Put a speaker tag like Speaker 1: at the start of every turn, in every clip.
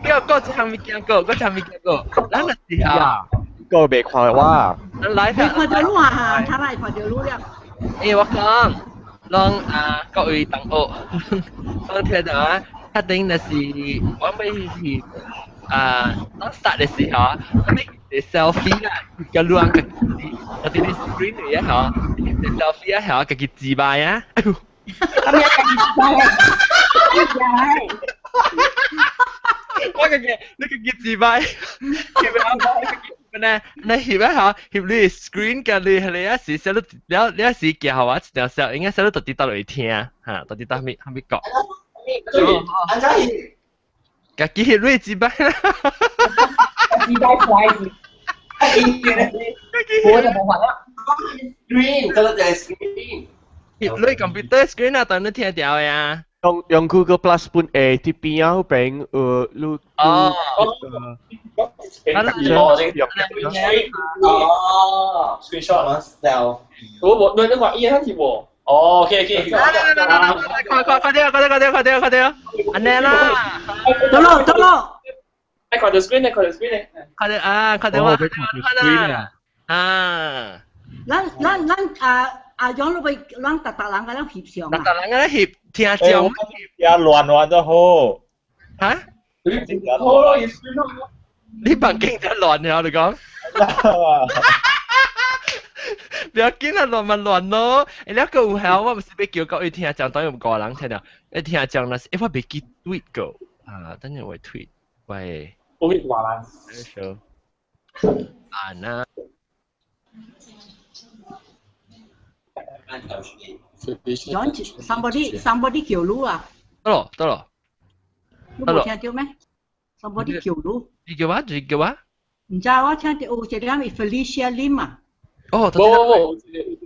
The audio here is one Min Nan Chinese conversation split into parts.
Speaker 1: 叫個一項物件過，個一項物件過，咱若是啊，
Speaker 2: 個未看我。
Speaker 1: 咱來
Speaker 3: 未看到你啊，他來看到你了。
Speaker 1: 欸，我講，攏啊各位同學，攏聽到啊，確定若是我欲翕啊，當 start 的時候啊，我欲 selfie 啦，個路人家己，我佇你 screen 裡啊，嗬，selfie 啊，嗬，家己自拍啊，哎呦，
Speaker 4: 咁樣家己自拍啊，
Speaker 1: 我家己，你家己自拍，翕啊，呢，你翕啊，嗬，翕你 screen 甲你你一時寫你了你一時寄予我一條聲，應該寫你到底倒落去聽，嚇，到底到咪啥物講？
Speaker 5: 按怎翕？
Speaker 1: 家己翕你自拍啦。
Speaker 4: 自拍出來是，無就無法啦。
Speaker 5: Screen，這個就係 screen。
Speaker 1: 翕你 computer screen 啊，當你聽著的啊。
Speaker 2: 用用 Google Plus 本誒，佇邊仔彼邊你
Speaker 1: 哦，
Speaker 5: 哦，screenshot 嘛，self。
Speaker 6: 我我你你話伊樣翕無？哦，OK OK。
Speaker 1: 快快快啲啊！快啲快啲快啲快啲啊！按呢啦。
Speaker 3: 得咯得咯。
Speaker 6: 愛看著 screen 咧，看著 screen 咧。
Speaker 1: 看著啊，看著我。看著啊。啊。
Speaker 3: 咱咱咱啊啊，養你欲咱逐逐人共咱翕相啊。
Speaker 1: 逐逐人共咱翕聽講。
Speaker 7: 也亂亂就好。
Speaker 1: 嚇？
Speaker 6: 好咯，
Speaker 1: 你房間真亂了，你講。不要緊啊，亂嘛亂咯。欸，你個有效，我毋是欲叫各位聽講，當然有個人聽著。你聽講若是，欸，我袂記 tweet 過。啊，等陣我 tweet，喂。
Speaker 6: 我會話啦。
Speaker 1: 啊那。
Speaker 3: John, somebody somebody 叫你啊。
Speaker 1: 得咯，得咯。
Speaker 3: 你無聽著咩？Somebody 叫你。
Speaker 1: 你叫我，你叫我？
Speaker 3: 毋知我聽著有一個人 Felicia Lim 啊。
Speaker 1: 哦，
Speaker 6: 無無無，有一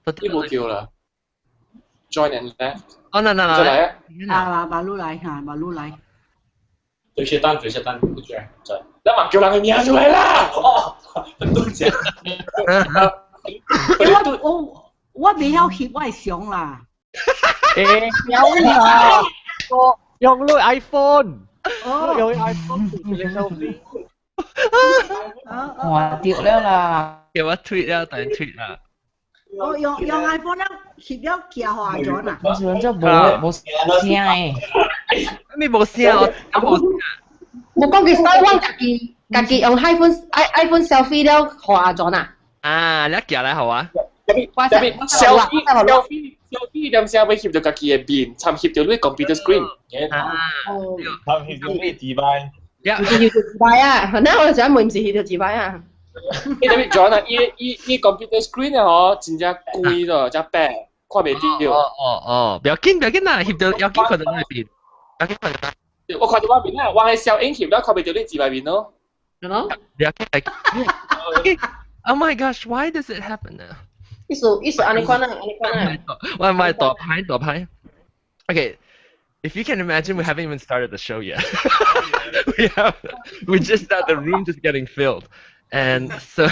Speaker 6: 個，你無叫啦。Join and left。
Speaker 1: 哦，那那那。
Speaker 6: 再來
Speaker 3: 啊！啊，馬路來嚇，馬路來。
Speaker 6: 對些單，對些單，不轉，轉。你嘛叫人的名出來啦！
Speaker 5: 哦，很多講。
Speaker 3: 我我我袂曉翕我的相啦。
Speaker 2: 欸，有啦，我用你 iPhone，
Speaker 3: 哦，
Speaker 2: 用 iPhone 做一個 selfie。
Speaker 4: 哇，對了啦！
Speaker 1: 叫我 tweet 了，等 tweet 啦。
Speaker 3: 我用用 iPhone 了翕了寄予阿 John 啊。
Speaker 4: 我想這無無聲的。
Speaker 1: 咩無聲？我無聲。
Speaker 8: 我講佢台灣家己家己用 iPhone iPhone selfie 了，予阿 John 啊。
Speaker 1: 啊，你寄來予我。
Speaker 6: selfie selfie selfie 點聲欲翕著家己的面，參翕著你 computer screen。
Speaker 1: 啊。
Speaker 7: 參翕著你自拍。
Speaker 8: 毋是翕著自拍啊！那我就想問，毋是翕著自拍啊？
Speaker 6: 伊特別 John 啊，伊伊伊 computer screen 啊，嗬，真正貴咯，真白，看袂著。
Speaker 1: 哦哦哦，不要緊，不要緊啦，翕著要緊看著你面，要緊看著。
Speaker 6: 我看著我面啊，我係小影翕了，看袂著你自拍面咯。
Speaker 8: 係咯。
Speaker 1: 不要緊。Oh my gosh, why does it happen now?
Speaker 8: 意思意思按呢款啊，按呢款啊。
Speaker 1: 我唔係大牌大牌。Okay, if you can imagine, we haven't even started the show yet. We just got the room just getting filled, and so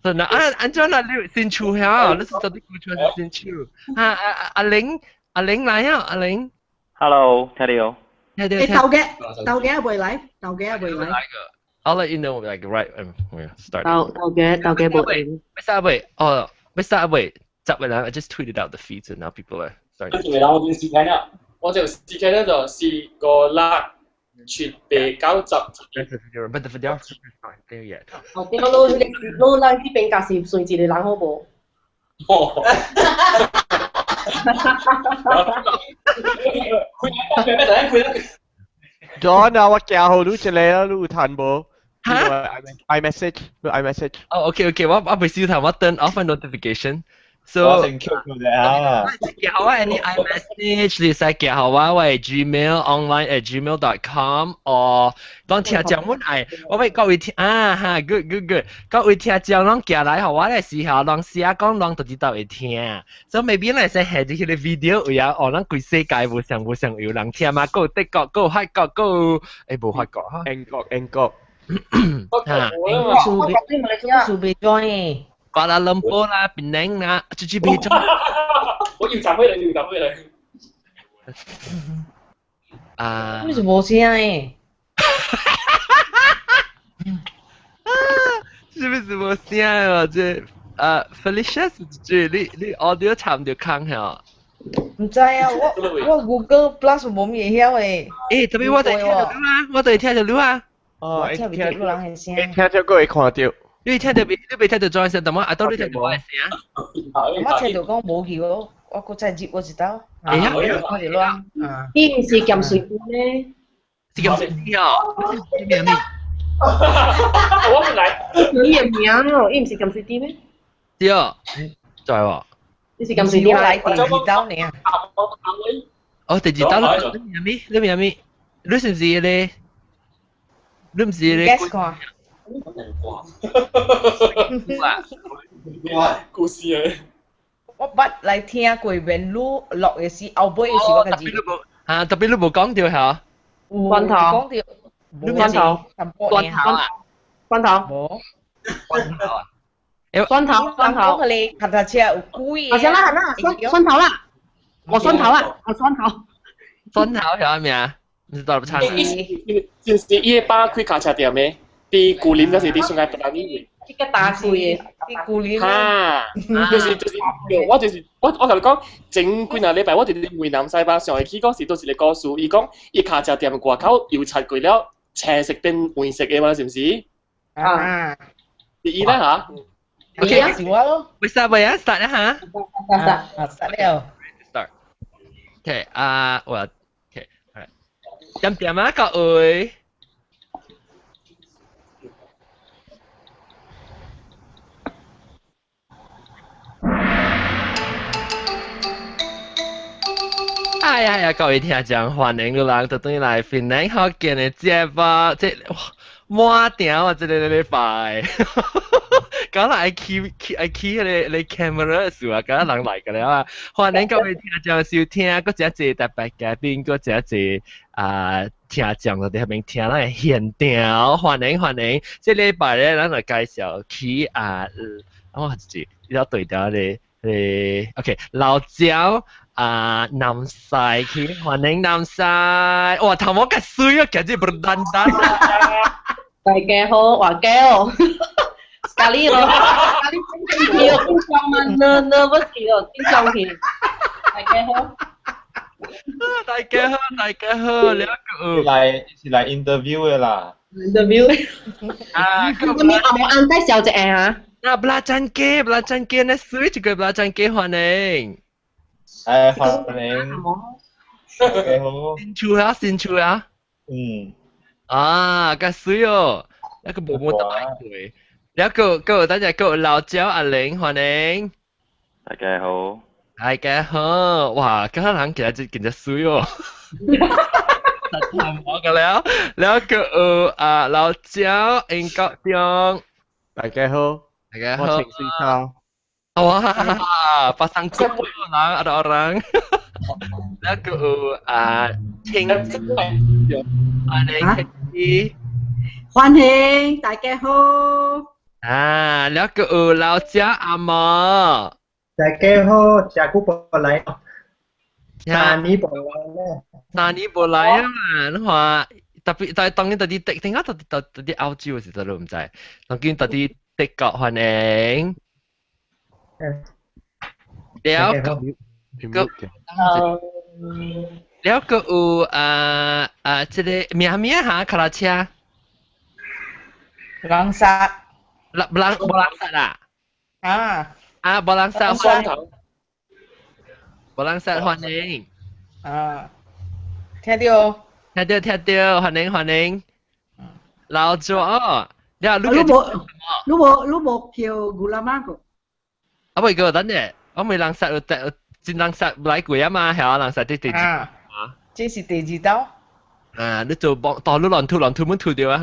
Speaker 1: now 啊，按怎啦？你新厝遐，你是到底古厝還是新厝？啊啊阿玲，阿玲來啊，阿玲。
Speaker 9: Hello，聽到？
Speaker 1: 聽到。
Speaker 3: 欸，豆嘅豆嘅未來，豆嘅未來。
Speaker 1: I'll let you know like right when we start.
Speaker 8: 豆豆嘅豆嘅冇應。
Speaker 1: 未start 未？哦，未 start 未？十位啦，I just tweeted out the feed, so now people are starting.
Speaker 6: 我就我時間啦，我就時間咧就四個六七八九十。
Speaker 1: But the videographer is not there yet.
Speaker 8: 哦，點解你你你咱這邊家是算一個人好無？
Speaker 6: 哦。開
Speaker 2: John 啊，我寄予你一個啦，你有趁無？
Speaker 1: 嚇
Speaker 2: ？iMessage，你 iMessage。
Speaker 1: 哦，OK OK，我我未小睇，我 turn off my notification。So
Speaker 7: 我先 Q 佢啊。
Speaker 1: 寄予我 any iMessage，你使寄予我我 Gmail online@gmail.com，哦，當聽講阮愛，我欲各位聽啊哈，good good good，各位聽眾攏寄來予我的時候，攏寫講攏都知道會聽，所以 maybe 咱會使下一個 video 有影，哦，咱規世界無上無上有人聽嘛，閣有德國，閣有法國，閣有欸無法國哈，
Speaker 2: 英國英國，
Speaker 1: 哈，
Speaker 4: 數未 join。
Speaker 1: 瓜拉倫坡啦，檳城啦，直接別 join。
Speaker 6: 我要站起來，要站起來。
Speaker 1: 啊。
Speaker 4: 你是無聲的。
Speaker 1: 是不是無聲啊？這啊 Felicia 是這你 audio 插唔到空嚇？
Speaker 4: 唔知啊，我 Google Plus 無咩會曉的。
Speaker 1: 欸，特別我就聽到你啊，我就聽到你啊。
Speaker 7: 哦，
Speaker 4: 聽袂到你人的聲。
Speaker 7: 聽到閣會看到。
Speaker 1: 你聽到未？你未聽到怎聲？但我阿多你聽到我的聲。
Speaker 4: 我聽到講無去哦，我閣再入我一道。
Speaker 1: 哎呀，
Speaker 4: 我就亂。啊。
Speaker 8: 伊毋是鹹水菇呢？
Speaker 1: 是鹹水菇哦。咩咩？
Speaker 6: 我唔來。
Speaker 8: 你的名哦，伊毋是鹹水豬咩？
Speaker 1: 對，在喎。
Speaker 8: 你是鹹水豬
Speaker 4: 來第二道呢？
Speaker 1: 哦，第二道你名咩？你名咩？你是唔是咧？你唔是咧？
Speaker 4: Guess 看。
Speaker 6: 故事啊！
Speaker 4: 我捌來聽過元魯落的是後尾的是我家己。
Speaker 1: 啊，特別你無講到嚇。
Speaker 8: 關頭。
Speaker 4: 講到。
Speaker 8: 關頭。
Speaker 1: 關頭啊！
Speaker 8: 關頭。
Speaker 4: 無。
Speaker 1: 關頭啊！
Speaker 8: 蒜頭，蒜頭。
Speaker 4: 講個腳踏車有幾
Speaker 8: 個？啊，啦，啦，蒜頭啦，我蒜頭啊，我蒜頭。
Speaker 1: 蒜頭係咩啊？唔是大陸餐。
Speaker 6: 是是伊個爸開卡車店的，佇舊林，就是佇上海布蘭尼。
Speaker 8: 這個大開的，
Speaker 4: 佇舊林。
Speaker 6: 哈，就是，我就是我共你講，前幾若禮拜我佇越南西巴上會去講是倒一個故事，伊講伊卡車店外口油漆過了，青色變黃色的嘛，是毋是？
Speaker 4: 啊。
Speaker 6: 是伊啦嚇。
Speaker 1: Okay,
Speaker 4: 是我咯。
Speaker 1: 未 start 未啊？Start 啦嚇。
Speaker 4: Start start 了。
Speaker 1: Start. Okay, 啊，我 okay, alright. 點點啊，各位。哎呀呀！各位聽眾，歡迎你人就轉來檳榔福建的節目，這哇滿定啊！這個禮拜，敢若愛起起愛起彼個 camera 的事啊，敢若人來個了啊！歡迎各位聽眾收聽，閣真濟特別嘉賓，閣真濟啊聽眾就佇彼邊聽咱的現場，歡迎歡迎！這禮拜咧，咱來介紹起啊，我就是要對調咧咧，OK，老椒。啊，南西去，歡迎南西！哇，頭毛咁水啊，簡直不單單。
Speaker 8: 大家好，我叫 Sekali 咯，sekali 緊張緊張嘛，nervous 去哦，緊張去。大家好。
Speaker 1: 大家好，大家好，兩個。
Speaker 7: 來是來 interview 的啦。
Speaker 8: interview。
Speaker 1: 啊，
Speaker 8: 咁你阿冇按低小隻啊？
Speaker 1: 啊，布拉珍雞，布拉珍雞，你水一個布拉珍雞歡迎。
Speaker 7: 哎，歡迎。大家好。
Speaker 1: 新厝啊，新厝啊。
Speaker 7: 嗯。
Speaker 1: 啊，較水哦，那個無無得排隊。แล้ว個個等陣個老椒阿玲歡迎。
Speaker 9: 大家好。
Speaker 1: 大家好，哇，嗰個人其實就見只水哦。我個了，แล้ว個啊老椒英國中。
Speaker 2: 大家好。
Speaker 1: 大家好。
Speaker 2: 我情緒差。
Speaker 1: Wah, pasang kumpul orang, ada orang. แล้วก็啊，清歡迎清
Speaker 3: 歡迎大家好。
Speaker 1: 啊，แล้วก็老家阿嬤。
Speaker 10: 大家好，食久無來，三年無來咧。
Speaker 1: 三年無來啊嘛，你看特別但係當然特啲點解特別特特啲澳洲時陣都唔知，當然特啲德國歡迎。了個個了個有啊啊，這個名名哈，卡拉車。
Speaker 4: 人殺。
Speaker 1: 人人無人殺啦。
Speaker 4: 啊。
Speaker 1: 啊，無人殺歡迎。無人殺歡迎。
Speaker 4: 啊。聽到。
Speaker 1: 聽到聽到，歡迎歡迎。老左，了
Speaker 3: 你無你無你無叫古拉瑪個？
Speaker 1: 啊，未個等下，我未人殺有真人殺來過啊嘛，係啊，人殺啲第二。
Speaker 4: 啊。這是第二道。
Speaker 1: 啊，你做幫當你亂吐亂吐滿吐掉啊，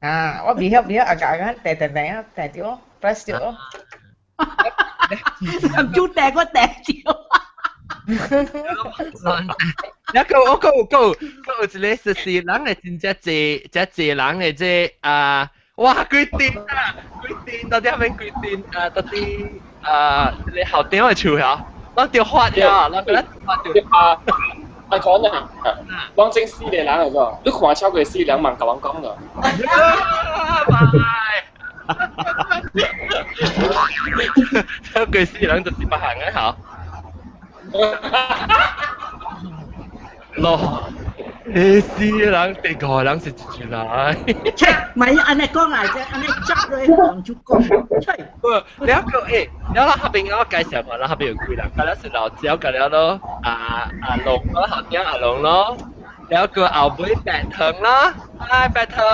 Speaker 1: 嚇！
Speaker 4: 啊，我未曉未曉，阿阿阿掟掟掟啊，掟掉，press 掉。
Speaker 3: 唔做掟我掟掉。
Speaker 1: 一個我個個個有一個是是人係真正濟真濟人的這啊，哇！幾癲啊！幾癲到底係咪幾癲啊？到底啊，你後頂嘅樹嚇，咱就發呀，咱咱發就
Speaker 6: 啊阿講啊，講真四個人嚟咗，你看超過4兩萬，甲我講咗。
Speaker 1: 超過四人就是別行嘅嚇。咯，你四人第個人是一來。
Speaker 3: 切，唔係按呢講來啫，按呢執落人就講。切，
Speaker 1: 了個誒，了啦下邊我介紹嘛，啦下邊有幾人，個了是老焦，個了咯，阿阿龍咯，後邊阿龍咯，了個後尾白藤啦，嗨白藤，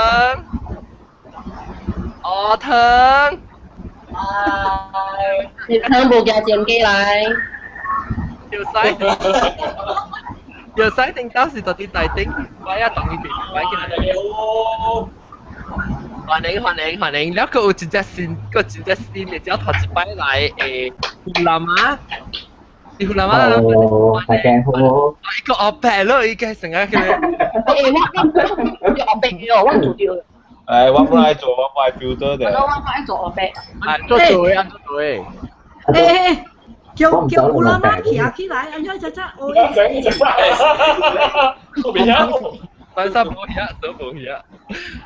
Speaker 1: 阿藤，
Speaker 8: 嗨，白藤無寄前機來，
Speaker 1: 條西。條西定當時到啲大頂，我一當佢變擺起來。歡迎歡迎歡迎！了個有一隻新，個一隻新的只頭一擺來誒，湖南啊，是湖南啊。
Speaker 11: 哦，大家好。
Speaker 1: 一個後白咯，伊個成日叫。
Speaker 8: 欸，我我後白哦，我做掉。
Speaker 7: 誒，我本來做，我本來 filter 的。
Speaker 8: 我本來做後白。
Speaker 2: 做做的，做的。
Speaker 3: 欸。叫叫烏拉媽徛起來，安怎只只？
Speaker 6: 我袂曉，
Speaker 1: 反正無曉，都無曉。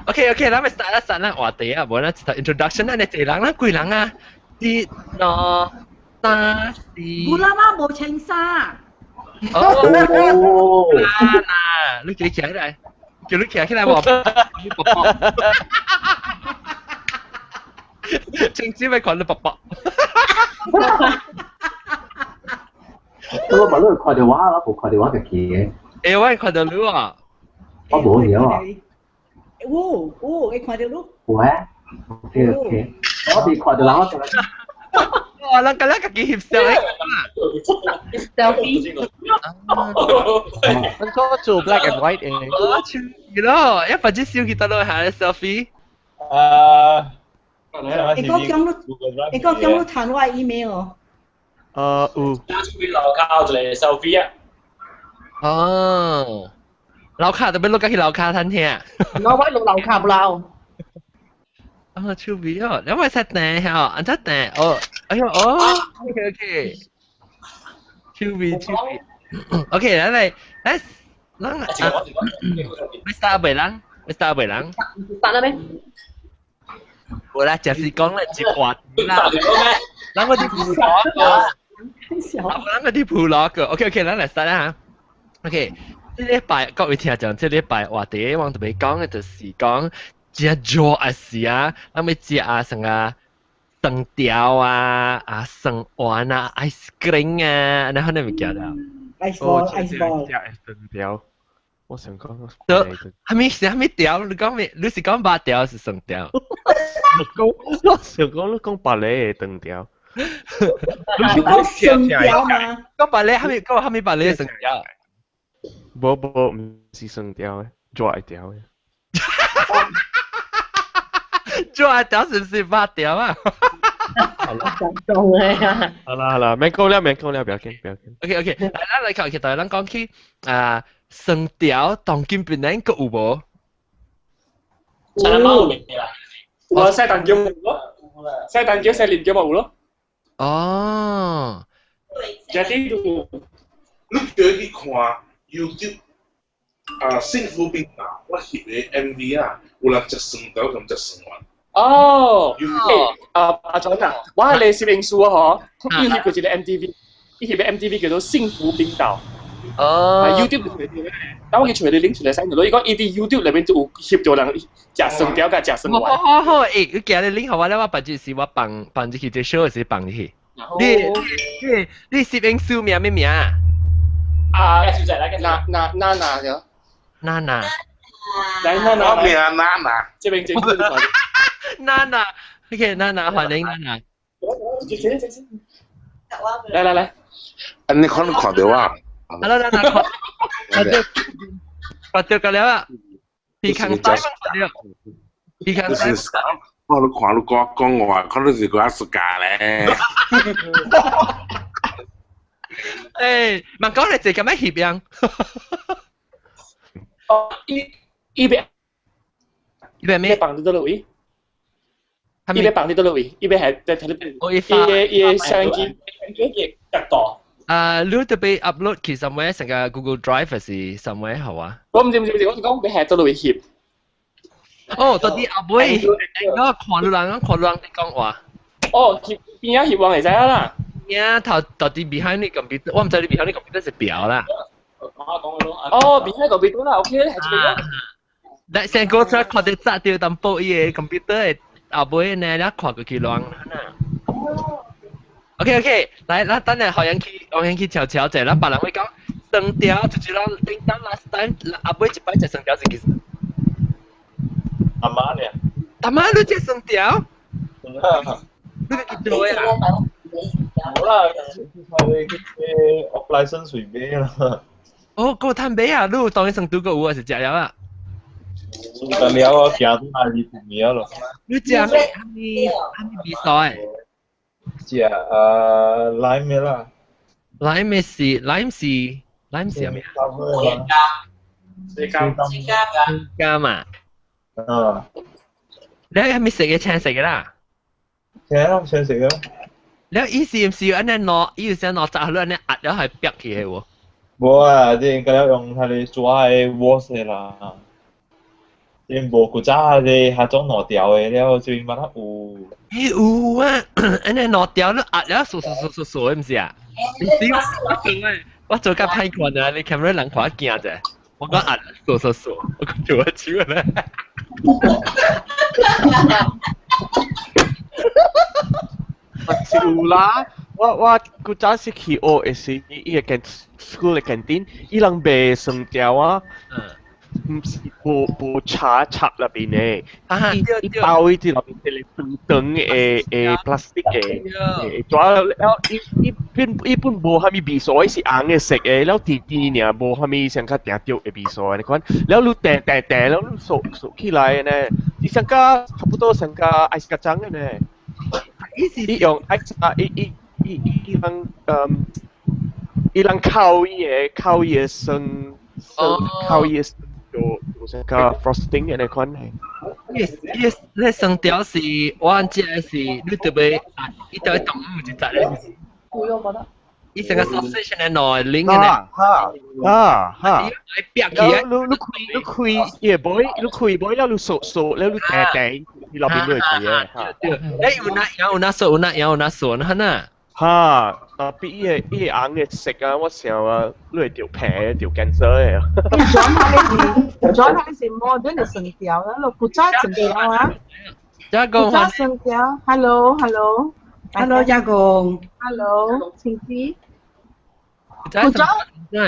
Speaker 1: OK OK，咱咪 start 啦，start 咱話題啊，無咱一頭 introduction，咱濟人，咱幾人啊？一、兩、三、四。
Speaker 3: 烏拉媽無穿衫。
Speaker 1: 哦，嗱，你叫你徛起來，叫你徛起來無？你伯伯。正知咪看你伯伯。
Speaker 11: 我無你看到我，我無看到我家己嘅。
Speaker 1: 欸，我看到你啊！
Speaker 11: 我無曉啊。
Speaker 3: 有有，會看到你。
Speaker 11: 有啊。OK OK，我未看到人，我就。
Speaker 1: 哇！人家家己翕相咧。
Speaker 8: Selfie。
Speaker 2: 我做 black and white 嘅。
Speaker 1: 我笑咯，一份子笑佢得咯，下 selfie。
Speaker 7: 啊。
Speaker 3: 你講講你，你講講你傳我 email 哦。
Speaker 2: 有。
Speaker 6: 出去樓卡一個 selfie 啊！
Speaker 1: 哦，樓卡特別落去樓卡餐廳。
Speaker 8: 我我落樓卡不老。
Speaker 1: 啊，手尾哦，你咪識訂嚇，按怎訂？哦，哎呦，哦，OK OK，手尾手尾，OK，咱來，咱咱啊，你 start 未人？你 start 未人？
Speaker 8: start 啦咩？
Speaker 1: 無啦，就是講咧一話啦。咱嗰啲普羅個，咱嗰啲普羅個，OK OK，咱來 start 啦嚇。OK，這禮拜各位聽眾，這禮拜話題我特別講嘅就是講食熱啊時啊，咱要食啊啥啊腸條啊、啊酸丸啊、ice cream 啊，然後你物件啦。
Speaker 3: ice ball，ice ball。
Speaker 2: 食腸條，我想講。
Speaker 1: 都，啥物啥物條？你講咩？你是講肉條還是腸條？
Speaker 2: 我想講你講白咧腸條。
Speaker 3: 你講腸條嘛？
Speaker 1: 講白咧，啥物講啥物白咧腸條？
Speaker 2: 無無，毋是腸條的，熱的條的。
Speaker 1: 熱的條是毋是肉條啊？
Speaker 8: 好啦，講的啊。
Speaker 2: 好啦好啦，免講了免講了，不要緊不要緊。
Speaker 1: OK OK，來咱來講，其實咱講起啊，腸條當今檳榔閣有無？
Speaker 6: 陳阿媽有未啦？有啊，西蛋餃有咯，西蛋餃、西蓮餃咪有咯。
Speaker 1: 哦。
Speaker 6: 食啲就。
Speaker 12: 你叫去看 YouTube 啊，幸福冰島，我翕的 MV 啊，有人食蒜頭同食蒜丸。
Speaker 6: 哦，啊阿總啊，我係你攝影師啊，嗬，伊翕過一個 MTV，伊翕個 MTV 叫做《幸福冰島》。
Speaker 1: 哦。
Speaker 6: YouTube 裡面，等我去揣你 link 出來使，伊講伊佇 YouTube 內面就有翕到人食蒜條佮食蒜丸。
Speaker 1: 好好好，欸，你今日 link 予我咧，我別日時我放放入去這 show 時放入去。你你你攝影師名咩名啊？
Speaker 6: 啊，娜娜娜娜咗。
Speaker 1: 娜娜。
Speaker 6: 來娜娜。
Speaker 12: 我名娜娜。
Speaker 6: 這邊這邊。
Speaker 1: 娜娜，OK，娜娜歡迎娜娜。
Speaker 6: 來來來。
Speaker 12: 啊，你可能看到我。
Speaker 1: Hello，娜娜，看到看到個了啊！皮康西看到，皮康西。
Speaker 12: 我你看你講講話，可能是個暑假咧。
Speaker 1: 誒，問講你這咁樣翕樣？
Speaker 6: 哦，伊伊邊
Speaker 1: 伊邊咩？
Speaker 6: 放佇佗落位？伊邊放佇佗落位？伊邊係在睇你。
Speaker 1: 我伊
Speaker 6: 伊伊相機相機嘅角度。
Speaker 1: 啊，你特別 upload 去 somewhere 成個 Google Drive 還是 somewhere 好啊？
Speaker 6: 我唔知唔知唔知，我是講欲下做落去翕。
Speaker 1: 哦，到底後尾我看到人，看到人佇講話。
Speaker 6: 哦，翕邊仔翕完會知啦。
Speaker 1: 邊仔頭到底 behind 你 computer，我唔知你 behind 你 computer 是表啦。
Speaker 6: 哦，behind computer 啦，OK，係這個。
Speaker 1: 但先講出看到砸掉淡薄伊個 computer 的後尾呢，你看過去亂啦。OK OK，來，咱等下學人去，學人去瞧瞧者，咱別人會講酸條，就是咱頂當 last time 後尾一擺食酸條是幾時？
Speaker 7: 阿媽呢？
Speaker 1: 阿媽你食酸條？你個幾多呀？
Speaker 7: 冇啦，去 off license 隨便啦。
Speaker 1: 哦，夠趁買啊！你當然酸條個有啊，是食了啊。
Speaker 7: 得了啊，行到哪裡不妙咯。
Speaker 1: 你食咩？啥物啥物味素的？
Speaker 7: 食lime 的啦。
Speaker 1: lime 是 lime 是 lime 是啥物？
Speaker 6: 水柑。
Speaker 5: 水柑。
Speaker 1: 水柑嘛。
Speaker 7: 嗯。
Speaker 1: 你係咪食嘅青食嘅啦？
Speaker 7: 青咯，青食嘅。
Speaker 1: 你意思唔是按呢攞，伊有時攞紮落按呢壓了係煏起嘅喎。
Speaker 7: 無啊，你應該要用佢哋抓的 wash 的啦。你無古早的彼種兩條的了，這邊捌得有。
Speaker 1: 欸有啊，按呢兩條你壓了嗖嗖嗖嗖嗖的，毋是啊？你是我做誒，我做較歹看啊！你 camera 人看驚者，我講壓嗖嗖嗖，我講做我手咧。
Speaker 2: 是有啦，我我古早時去學的時，伊個間 school 的 canteen，伊人賣酸條啊。毋是無無茶插入邊的，伊伊包伊佇內面一個長長的的 plastic 的，的紙了伊伊本伊本無啥物味素，伊是紅的色的，了甜甜爾，無啥物上較定著的味素，你看，了你彈彈彈，了你掃掃起來呢，伊上較差不多上較 ice kacang 的呢，伊用 ice 啊，伊伊伊伊人嗯，伊人烤伊的烤伊的酸酸烤伊的酸。做做成個 frosting 嘅那款係。
Speaker 1: Yes yes，你酸條是我食的是你特別啊，伊就會動有一隻咧。伊成個 sausage 的內拎嘅咧。
Speaker 2: 哈哈哈！
Speaker 1: 逼起來。
Speaker 2: 你你開你開伊個杯，你開杯了，你掃掃了，你彈彈，伊內邊都會開嘅。
Speaker 1: 對，誒有那有那掃有那有那掃，那呐。
Speaker 2: 哈，特別伊個伊個紅的色啊，我想啊，你會著皮著 cancer 的。
Speaker 4: 轉下你是 modern 的酸條啦，咯古早酸條啊。
Speaker 1: 家
Speaker 4: 古早酸條，hello hello。
Speaker 3: Hello，家公。
Speaker 4: Hello，晴子。古早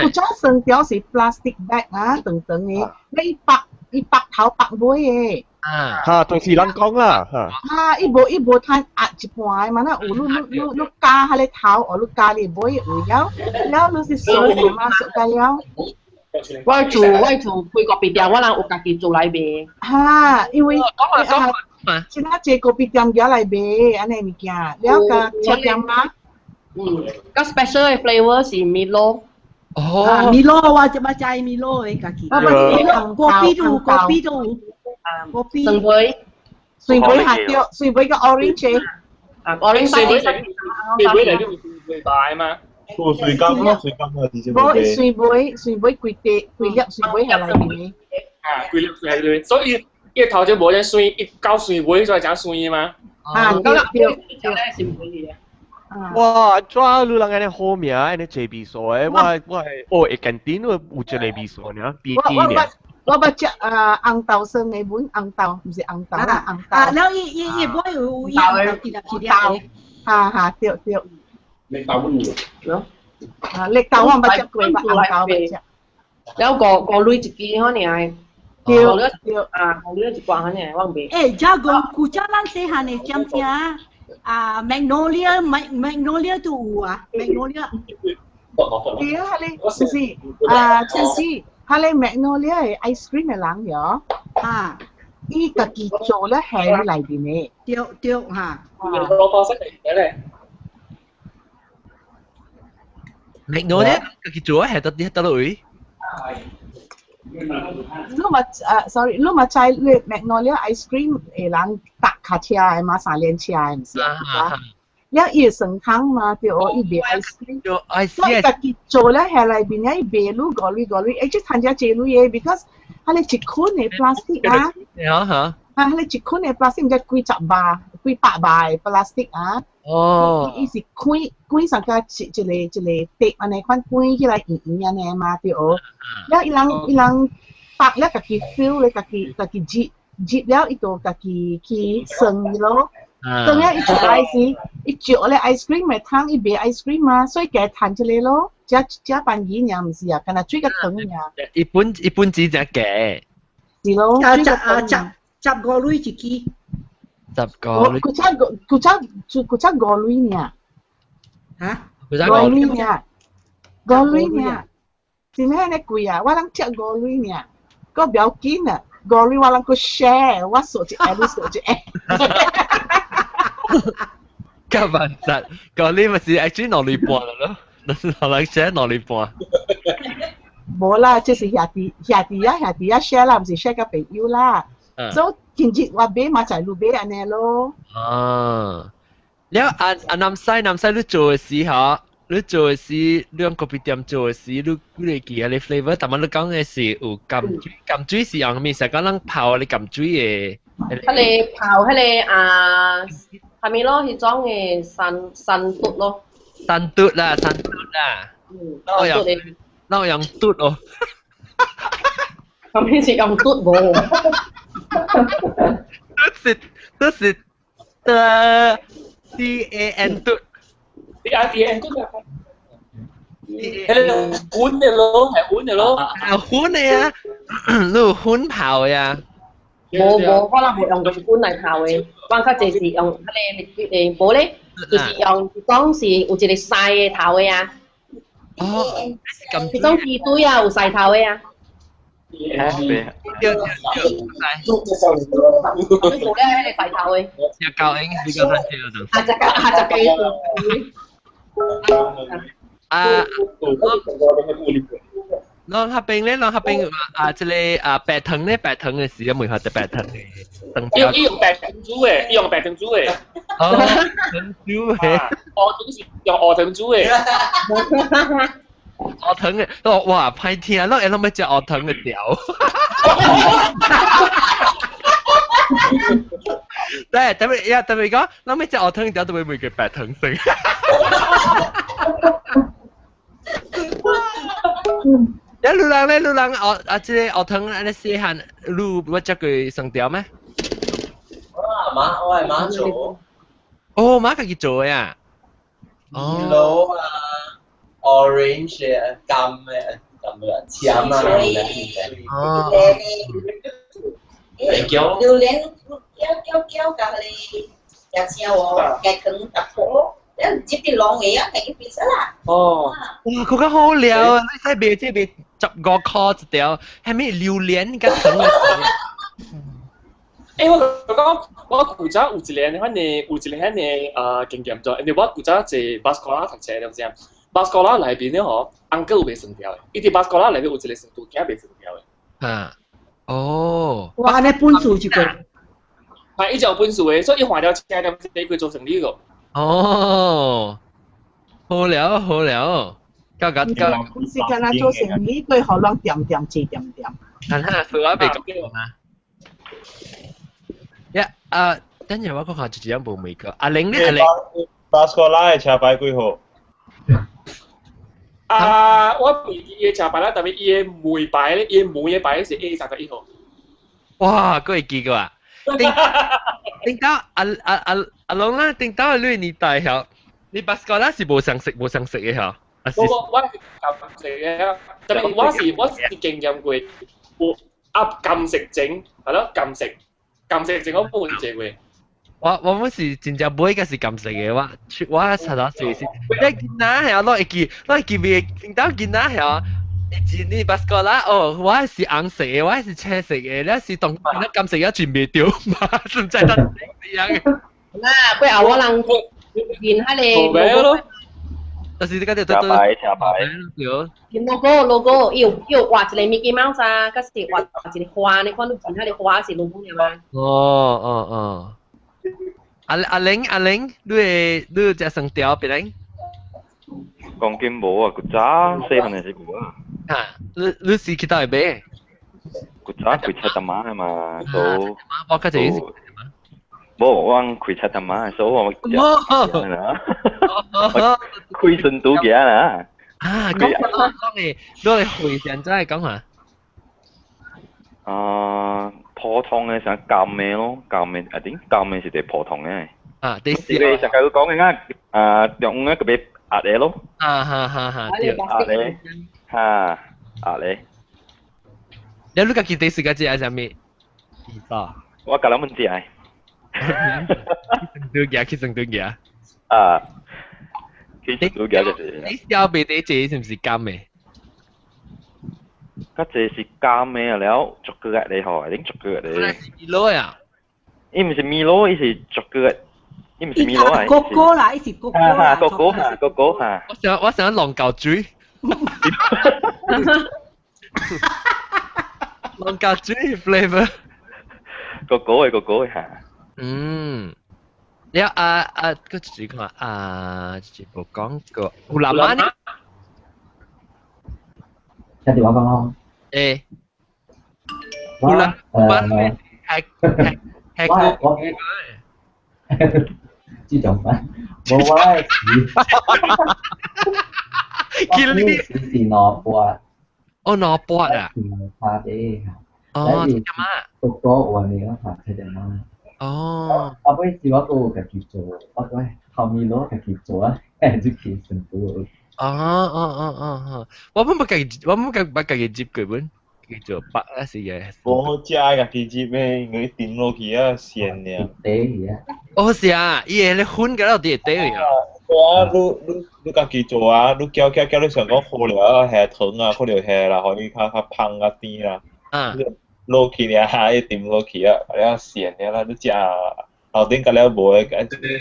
Speaker 4: 古早酸條是 plastic bag 啊，長長的，你白伊白頭白尾的。
Speaker 1: 啊！
Speaker 2: 哈，就是人講啦，哈。
Speaker 4: 啊，伊無伊無趁壓一半的嘛，那有你你你你加彼個頭，或你加你尾位了，了你是熟的嘛，熟個了。
Speaker 8: 我做我做開咖啡店，我人有家己做來賣。
Speaker 4: 哈，因為
Speaker 1: 講啊，
Speaker 4: 其他這咖啡店寄來賣，按呢物件，了共切點嘛。
Speaker 8: 嗯，較 special 的 flavour 是 Milo。
Speaker 1: 哦。
Speaker 3: 啊，Milo 我這擺知 Milo 的家己。
Speaker 4: 我捌
Speaker 3: 咖啡都有，咖啡都有。咖啡。
Speaker 8: 酸梅。
Speaker 4: 酸梅下對，酸梅個 orange。
Speaker 8: 啊，orange
Speaker 6: 酸梅水梅嚟都會擺嘛。
Speaker 7: 做水柑咯，水柑啊，直接
Speaker 4: 無酸梅，酸梅規塊規粒酸梅係內面的。
Speaker 6: 啊，規粒係裏面，所以伊頭前無只酸，一到酸梅才會酸嘛。
Speaker 4: 啊，對對
Speaker 8: 對。
Speaker 2: 哇！怎你人按呢好名，按呢濟味素的，我我哦會 canteen 有一個味素爾，甜甜爾。
Speaker 4: 我捌食啊紅豆酸的粉，紅豆毋是紅豆啦，紅豆。
Speaker 3: 啊，了伊伊伊尾有伊紅豆一粒一粒的。
Speaker 4: 哈哈，對對。
Speaker 6: 綠豆有。
Speaker 4: 啊，綠豆我毋捌食過，捌紅豆捌食。
Speaker 8: 了五五鐳一支可爾。
Speaker 4: 對
Speaker 8: 對啊，五鐳一罐可爾，我袂。
Speaker 3: 欸，這講古早咱細漢的點聽啊，Magnolia Magnolia 都有啊，Magnolia。
Speaker 4: 對啊，彼個就是啊，就是彼個 Magnolia 的 ice cream 的人喲。
Speaker 3: 啊。
Speaker 4: 伊家己做咧喺內面的。
Speaker 3: 對對哈。
Speaker 6: 我方式嚟咧。
Speaker 1: Magnolia 家己做係得啲得落位。
Speaker 4: 你嘛啊，sorry，你嘛知你 Magnolia ice cream 的人搭卡車的嘛，三輪車的，毋是啊？了伊會酸湯嘛，對哦，伊賣 ice cream。
Speaker 1: 我
Speaker 4: 家己做咧下內面咧，伊賣滷五鐳五鐳，欸，這趁遮濟鐳的，because 彼個一捆的 plastic 啊，
Speaker 1: 嚇嚇，
Speaker 4: 啊，彼個一捆的 plastic 毋知幾十百、幾百百的 plastic 啊。
Speaker 1: 哦。
Speaker 4: 伊是開開上個一一個一個碟按呢款開起來圓圓按呢嘛，對哦。了伊人伊人白了家己 fill 咧，家己家己摺摺了，伊就家己去算咯。當了伊出來時，伊嚼咧 ice cream 咪湯，伊賣 ice cream 嘛，所以加趁一個咯，遮遮便宜爾，毋是啊，敢若水佮糖爾。
Speaker 1: 一本一本紙只價。
Speaker 4: 是咯。
Speaker 3: 啊，十啊十十五鐳一支。
Speaker 1: 十個。
Speaker 4: 古早五古早古早五鐳爾。
Speaker 3: 嚇？
Speaker 1: 古早
Speaker 4: 五鐳爾，五鐳爾，是咩呢貴啊？我攏食五鐳爾，閣不要緊啊，五鐳我攏閣 share，我數一下，你數一下。
Speaker 1: 夾萬實，嗰啲咪是 actually 2厘半咯，後來寫2厘半。
Speaker 4: 無啦，這是兄弟兄弟啊兄弟啊 share 啦，毋是 share 佮朋友啦。所以近日我買嘛就係你買按呢咯。
Speaker 1: 啊，了阿阿南西南西你做的時候，你做的時，你用咖啡店做的時，你你會記啊？你 flavor，但係你講的是有甘水，甘水是用咩？是講咱泡你甘水的。
Speaker 8: 彼个泡彼个啊，係咪咯？彼種的山山嘟咯。
Speaker 1: 山嘟啦，山嘟啦。
Speaker 8: 嗯，
Speaker 1: 我用我用嘟哦。
Speaker 8: 咁你是用嘟無？
Speaker 1: 嘟是嘟是的 D A N 嘟。
Speaker 6: D A D N 嘟啊。係粉的咯，係粉的咯。
Speaker 1: 啊，粉的啊，你有粉泡呀？
Speaker 8: 無無，我人無用用粉來泡的，我較濟是用彼個蜜無咧，就是用講是有一個細的頭的啊。
Speaker 1: 哦，
Speaker 8: 彼種雞腿啊，有細頭的啊。
Speaker 1: 對對對，
Speaker 8: 你無咧彼個細頭的。
Speaker 1: 只狗應比較難聽
Speaker 8: 啊，只狗啊，只雞。
Speaker 1: 啊。啷下邊咧，啷下邊啊，這個啊白糖咧，白糖嘅時，有冇學得白糖嘅？
Speaker 6: 伊用白糖煮的，伊用白糖煮的。
Speaker 1: 哦，糖煮的。
Speaker 6: 鵝糖是用鵝糖煮的。
Speaker 1: 鵝糖的，哦哇，歹聽，咱會攏欲食鵝糖的條。對，特別呀，特別講，咱欲食鵝糖條，特別每個白糖生。一路人咧，路人學啊，這個學堂按呢細漢，你有食過酸條咩？
Speaker 5: 我阿媽，我係媽做。
Speaker 1: 哦，媽家己做的啊。
Speaker 5: 哦。啊，orange 嘅，甘嘅，甘嘅，甜啊，
Speaker 1: 哦。
Speaker 13: 榴蓮攪攪攪，甲彼個食正哦，雞腸十箍。咱接啲籠嘅啊，係去變色啦。
Speaker 6: 哦，
Speaker 1: 哇，嗰個好料啊！你使賣這賣15箍一條，係咪榴蓮佮糖啊？
Speaker 6: 欸，我講我古早有一個反正有一個遐呢啊經驗就，因為我古早坐巴士高拉讀冊，你知影？巴士高拉內邊咧吼，紅果有賣蒜條的，伊佇巴士高拉內面有一個蒜條仔賣蒜條的。
Speaker 1: 啊，哦。
Speaker 3: 哇，按呢本事一個。
Speaker 6: 係，伊就有本事的，所以伊換了車點這過做生意個。
Speaker 1: 哦，好了好了，夠夠夠。
Speaker 4: 本事敢若做生意，佢予人恬恬坐恬恬。
Speaker 1: 但係所以我袂講啊。呀啊，等陣我講下一樣無味個。阿玲咧，阿玲。
Speaker 7: 巴斯哥拉的車牌幾號？
Speaker 6: 啊，我袂記伊的車牌啦，但是伊的門牌咧，伊的門的牌是 A 31號。
Speaker 1: 哇，閣會記個啊！頂頂到阿阿阿阿龍啦，頂到你年代曉，你巴斯哥拉是無相識無相識的曉。
Speaker 6: 我我是禁食嘅，特別我是我是經驗過，我啊禁食症係咯，禁食禁食症我冇食過。
Speaker 1: 我我本是真正買個是禁食的，我我查到水是，你囡仔曉，我會記，我會記袂，頂到囡仔曉。一年巴斯哥拉哦，我是紅色的，我是青色的，你是當你金色的轉袂著嘛，唔知得怎樣嘅。
Speaker 8: 嗱，過後我人見彼個 logo，
Speaker 1: 但是你講
Speaker 9: 車牌車牌，
Speaker 1: 對。
Speaker 8: 見 logo logo，伊有伊有畫一個 Mickey Mouse 啊，抑是畫一個花，你看你見彼個花是 logo 爾嘛？
Speaker 1: 哦哦哦。阿阿玲阿玲，你會你食酸條別玲？
Speaker 9: 講緊無啊，古早細漢時有啊。
Speaker 1: 啊，你你是去佗位買？
Speaker 9: 古早開菜頭媽的嘛，所以
Speaker 1: 我較濟是。
Speaker 9: 無，我開菜頭媽，所以我食。開順拄行啦。
Speaker 1: 啊，講講講你，你會現在講下。
Speaker 9: 啊，普通的啥鹹的咯，鹹的啊頂鹹的是佇普通的。
Speaker 1: 啊，佇
Speaker 9: 是個上屆講的啊，啊中央個別壓的咯。
Speaker 1: 啊哈哈哈，對。
Speaker 9: 壓的，哈，壓的。
Speaker 1: 你你家己第時間食啥物？啊。
Speaker 9: 我甲人問食的。
Speaker 1: 去成都行，去成都行。
Speaker 9: 啊。去成都行就是。
Speaker 1: 你消費第一是毋是甘的？
Speaker 9: 較濟是甘的啊，了巧克力的吼，一定巧克力的。
Speaker 1: 米羅啊？
Speaker 9: 伊毋是米羅，伊是巧克力，伊毋是米羅啊。
Speaker 3: 哥哥啦，伊是哥哥啦。
Speaker 9: 哥哥哈，哥哥哈。
Speaker 1: 我想我想龍溝水。龍溝水 flavor。
Speaker 9: 哥哥的哥哥的哈。
Speaker 1: 嗯。了啊啊，個一看啊，一無講過，有人嗎？
Speaker 11: 聽電話講咯。
Speaker 1: 誒，
Speaker 11: 我
Speaker 1: 係係係
Speaker 11: 我我這種飯，無我的是，我是是兩半。
Speaker 1: 哦，兩半啊。
Speaker 11: 差啲。
Speaker 1: 哦，這嘛。
Speaker 11: 個個有呢個嚇，這嘛。
Speaker 1: 哦。
Speaker 11: 後尾是我閣有家己做，我講後面攞家己做啊，就去成都。
Speaker 1: 哦哦哦哦哦，我本不家己，我本不家己接佢本，叫做白啊是嘅。
Speaker 7: 無好食家己接咩？因為點落去啊鮮爾。
Speaker 11: 底啊！
Speaker 1: 哦是啊，伊會咧粉個了佇底啊。
Speaker 7: 對啊，你你你家己做啊，你攪攪攪，你想講好了下糖啊，可能下啦，予伊較較芳較甜啦。
Speaker 1: 啊。
Speaker 7: 落去爾，伊點落去啊，了鮮爾啦，你食頭頂甲了無的，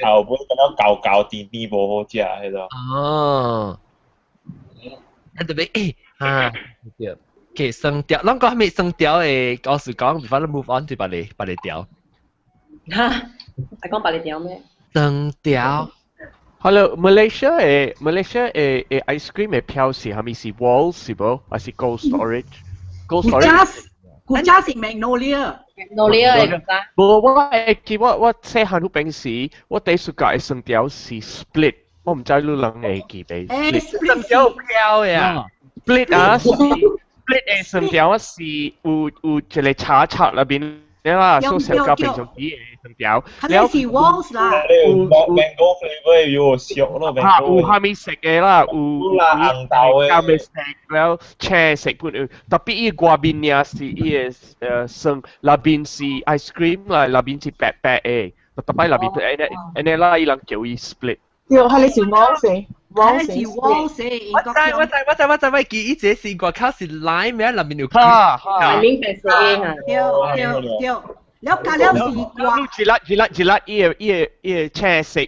Speaker 7: 後尾甲了厚厚甜甜無好食，彼個。
Speaker 1: 哦。啊特別誒啊對，其實酸條，咱講啥物酸條的故事講，反正 move on 去別個別個條。
Speaker 8: 哈，係講別個條咩？
Speaker 1: 酸條。
Speaker 2: Hello, Malaysia 的 Malaysia 的的 ice cream 的標示係咪是 Walls 是無？還是 Cold Storage？Cold Storage。
Speaker 3: 古早是 Magnolia。
Speaker 8: Magnolia 的古早。
Speaker 2: 無，我會記我我細漢彼邊時，我第一次食的酸條是 split，我毋知你人會記袂？
Speaker 1: 酸條標呀
Speaker 2: ！split 啊，split 的酸條是有有一個叉叉內面啦，所以上較平常時的酸條。
Speaker 3: 了是 Walls 啦。
Speaker 7: 有 mango flavor 有燒咯，
Speaker 2: 嚇有蝦米色的啦，有
Speaker 7: 啦紅豆的，
Speaker 2: 咖啡色了青色本有，特別伊外面爾是伊的酸，內面是 ice cream 啦，內面是白白的，特別內面按呢啦，伊人叫伊 split。
Speaker 4: 對，彼个是 Walls。
Speaker 3: 彼是 Walls。
Speaker 1: 我知我知我知我知，我記伊這是外口是 lime 的，內面有。
Speaker 2: 哈哈。
Speaker 8: 內面白色的哈。
Speaker 3: 對對對。了加了是外。
Speaker 2: 一粒一粒一粒，伊的伊的伊的青色，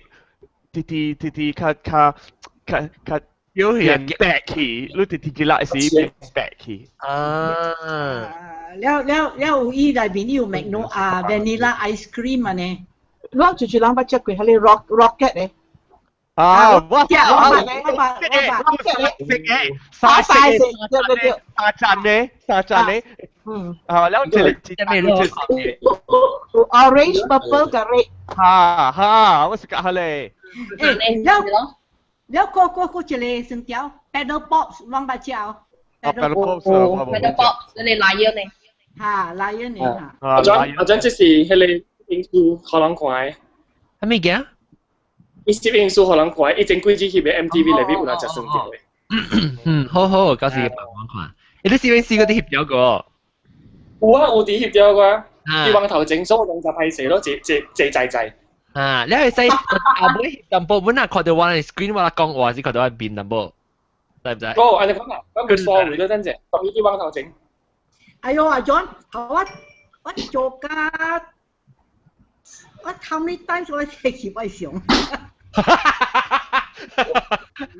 Speaker 2: 直直直直較較較較
Speaker 1: 有
Speaker 2: 變白去，你直直一粒是變白去。
Speaker 1: 啊。
Speaker 3: 了了了有伊內面有麥諾啊，vanilla ice cream 啊呢。
Speaker 4: 我就是人捌食過，彼个 rock rocket 的。
Speaker 2: 啊！我
Speaker 4: 我我我
Speaker 2: 食嘅，沙食嘅，對對對，沙陣呢，沙陣呢，
Speaker 4: 嗯，
Speaker 2: 啊，了一個一個
Speaker 4: orange purple 佮 red，
Speaker 2: 哈哈，我是講咧。
Speaker 3: 誒，了了個個個一個酸條，paddle pops，攏捌食哦。
Speaker 2: paddle pops，
Speaker 8: paddle pops，那個 lion 呢？
Speaker 3: 哈，lion 呢？哈。
Speaker 6: 阿張阿張，這是彼個因素予人看的。
Speaker 1: 啥物件？
Speaker 6: 伊攝影師予人看，以前幾支翕的 MTV 內面有人食酸條的。
Speaker 1: 嗯，好好，到時幫我看。欸，你攝影師嗰啲翕咗個？
Speaker 6: 有啊，有佇翕著過。佇網頭前，所以人就歹勢咯，坐坐坐在在。
Speaker 1: 啊，你係使後尾淡薄本啊，看到我的 screen 我講話是看到我面淡薄，知唔知？
Speaker 6: 哦，按呢講啊，我佢鎖位都等陣，當伊佇網頭前。
Speaker 3: 哎喲，阿 John，好我我做甲，我 how many times 我提起我想。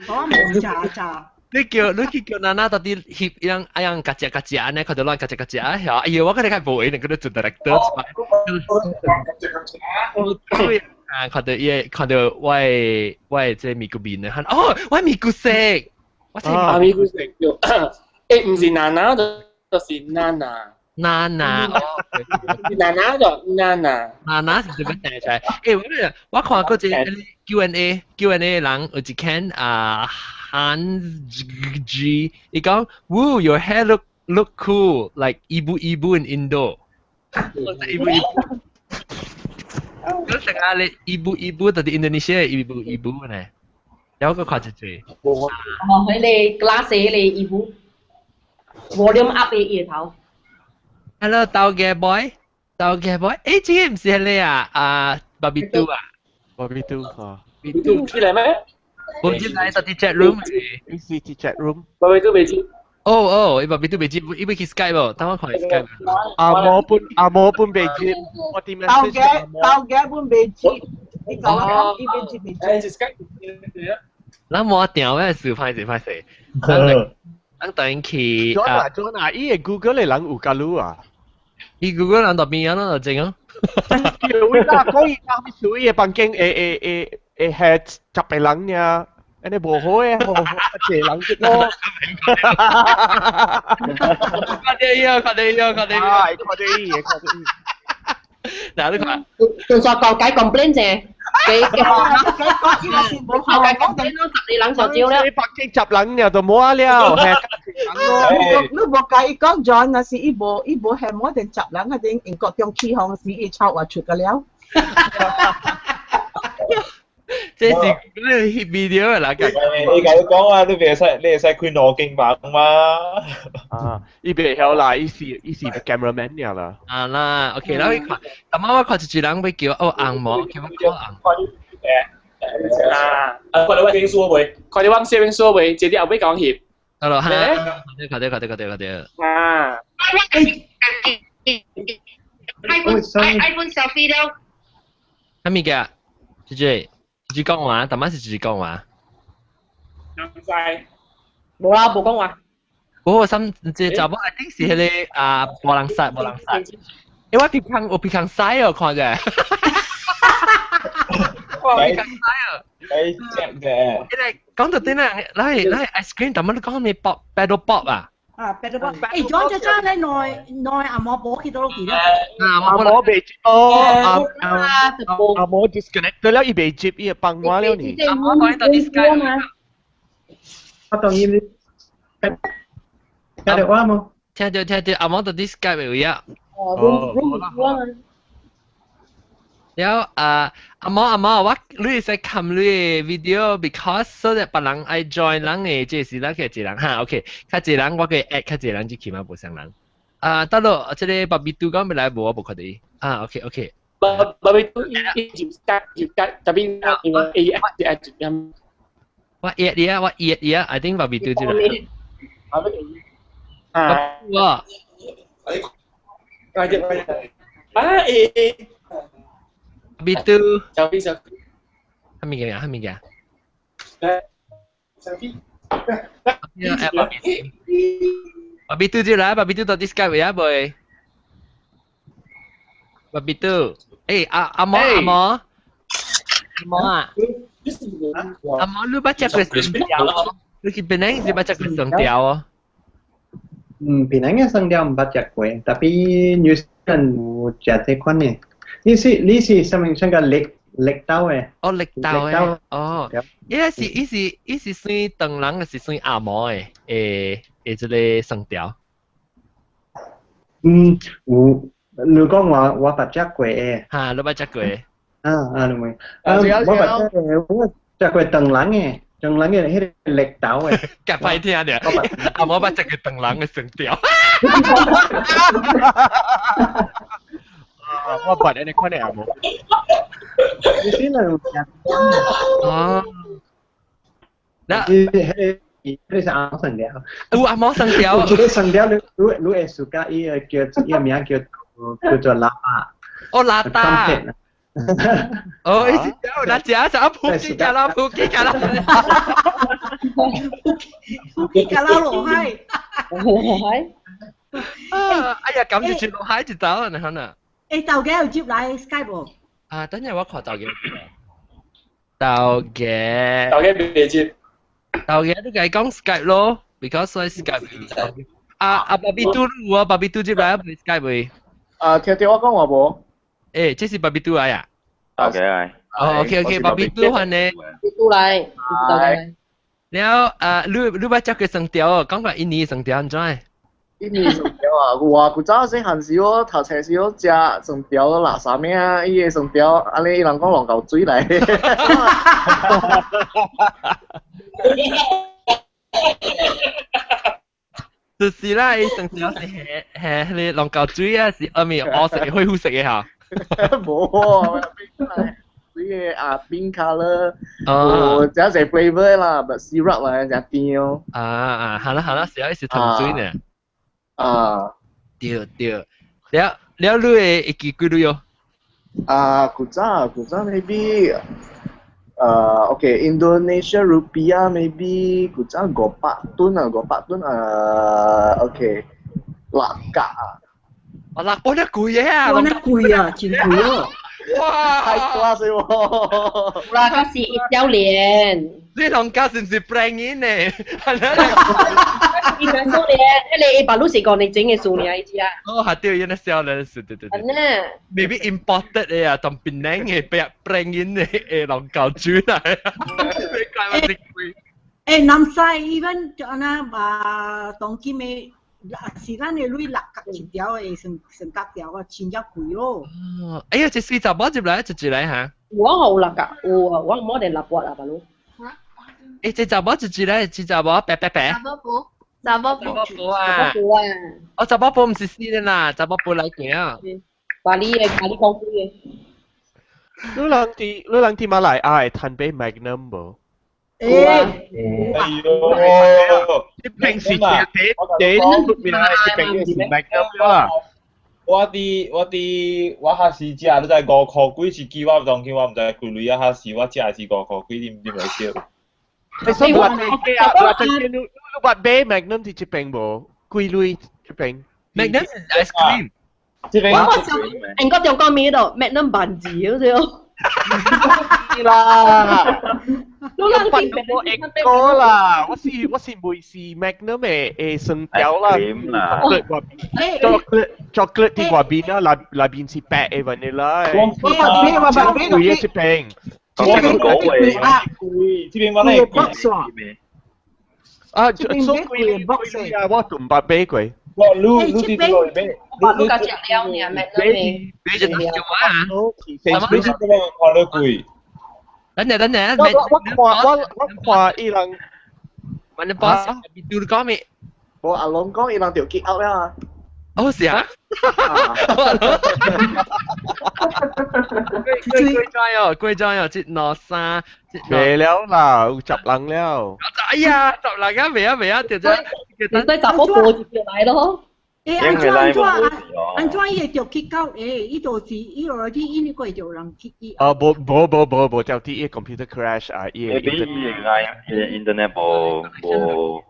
Speaker 3: 我冇查查。
Speaker 1: 你叫你去叫娜娜到底翕伊人哎樣夾食夾食按呢，看到亂夾食夾食啊！哎喲，我看你較無閒，佢都做 director。啊，看到伊，看到我的這個咪咕面咧，哦，我咪咕色，我這
Speaker 6: 啊咪咕色，誒唔是娜娜就是娜娜。
Speaker 1: 娜娜，哦，
Speaker 6: 娜娜就娜娜，
Speaker 1: 娜娜是點樣寫出來？欸，我看過一個 Q&A 人有一間啊韓 G，伊講，Woo your hair look cool like ibu ibu in Indo。 Ibu ibu。嗰成日你 ibu ibu 到底 Indonesia ibu ibu 呢？有個看一隻。
Speaker 8: 哦，佢哋 glass 你 ibu volume up 嘅葉頭。
Speaker 1: Hello，豆嘅 boy，豆嘅 boy，誒，這個唔是你啊，啊，Bobby 嘟啊
Speaker 2: ，Bobby 嘟啊
Speaker 6: ，Bobby 嘟出嚟咩？
Speaker 1: 冇進來，到啲 chat room，
Speaker 2: 你是啲 chat room。
Speaker 6: Bobby 嘟未接。
Speaker 1: 哦哦，伊 Bobby 嘟未接，伊欲去 Skype 無？等我看 Skype。
Speaker 2: 阿摩本未接，我點樣？
Speaker 4: 豆嘅本未接，你講我伊未接未接。
Speaker 1: 咱無定咩事，歹勢歹勢。咱等去
Speaker 2: 啊！做哪？伊個 Google 的人有加入啊？
Speaker 1: 伊 Google 人就邊樣咯，就正啊。
Speaker 2: 叫我啦，講伊他們屬於房間會會會會係10個人爾，按呢無好誒，好一個人一個。
Speaker 1: 看到伊啊，看到伊啊，看到伊。
Speaker 2: 啊，看到伊，看到伊。
Speaker 1: 嗱，你看。
Speaker 8: 就煞舊解 complain 啫。幾幾
Speaker 4: 幾
Speaker 8: 冇後解 complain 咯，10個人就招了。
Speaker 2: 你北京10人爾就冇啊了，係
Speaker 4: 你無共伊講 John，若是伊無伊無係無定10人，啊定英國中起風時，伊抄話出個了。
Speaker 1: 這是你翕 video 啦，
Speaker 7: 你共伊講啊，你袂使你會使開兩間房嗎？
Speaker 2: 啊，伊袂曉啦，伊是 cameraman 爾啦。
Speaker 1: 啊啦，OK 啦，我看，咁啱我看一個人欲叫哦紅毛，叫我看紅。
Speaker 6: 啊，啊，看到我攝影書未？看到我攝影書未？這啲後尾講翕。
Speaker 1: 得咯，哈，看到看到看到看到。
Speaker 6: 啊。
Speaker 8: iPhone selfie 了。
Speaker 1: 啥物嘅？姐姐，姐姐講話，大媽是姐姐講話。
Speaker 6: 唔知。
Speaker 8: 無啦，無講話。
Speaker 1: 嗰個心，這查某一定是彼個啊，無人殺，無人殺。欸，我鼻孔有鼻孔屎哦，看者。我鼻孔屎哦。
Speaker 7: 哎，正嘅。
Speaker 1: 彼個講到點啊？來來，ice cream，大媽你講咩 pop paddle pop 啊？
Speaker 3: 啊，paddle pop。欸，John 這陣咧內內阿毛無去倒落去啦。
Speaker 2: 阿摩未接哦，阿摩 disconnect 了，伊未接，伊會放我了呢。
Speaker 1: 阿摩講到 disconnect
Speaker 8: 嘛。
Speaker 10: 我當然聽到我冇？
Speaker 1: 聽到聽到，阿摩到 Skype 有呀。
Speaker 8: 哦，room 嘛。
Speaker 1: 了啊，阿毛阿毛，我你會使看你的 video，because so that 別人愛 join 人的，這是咱個一人哈，OK，較濟人我可以 add 較濟人入去嘛，無相人。啊，得咯，這個爸比嘟講欲來無，我無確定。啊，OK OK。
Speaker 6: 爸比嘟伊入加入加，特別因為 A A 入
Speaker 1: 我 add 你啊，我 add 你啊，I think 爸比嘟這個。
Speaker 6: 啊，
Speaker 1: 哇！
Speaker 6: 快啲快啲！啊誒！
Speaker 1: 爸比嘟。
Speaker 6: 小 B 小 B。
Speaker 1: 啥物件啊？啥物件？
Speaker 6: 小 B。
Speaker 1: 爸比爸比嘟就來，爸比嘟到啲 Skype 啊，boy。爸比嘟，誒阿阿毛阿毛，阿毛啊，阿毛你捌食過生條哦？你去檳城是捌食過生條哦？
Speaker 10: 嗯，檳城嘅生條毋捌食過，tapi New Zealand 有食這款嘅。你是啥物啥個綠綠豆嘅？
Speaker 1: 哦，綠豆嘅，哦，伊個是伊是伊是算唐人，還是算紅毛嘅？誒，這個生條。
Speaker 10: 嗯，有，你講我捌食過嘅。
Speaker 1: 哈，你捌食過？
Speaker 10: 啊啊，你問。啊，我捌食過，我食過唐人嘅，唐人嘅彼個綠豆嘅。
Speaker 1: 夾歹聽著，阿毛捌食過唐人嘅生條。
Speaker 2: 我捌按呢款的紅毛。
Speaker 10: 你先來有食。
Speaker 1: 哦。
Speaker 10: 那。彼個是紅毛生條。
Speaker 1: 有紅毛生條。
Speaker 10: 這個生條你你你會 suka 伊個叫伊個名叫叫做喇叭。
Speaker 1: 哦，喇叭。哦，伊是叫那食食撲街咖啦，撲街咖啦。
Speaker 3: 撲街咖啦落海。
Speaker 8: 落海。
Speaker 1: 啊！哎呀，咁就接落海就走啦，你可能。
Speaker 3: 欸，豆家有接來 Skype 無？
Speaker 1: 啊，等陣我看到嘅，到嘅，
Speaker 6: 到嘅未接，
Speaker 1: 到嘅你計講 Skype 咯，because 我 Skype。啊啊，爸比嘟有啊，爸比嘟接來啊，Skype 未？
Speaker 14: 啊，聽到我講話無？
Speaker 1: 誒，這是爸比嘟來啊？
Speaker 9: OK 來。
Speaker 1: 哦，OK OK，爸比嘟還呢？
Speaker 8: 嘟來，
Speaker 1: 了啊，你捌食過生條哦？講過印尼生條安怎？
Speaker 14: 印尼生條啊，有啊，古早細漢時我讀冊時我食生條垃圾物啊，伊個生條，按呢伊人講龍溝水來。
Speaker 1: 就是啦，伊生條是係係迄個龍溝水啊，是阿咪烏色的、灰灰色的嚇。
Speaker 14: 無啊，水的啊，冰 colour，有真濟 flavour 啦，but syrup 啦，真甜哦。
Speaker 1: 啊啊，好啦好啦，是啊，是糖水呢。
Speaker 14: 啊，
Speaker 1: 對對，了了，你會會記幾鐳哦？
Speaker 14: 啊，古早古早 maybe，OK，Indonesia rupiah maybe 古早500盾啊，500盾啊，OK，六角啊。
Speaker 1: 啊，六本啊貴嘅啊！
Speaker 3: 哇，那貴啊，真貴哦！
Speaker 1: 哇，
Speaker 14: 太誇張喎！
Speaker 8: 啦，嗰是一條鏈。
Speaker 1: 你兩家是唔是 brand 呢？
Speaker 8: 伊講數咧，迄個白鷺是講你整嘅數爾，伊知啊。
Speaker 1: 哦，係對，因為銷量是，對對對。
Speaker 8: 真的。
Speaker 1: Maybe imported 的啊，從檳城的白 brand 的的龍溝水來。你怪我真貴。
Speaker 3: 誒，南西 even 就按那啊，當今的是咱的鐳六角一條的，算算角條啊，真正貴哦。
Speaker 1: 哦，哎呀，這四十蚊入來，一一來嚇。
Speaker 8: 我好六角，有啊，我冇得六百啊，白鷺。
Speaker 1: 誒，這查某一一來，這查某白白白。
Speaker 15: 查某婆，查某婆。
Speaker 1: 查某婆啊！哦，查某婆毋是死的啦，查某婆來過啊。
Speaker 8: 巴黎的，巴黎講貴的。
Speaker 2: 你人佇馬來亞會趁買 Magnum 無？
Speaker 3: 欸，
Speaker 7: 哎呦！
Speaker 2: 你平時食第出名的這邊是 Magnum 啦。
Speaker 7: 我佇我下時食，你知5箍幾一支，我當今我毋知幾鐳啊，下時我食的是5箍幾，你袂曉？
Speaker 2: 欸，所以我啊，我你捌買 Magnum 佇這邊無？幾鐳這邊
Speaker 1: ？Magnum 是 ice cream。
Speaker 7: 這邊
Speaker 8: 我想，英國中國面度 Magnum 萬字好似哦。
Speaker 2: 啦，
Speaker 8: 你人
Speaker 2: 見過啦，我是每是 Magnum 的酸條啦，chocolate chocolate 佇外邊啦，內邊是白的 vanilla 的。
Speaker 7: 我
Speaker 4: 捌買，我捌買，
Speaker 2: 貴的這邊，
Speaker 9: 這邊貴
Speaker 4: 啊，
Speaker 7: 貴，這邊我咧貴。
Speaker 2: 啊，做貴貴啊，我都毋捌買過。
Speaker 7: 我你你佇倒位買？
Speaker 8: 我捌食了爾，Magnum
Speaker 1: 買就得啊。
Speaker 7: 你佇倒位看到貴？
Speaker 1: 等陣等陣，
Speaker 2: 我看伊人，
Speaker 1: 問你 boss，你講咩？
Speaker 14: 無阿龍講伊人就 kick out 了啊。
Speaker 1: 哦是啊。幾幾張哦，幾張哦，這兩三，
Speaker 2: 未了啦，有十人了。
Speaker 1: 哎呀，十人啊，未啊未啊，就這。
Speaker 8: 你對查某婆就來咯。
Speaker 3: 欸，按怎按怎按怎伊會著去到？欸，伊就是伊落去印尼過就有人去伊。
Speaker 2: 啊，無無無無無，就啲伊 computer crash 啊，伊
Speaker 9: 個 internet 無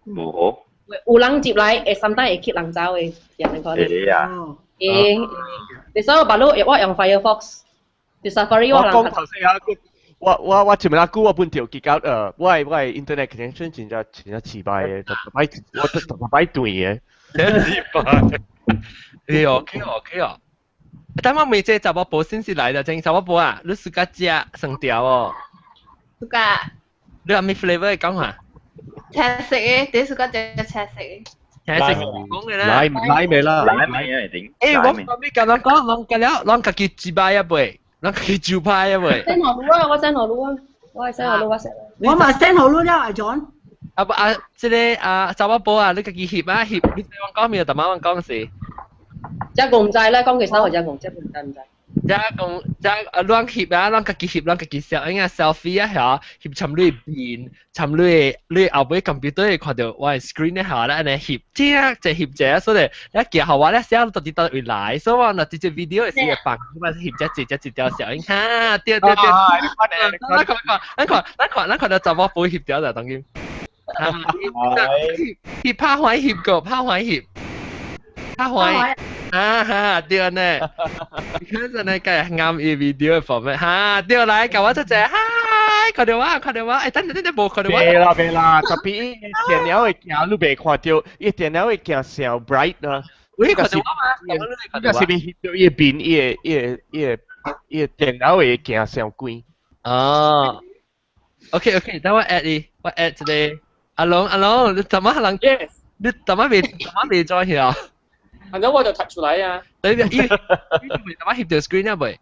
Speaker 9: 無好。
Speaker 8: 有人接來，會三代會吸人走的，是按呢款。
Speaker 9: 會啊。
Speaker 8: 欸，你所以白鷺我用 Firefox，就 Safari 我
Speaker 2: 人。我講頭先啊，我前面阿姑我本條結構我 internet connection 真正真正失敗的，逐擺我逐擺斷的。
Speaker 1: 失敗。哎呦，OK 哦，OK 哦。但我每這查某婆先是來的，真查某婆啊，你自家食酸條哦。
Speaker 15: 自家。
Speaker 1: 你有咩 flavor 講下？
Speaker 15: 青色的，第一個食青色的。
Speaker 1: 青色講嘅啦。
Speaker 2: 來來未啦？
Speaker 9: 來未啊？一定。
Speaker 1: 欸，我我你甲人講，人甲了，人家己一擺啊未，人家己酒牌啊未。
Speaker 8: send 予你啊，我 send 予你啊，我會 send 予你，我 send。
Speaker 3: 我嘛 send 予你了，阿 John。
Speaker 1: 啊不啊，這個啊查某婆啊，你家己翕啊翕，你我講咩？逐擺我講是。
Speaker 8: 這個毋知咧，講其實我這個這毋知毋知。
Speaker 1: 這講這啊，亂翕啊，咱家己翕，咱家己笑，應該 selfie 啊，嚇，翕參你面，參你你後尾 computer 會看到我的 screen 咧，嚇，咱按呢翕，這這翕這，所以你行予我咧寫到底佗位來，所以我若直接 video 會時會放，我翕這這這一條小影，哈，對對對，咱看看，咱看咱看咱看到查某婆翕條就當今，翕拍歡翕個，拍歡翕，拍歡。啊哈，對呢。你看真係計啱伊 video format 哈，對來，甲我出隻，嗨，看到我，看到我，欸，等陣等陣，無看到我。
Speaker 2: 袂啦袂啦，特別伊電腦的鏡你袂看到，伊電腦的鏡上 bright 啦。
Speaker 1: 喂，看到我嗎？
Speaker 2: 應該是咪翕到伊的面，伊的伊的伊的伊的電腦的鏡上光。
Speaker 1: 哦。OK OK，等我 add 你，我 add 一個阿龍阿龍，你怎麼人？你怎麼未怎麼未再去啊？
Speaker 6: 反正我就突出來啊。
Speaker 1: 你你你怎麼翕到 screen 啊？未？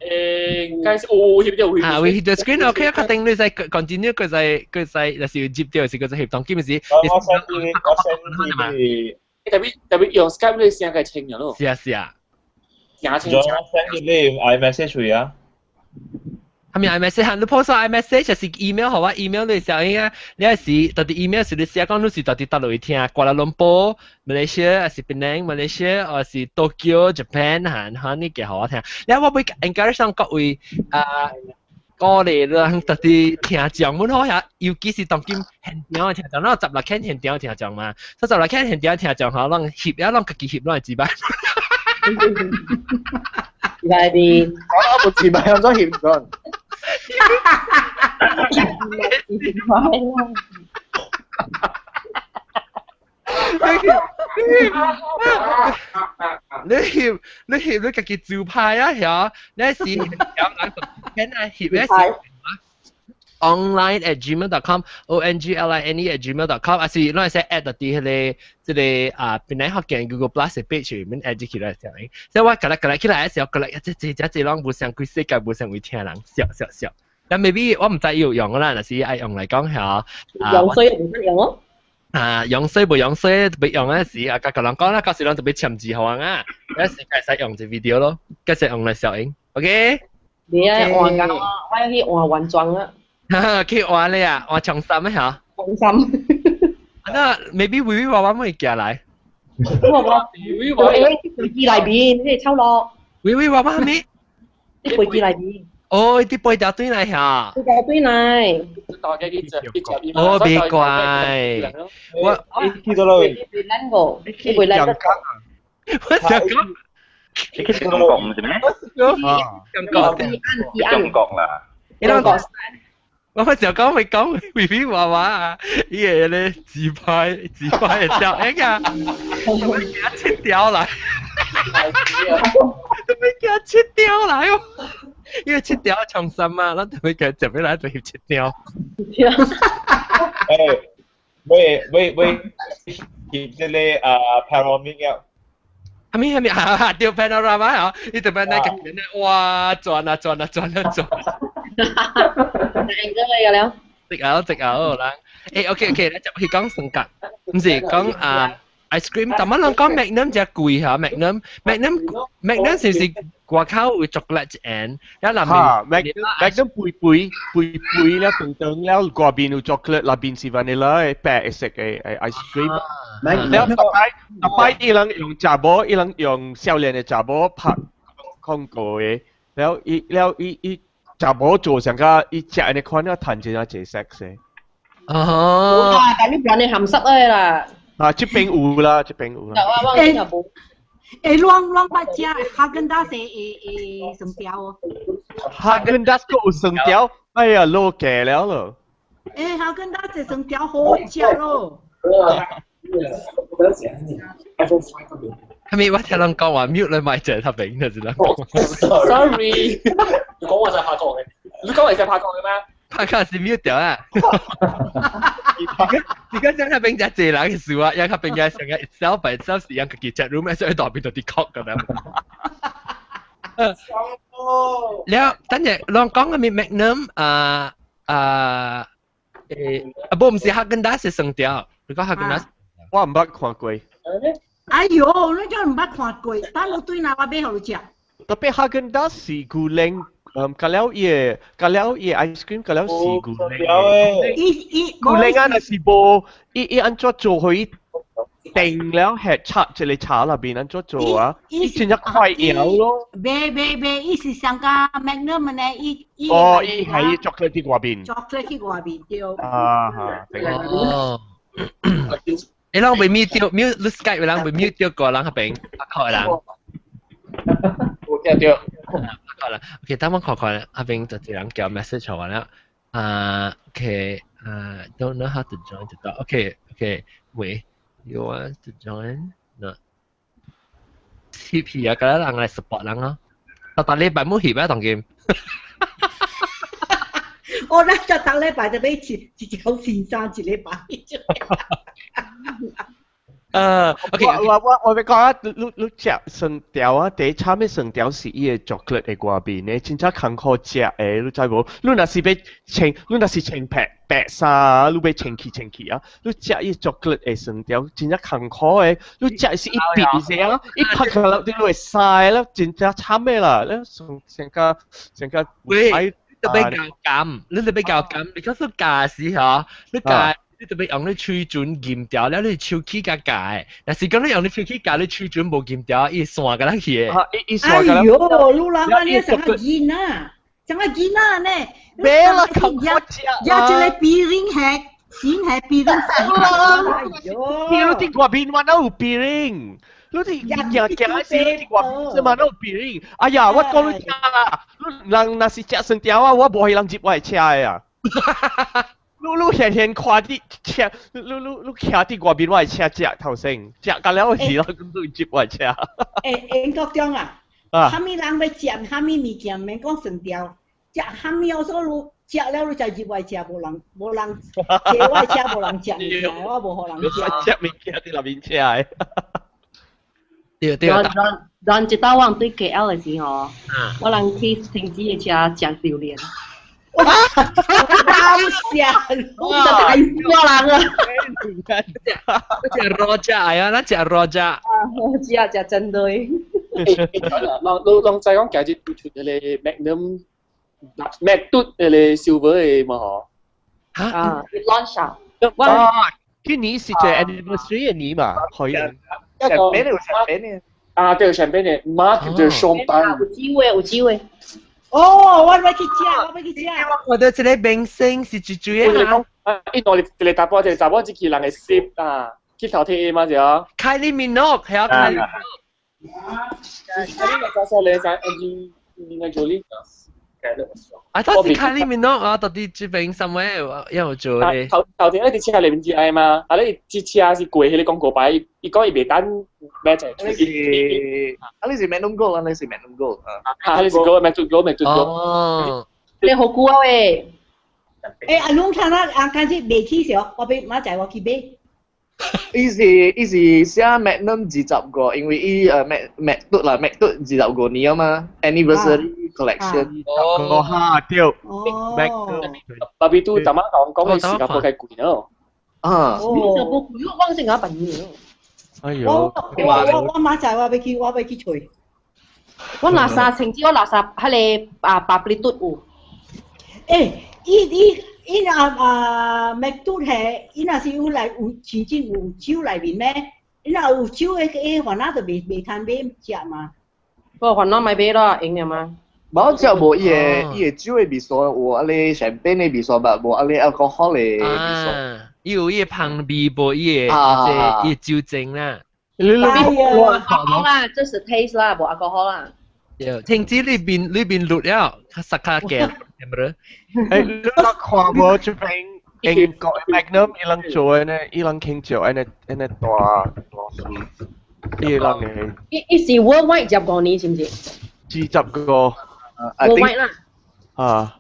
Speaker 6: 誒，該是有翕到有翕。
Speaker 1: 啊，會翕到 screen OK，確定你使 continue 佢使佢使，若是有接到是佢使翕當，基本是。
Speaker 7: 我 send 你，我 send 你。
Speaker 6: 特別特別用 Skype 你聲計清咗咯。
Speaker 1: 是啊是啊。
Speaker 6: 聲清。
Speaker 7: 我 send 你 iMessage 啊。
Speaker 1: 係咪 iMessage？你 post iMessage 就是 email 好啊？email 你時候應該你係是到底 email 是你寫講你是到底佗落去聽，瓜拉倫坡、馬來西亞，還是檳城、馬來西亞，還是 Tokyo、Japan 嚇嚇你嘅好我聽。你我會 encourage 上各位啊，鼓勵人到底聽講阮好呀，尤其是當今現場的聽眾，咱十六間現場聽眾嘛，所以十六間現場聽眾吼，攏翕啊，攏家己翕攏會自擺。
Speaker 8: 來啲，
Speaker 14: 我冇自擺，我咗翕咗。
Speaker 1: 你翕你翕你家己自拍啊，曉？你是有人聽啊翕咧是 online@gmail.com ongline@gmail.com 啊是咱會使 add 到佇彼个這个啊檳城福建 Google Plus 的 page 裡面 add 入去來聽。所以我過來過來起來的時候，過來這這這這攏無相規世界無相位聽人笑笑笑。但 maybe 我毋知有用啦，若是愛用來講嚇。
Speaker 8: 用水唔得用咯。
Speaker 1: 啊，用水無用水，特別用嗰時啊，甲個人講啦，到時人特別簽字互人啊，有時會使用這 video 咯，繼續用來小影，OK？
Speaker 8: 你啊換㗎，我要去換原裝啊。
Speaker 1: 去換咧啊，換長衫啊嚇。
Speaker 8: 長衫。
Speaker 1: 那 maybe 微微娃娃會寄來。
Speaker 8: 我我微微飛機內面，你抽落。
Speaker 1: 微微娃娃咩？
Speaker 8: 啲飛機內面。
Speaker 1: 哦，啲背條對來嚇。
Speaker 8: 背條對來。
Speaker 1: 哦，別怪。我
Speaker 7: 記得咯。
Speaker 8: 你咱個，你袂來得。
Speaker 1: 我想講。
Speaker 9: 你去中國唔是咩？
Speaker 1: 中國。
Speaker 9: 中國啦。
Speaker 1: 中國。我就講咪講微微娃娃啊，伊個咧自拍自拍的照片啊，都欲給他切掉來，都欲給他切掉來哦，因為切掉長衫嘛，咱就欲給他接來就翕切掉。
Speaker 7: 誒，喂喂喂，翕這个啊 panoramic 啊。
Speaker 1: 係咪係咪啊？對 panorama 啊，伊特別那個哇轉啊轉啊轉啊轉。
Speaker 8: 應該嚟了。
Speaker 1: 直咬直咬啦。誒，OK OK，咱就去講性格，唔是講啊 ice cream。但係人講 Magnum 只貴嚇，Magnum Magnum Magnum 是唔是外口有 chocolate and 一內面？
Speaker 2: 嚇，Magnum 杯杯杯杯了長長了，外邊有 chocolate，內邊是 vanilla 白色的 ice cream。了逐擺逐擺伊人用查某，伊人用少年的查某拍廣告的，了伊了伊伊。查某做上個伊食按呢款了，趁真正濟 sex 的。
Speaker 1: 哦。
Speaker 8: 哇！但你不然你鹹濕的啦。
Speaker 2: 啊，這邊有啦，這邊有啦。
Speaker 8: 我我見無。
Speaker 3: 欸，攏攏捌食哈根達斯的的酸條哦。
Speaker 2: 哈根達斯閣有酸條，哎呀，老價了咯。
Speaker 3: 欸，哈根達斯酸條好食咯。
Speaker 1: 係咪我聽人講話 mute 你咪就係他餅就是啦。
Speaker 6: Sorry，你講話就係拍過嘅，你講話就係拍過嘅咩？
Speaker 1: 拍卡是 mute 掉啊！而家將他餅就濟人嘅事啊，一他餅就成日 itself by itself 是一個 chat room，所以代表到啲 cock 咁樣。了，等陣人講嘅咩 Magnum 啊啊誒，啊不，唔是哈根達斯酸條，你講哈根達斯，
Speaker 2: 我毋捌看過。
Speaker 3: 哎喲，你怎毋捌看過？等我對來我買予你食。
Speaker 2: 特別哈根達斯是牛奶，嗯，加了伊个，加了伊个 ice cream，加了是牛奶。
Speaker 3: 伊伊
Speaker 2: 牛奶啊，若是無，伊伊按怎做予伊定了，係插一个茶內邊按怎做啊？伊真正快搖咯。
Speaker 3: 袂袂袂，伊是上加 Magnum 呢，伊伊。
Speaker 2: 哦，伊係 chocolate 佇外面。
Speaker 3: chocolate 佇外面對。
Speaker 2: 啊哈，
Speaker 1: 哦。你人被 mute 掉，mute 你 Skype 人被 mute 掉個人嗰邊，拍人。
Speaker 14: 我聽到。
Speaker 1: 拍人，OK，等我看看，阿邊就一人叫 message 我啦。啊，OK，啊，don't know how to join the talk. OK, wait, you want to join? No. 翕戲啊，嗰人來 support 人咯。逐逐禮拜冇翕啊，當今。
Speaker 3: 我咧就逐禮拜就俾一一條先生一禮拜。
Speaker 1: OK，
Speaker 2: 我欲講啊，你食酸條啊，第一慘的酸條是伊的 chocolate 的外面的，真正艱苦食的，你知無？你若是欲穿，你若是穿白白衫，你欲穿去穿去啊，你食伊 chocolate 的酸條，真正艱苦的，你食是一滴一下，一拍開了，你會屎了，真正慘的啦，你成成個成個
Speaker 1: 喂，你特別較甘，你特別較甘，你講說教時嗬，你教。你特別用你喙唇含掉了，你手氣較解。若是講你用你喙齒咬，你喙唇無含掉，伊散甲咱去的。
Speaker 2: 伊散
Speaker 3: 哎喲，你人啊，你成個囡仔，成個囡仔呢？
Speaker 2: 咩啦？
Speaker 3: 呀，這個鼻鈴係，先係鼻鈴。哎喲！
Speaker 2: 你佇外面我哪有鼻鈴？你佇行行時，你佇外面嘛哪有鼻鈴？哎呀，我講你聽啦，你人若是食酸條啊，我無彼人入我的車的啊。你現現看佇車，你徛佇外面我的車食頭先，食到了時咯，你入我的車。
Speaker 3: 欸，英國長啊，啥物人欲食啥物物件，免講酸條，食啥物我說你食了你才入我的車，無人坐我的車無人食物件，我無予人食。
Speaker 2: 食物件佇內面車的。
Speaker 1: 對對。
Speaker 8: 人一道往對 KL 的時候，我人去停止的車食榴蓮。
Speaker 3: 哇！好笑，
Speaker 8: 我大我人啊！
Speaker 1: 食 rojak 啊，咱食 rojak。
Speaker 8: 啊，我食食針對。
Speaker 6: 人人知講今日出迄個 Magnum 麥嘟迄個 silver 的嘛嗬？
Speaker 1: 嚇？
Speaker 8: 啊，launch 啊！
Speaker 2: 啊，今年是這 anniversary 的年嘛，可以。
Speaker 14: 香檳有香檳的。
Speaker 6: 啊，對，香檳的，Marc de Champagne。
Speaker 8: 有機會，有機會。
Speaker 3: 哦，我欲去食，我欲去食。
Speaker 1: 我覺得這個明星是最最嘅。
Speaker 6: 啊，伊兩一個查某，一個查某一去人會攝啊，去頭提嘛是啊。
Speaker 1: Kylie Minogue 係啊，Kylie Minogue。
Speaker 6: Kylie Minogue 係 Angelina Jolie。
Speaker 1: 啊，當時 Kylie Minogue 啊，到底這邊 somewhere 有做咧。
Speaker 6: 頭頭前你佇車內面知愛嘛？啊，你這車是過彼個廣告牌，伊講伊袂等咩就。
Speaker 14: 你是 Magnum Gold 啊？你是 Magnum Gold 啊？
Speaker 6: 啊，你是 Gold Magnum Gold Magnum Gold。
Speaker 1: 哦。
Speaker 8: 你好久啊喂！
Speaker 3: 欸，阿龍睇下啊，開始未起時，我欲明仔載我去買。
Speaker 14: 伊是寫 Magnum 25，因為伊麥嘟啦，麥嘟25年啊嘛，anniversary collection。
Speaker 2: 哦，哈對。
Speaker 3: 哦。
Speaker 6: 特別都頭仔講講去新加坡較貴咯。
Speaker 14: 啊。
Speaker 8: 新加坡貴，我新加坡便宜。
Speaker 2: 哎呦！
Speaker 3: 我明仔載我欲去，我欲去揣。
Speaker 8: 我垃圾甚至我垃圾彼個啊巴比嘟有。
Speaker 3: 欸，伊伊啊啊，麥嘟係，伊若是有來有真正有酒內面咩？伊若有酒的，伊煩惱就袂通買食嘛。
Speaker 8: 不煩惱莫買咯，用了嘛。
Speaker 14: 無食無伊個酒的味素，有啊咧香檳的味素，但無啊咧 alcohol 的味素。
Speaker 1: 伊有伊個香味，無伊個這伊酒精啦。
Speaker 2: 你你
Speaker 8: 無 alcohol 啦，這是 taste 啦，無 alcohol 啦。
Speaker 1: 對，聽知呢邊錄了，較實較驚，係咪？
Speaker 2: 欸，你看無這邊英國 Magnum 伊人做的呢，伊人傾做按呢按呢大大伊人的。
Speaker 8: 伊是 worldwide 25年，是毋是？25。 worldwide 啦。
Speaker 2: 啊。
Speaker 6: 啊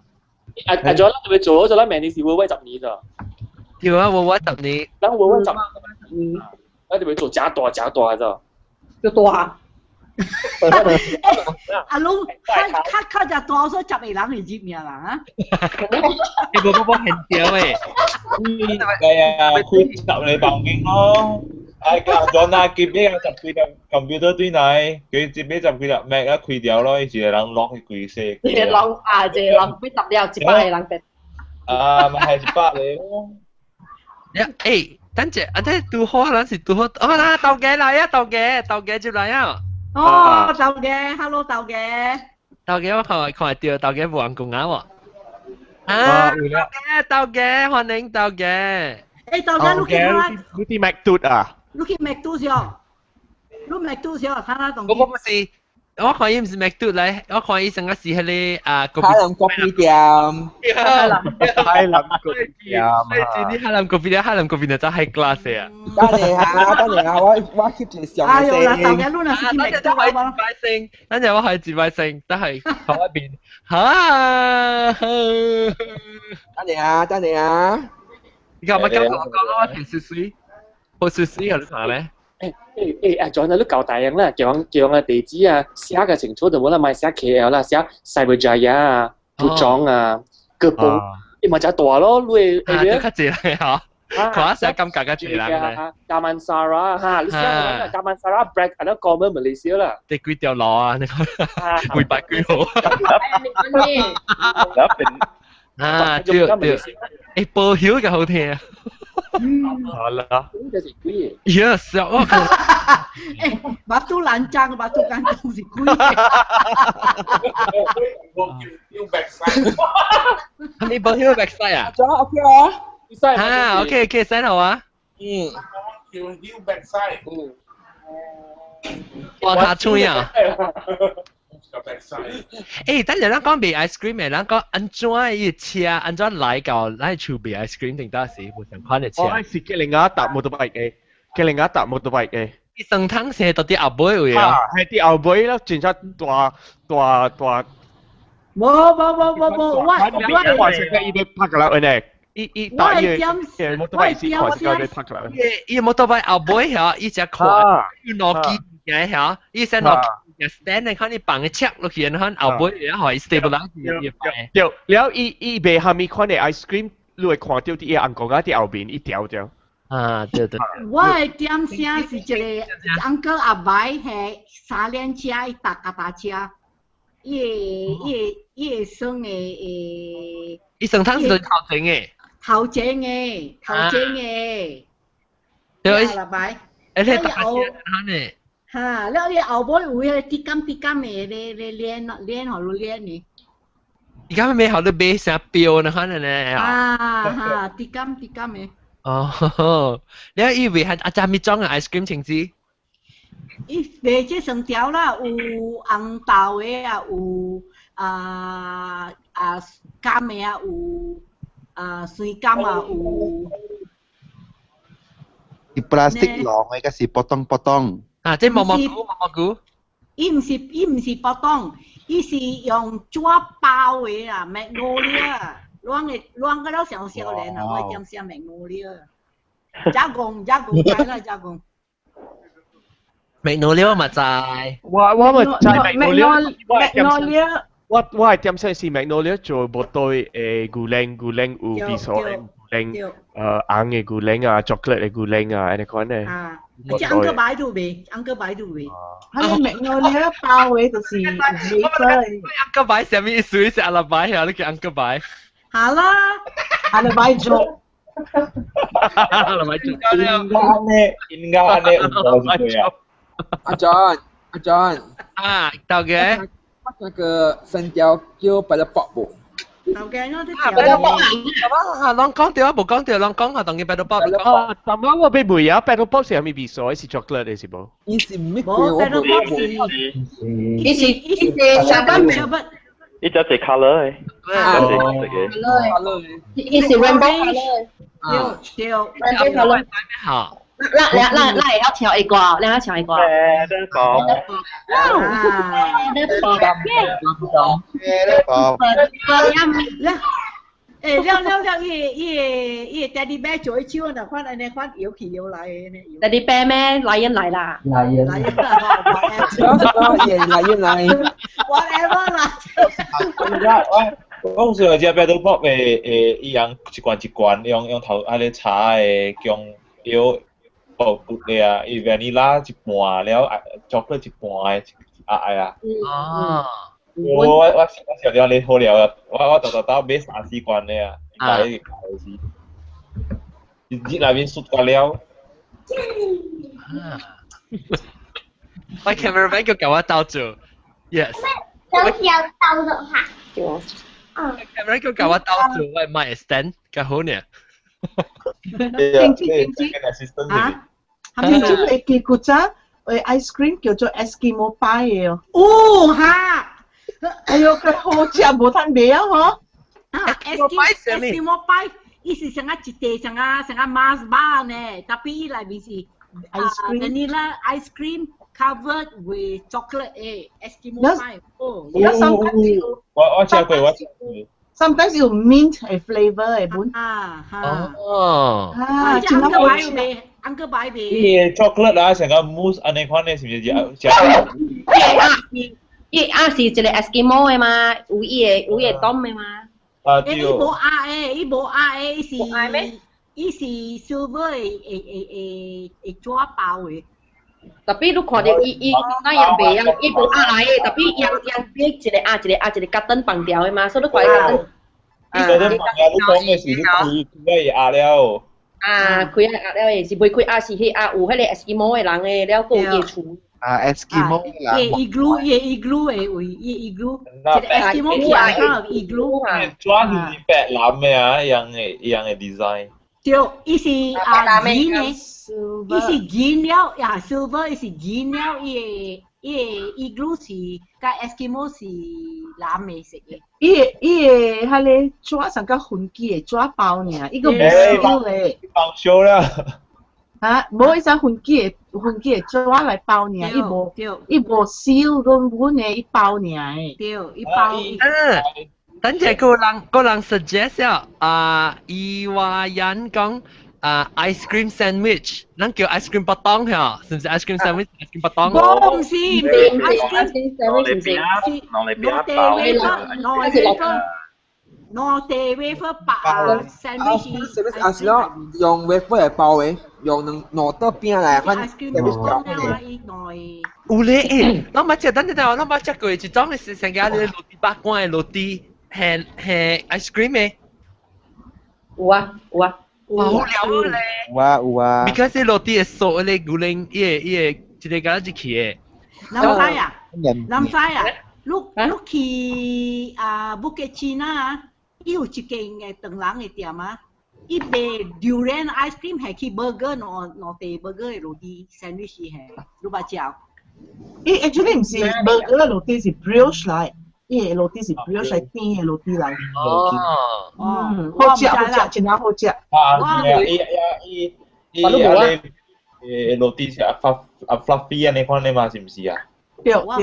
Speaker 6: 啊！咗啦，特別做咗啦，明年是 worldwide 10年咋？
Speaker 1: 對啊，worldwide 十年。
Speaker 6: 咱 worldwide 十年，咱特別做誠大誠大咋？
Speaker 8: 就大。
Speaker 3: 阿龍，較較較只大所10個人會入命啦啊！
Speaker 1: 你無無無很屌誒。
Speaker 7: 係啊，開十你房間咯。啊，講那結尾啊，十幾粒 computer 對內，佢接尾十幾粒 Mac 啊開掉咯，伊一個人 lock 去規勢。
Speaker 8: 一個人啊，一個人幾十了，100個人得。
Speaker 7: 啊，咪係100個咯。
Speaker 1: 呀，欸，等陣，啊，這拄好，咱是拄好，哦，啦，頭家來啊，頭家，頭家入來啊。
Speaker 3: 哦，頭家，hello 頭家。
Speaker 1: 頭家我看看到，頭家無人講啊喎。啊，頭家，頭家，歡迎頭家。
Speaker 3: 誒，到家你去看，
Speaker 2: 你啲麥嘟啊？
Speaker 3: 你去麥嘟上，你麥嘟上，睇下同。
Speaker 1: 我我不是，我看伊毋是麥嘟來，我看伊成個是彼个啊，
Speaker 5: 哈林咖啡店，
Speaker 2: 哈林咖啡店，
Speaker 1: 你哈林咖啡店，哈林咖啡店就 high class 啊！
Speaker 5: 等下，等下，我翕一個相
Speaker 3: 哎呦啦，大家你若是去麥嘟
Speaker 1: 我自擺聲，等陣我係自擺聲，但係頭一邊嚇。
Speaker 5: 等下，等下。
Speaker 1: 你幹嘛咁我講我平時水，好水水啊！你睇咩？
Speaker 6: 誒誒，阿 John 啊，你夠大樣啦，叫人叫人嘅地址啊，寫個清楚就冇啦，咪寫 KL 啦，寫 Cyberjaya 啊、蒲莊啊、吉邦，伊嘛真大咯，你會
Speaker 1: 啊，都較濟啦嚇，看下寫感覺較濟人咧。
Speaker 6: Damansara 嚇，你寫個 Damansara Break 啊，都過咩馬來西亞啦？
Speaker 1: 第幾條路啊？你講幾百幾號？啊，對對，誒，報曉就好聽。
Speaker 2: 好啦。
Speaker 1: Yes，我
Speaker 3: 誒，batu lancang, batu gantung 是鬼。
Speaker 12: 我叫 backside。
Speaker 1: 你報曉 backside 啊？
Speaker 5: 咗 OK 啊。
Speaker 1: 啊，OK OK，send 好啊。
Speaker 5: 嗯。
Speaker 12: 叫 new backside。
Speaker 6: 嗯。
Speaker 1: 哇，他吹啊！
Speaker 12: backside。
Speaker 1: 誒，等陣咱講賣 ice cream 嘅，咱講按怎伊車按怎來到咱厝賣 ice cream 定當時無相款的車。
Speaker 2: 我是吉另外搭摩托車嘅，吉另外搭摩托車嘅。
Speaker 1: 伊酸湯是到啲後尾位啊。
Speaker 2: 係啲後尾咯，真正大大大。
Speaker 3: 無無無無無，我我
Speaker 2: 我成個伊要拍過來呢，伊伊搭伊個摩托車是看成個要拍過來。
Speaker 1: 伊摩托車後尾嚇，伊只看有諾基嘅嚇，伊先諾基。stand 你看你放個車落去，你看後尾然後 stabilize
Speaker 2: 對，了伊伊賣蝦米款的 ice cream，你會看到佇伊紅公仔佇後面一條條。
Speaker 1: 啊，對對。
Speaker 3: 我的點聲是一個 uncle 阿伯係三輪車，伊搭腳踏車，伊會伊會伊會算的會。
Speaker 1: 伊算湯是頭前的。
Speaker 3: 頭前的，頭前的。
Speaker 1: 對。
Speaker 3: 阿伯。
Speaker 1: 誒，你搭車呢？
Speaker 3: 哈，了伊後尾有迄個滴甘滴甘的咧咧鏈鏈予你鏈呢。
Speaker 1: 而家咩好你買啥錶呢？可能呢？
Speaker 3: 啊哈，滴甘滴甘的。
Speaker 1: 哦，你以為係阿渣咪裝嘅 ice cream 情子？
Speaker 3: 伊賣這酸條啦，有紅豆的啊，有啊啊甘的啊，有啊酸柑啊，有。
Speaker 16: 是 plastic 籠的，還是 potong potong？
Speaker 1: 啊，這毛毛菇毛毛菇。
Speaker 3: 伊毋是包裝，伊是用紙包的啦，Magnolia，亂的亂個了上少年啊，我點寫 Magnolia。加工加工，解啦加工。
Speaker 1: Magnolia 我嘛知。
Speaker 2: 我嘛知 Magnolia。
Speaker 4: Magnolia。
Speaker 2: 我係點寫是 Magnolia 做無對誒牛奶牛奶有味素的牛奶，紅的牛奶啊，chocolate 的牛奶啊，按呢款的。
Speaker 3: 啊。這 uncle 擺到未？uncle 擺到未？
Speaker 4: 啊，你 Magnolia 包的就是 wafer。
Speaker 1: uncle 擺啥物意思？是阿拉擺啊？你叫 uncle 擺？
Speaker 3: 好啦，
Speaker 4: 阿拉擺做。
Speaker 1: 阿拉擺做。
Speaker 7: 應該按呢，應該按呢，有是對啊。
Speaker 5: 阿 John，阿 John。
Speaker 1: 啊，到嘅。
Speaker 5: 那個酸條叫白得薄無？
Speaker 3: 頭家我都
Speaker 1: 白得薄啊！攏講著啊，無講著，攏講下當然白得薄。
Speaker 2: 啊，但我我欲問啊，白得薄是啥物味素？是 chocolate 的是無？
Speaker 5: 伊是咩？
Speaker 3: 無白得薄是，
Speaker 8: 伊是伊是小班
Speaker 3: 小班。
Speaker 9: 伊只隻 colour 的，隻隻
Speaker 5: 嘅。
Speaker 8: 伊是 rainbow colour。
Speaker 3: 對對
Speaker 8: ，rainbow colour。
Speaker 1: 好。
Speaker 8: 咱咱咱咱會曉唱一歌，咱曉唱一歌。
Speaker 9: 白得薄。
Speaker 8: 白得薄。
Speaker 16: 白得薄。
Speaker 3: 誒，了了了，伊伊伊 teddy bear 做一手，若款按呢款搖去搖來的呢。
Speaker 8: teddy bear 咩？lion 來啦。
Speaker 11: lion。
Speaker 5: 來來。
Speaker 3: Whatever 啦。
Speaker 7: 我講說，這 Battle Pop 的誒，伊人一罐一罐用用頭啊咧茶的，用藥爆骨的啊，伊 vanilla 一半了，chocolate 一半的，啊哎呀。
Speaker 1: 哦。
Speaker 7: 我小條你好了啊，我豆豆豆買三四罐的啊，應該是，熱內面雪個了。
Speaker 1: 我 cameraman 叫共我鬥做，yes。
Speaker 17: 想要鬥做下。
Speaker 1: cameraman 叫共我鬥做，我咪 stand 較好呢。
Speaker 4: 聽知聽知
Speaker 3: 啊？
Speaker 4: 聽知你記古早誒 ice cream 叫做 Eskimo pie 嘅哦。
Speaker 3: 哦哈！
Speaker 4: 哎喲，佢好食無通賣啊嗬！
Speaker 3: 啊，Eskimo pie，伊是像啊一塊像啊像啊 Mars bar 呢，tapi 伊內面是
Speaker 4: ice cream
Speaker 3: vanilla ice cream covered with chocolate 誒，Eskimo pie。哦，
Speaker 7: 我食過，我食過。
Speaker 4: Sometimes 有 mint 嘅 flavour 嘅本。
Speaker 3: 啊哈。
Speaker 1: 哦。
Speaker 4: 啊，
Speaker 3: 真係好食。Uncle 擺未？
Speaker 7: 伊個 chocolate 啊，成個 mousse 按呢款的，是毋是食？
Speaker 8: 伊鴨是一個 Eskimo 的嘛，有伊個有伊個洞的嘛。
Speaker 7: 啊
Speaker 3: 對。伊無鴨的，伊無鴨的，伊是伊是 silver 的的的的紙包的。
Speaker 8: Tapi 你看著伊伊那樣袂樣，伊無鴨來的，tapi 樣樣變一個鴨一個鴨一個夾燈放掉的嘛，所以你看伊夾燈。
Speaker 7: 伊個燈放掉，你講的是你開開鴨了。
Speaker 8: 啊，開鴨了的，是袂開鴨是彼鴨有彼個 Eskimo 的人的，了閣有伊的厝。
Speaker 16: 啊，Eskimo
Speaker 3: 人。伊 igloo，伊 igloo 的位，伊 igloo，一個 Eskimo 起來口 igloo
Speaker 7: 啊。紙是白藍的啊，一樣的，一樣的 design。
Speaker 3: 對，伊是啊銀的，伊是銀了，呀 silver，伊是銀了，伊個伊個 igloo 是佮 Eskimo 是藍的色的。
Speaker 4: 伊個伊個彼個紙上較分機的紙包爾，伊個無燒咧。
Speaker 7: 放燒了。
Speaker 4: 啊，無伊只分機的分機的紙來包爾，伊無伊無燒個阮的伊包爾的。
Speaker 3: 對，伊包。
Speaker 1: 嗯，等陣個人個人 suggest 啊，伊話人講啊 ice cream sandwich，咱叫 ice cream potong 嚇，是唔是 ice cream sandwich？ice cream potong？
Speaker 3: 唔是，唔是 ice cream
Speaker 8: sandwich，唔是，
Speaker 3: 攞地 wafer，攞地 wafer 白 sandwich。
Speaker 18: sandwich 啊是咯，用 wafer 來包的，用兩兩塊餅來反 sandwich 包的。
Speaker 1: 有咧，欸，咱捌食，等陣等，咱捌食過一種是成個咧 roti 白乾的 roti，係係 ice cream 的。
Speaker 8: 有啊有啊。
Speaker 1: 哇，好了咧！
Speaker 16: 有啊有啊。
Speaker 1: Because 這 roti 會酥，那個牛奶，伊個伊個一個敢若一去的。
Speaker 3: 南西啊，南西啊，你你去啊 Bukit Cina 啊，伊有一間嘅唐人的店啊，伊賣 durian ice cream 係去 burger 兩兩塊 burger 的 roti sandwich 係，你捌食？
Speaker 4: 伊 actually 毋是 burger 的 roti 是 brioche 來，伊個 roti 是 brioche 來甜的 roti 來。
Speaker 1: 哦。
Speaker 4: 嗯，好食好食，真正好食。
Speaker 7: 啊，伊伊伊伊啊，你 roti 是啊 fluffy 按呢款的嘛，是毋是啊？
Speaker 4: 對
Speaker 3: 我我我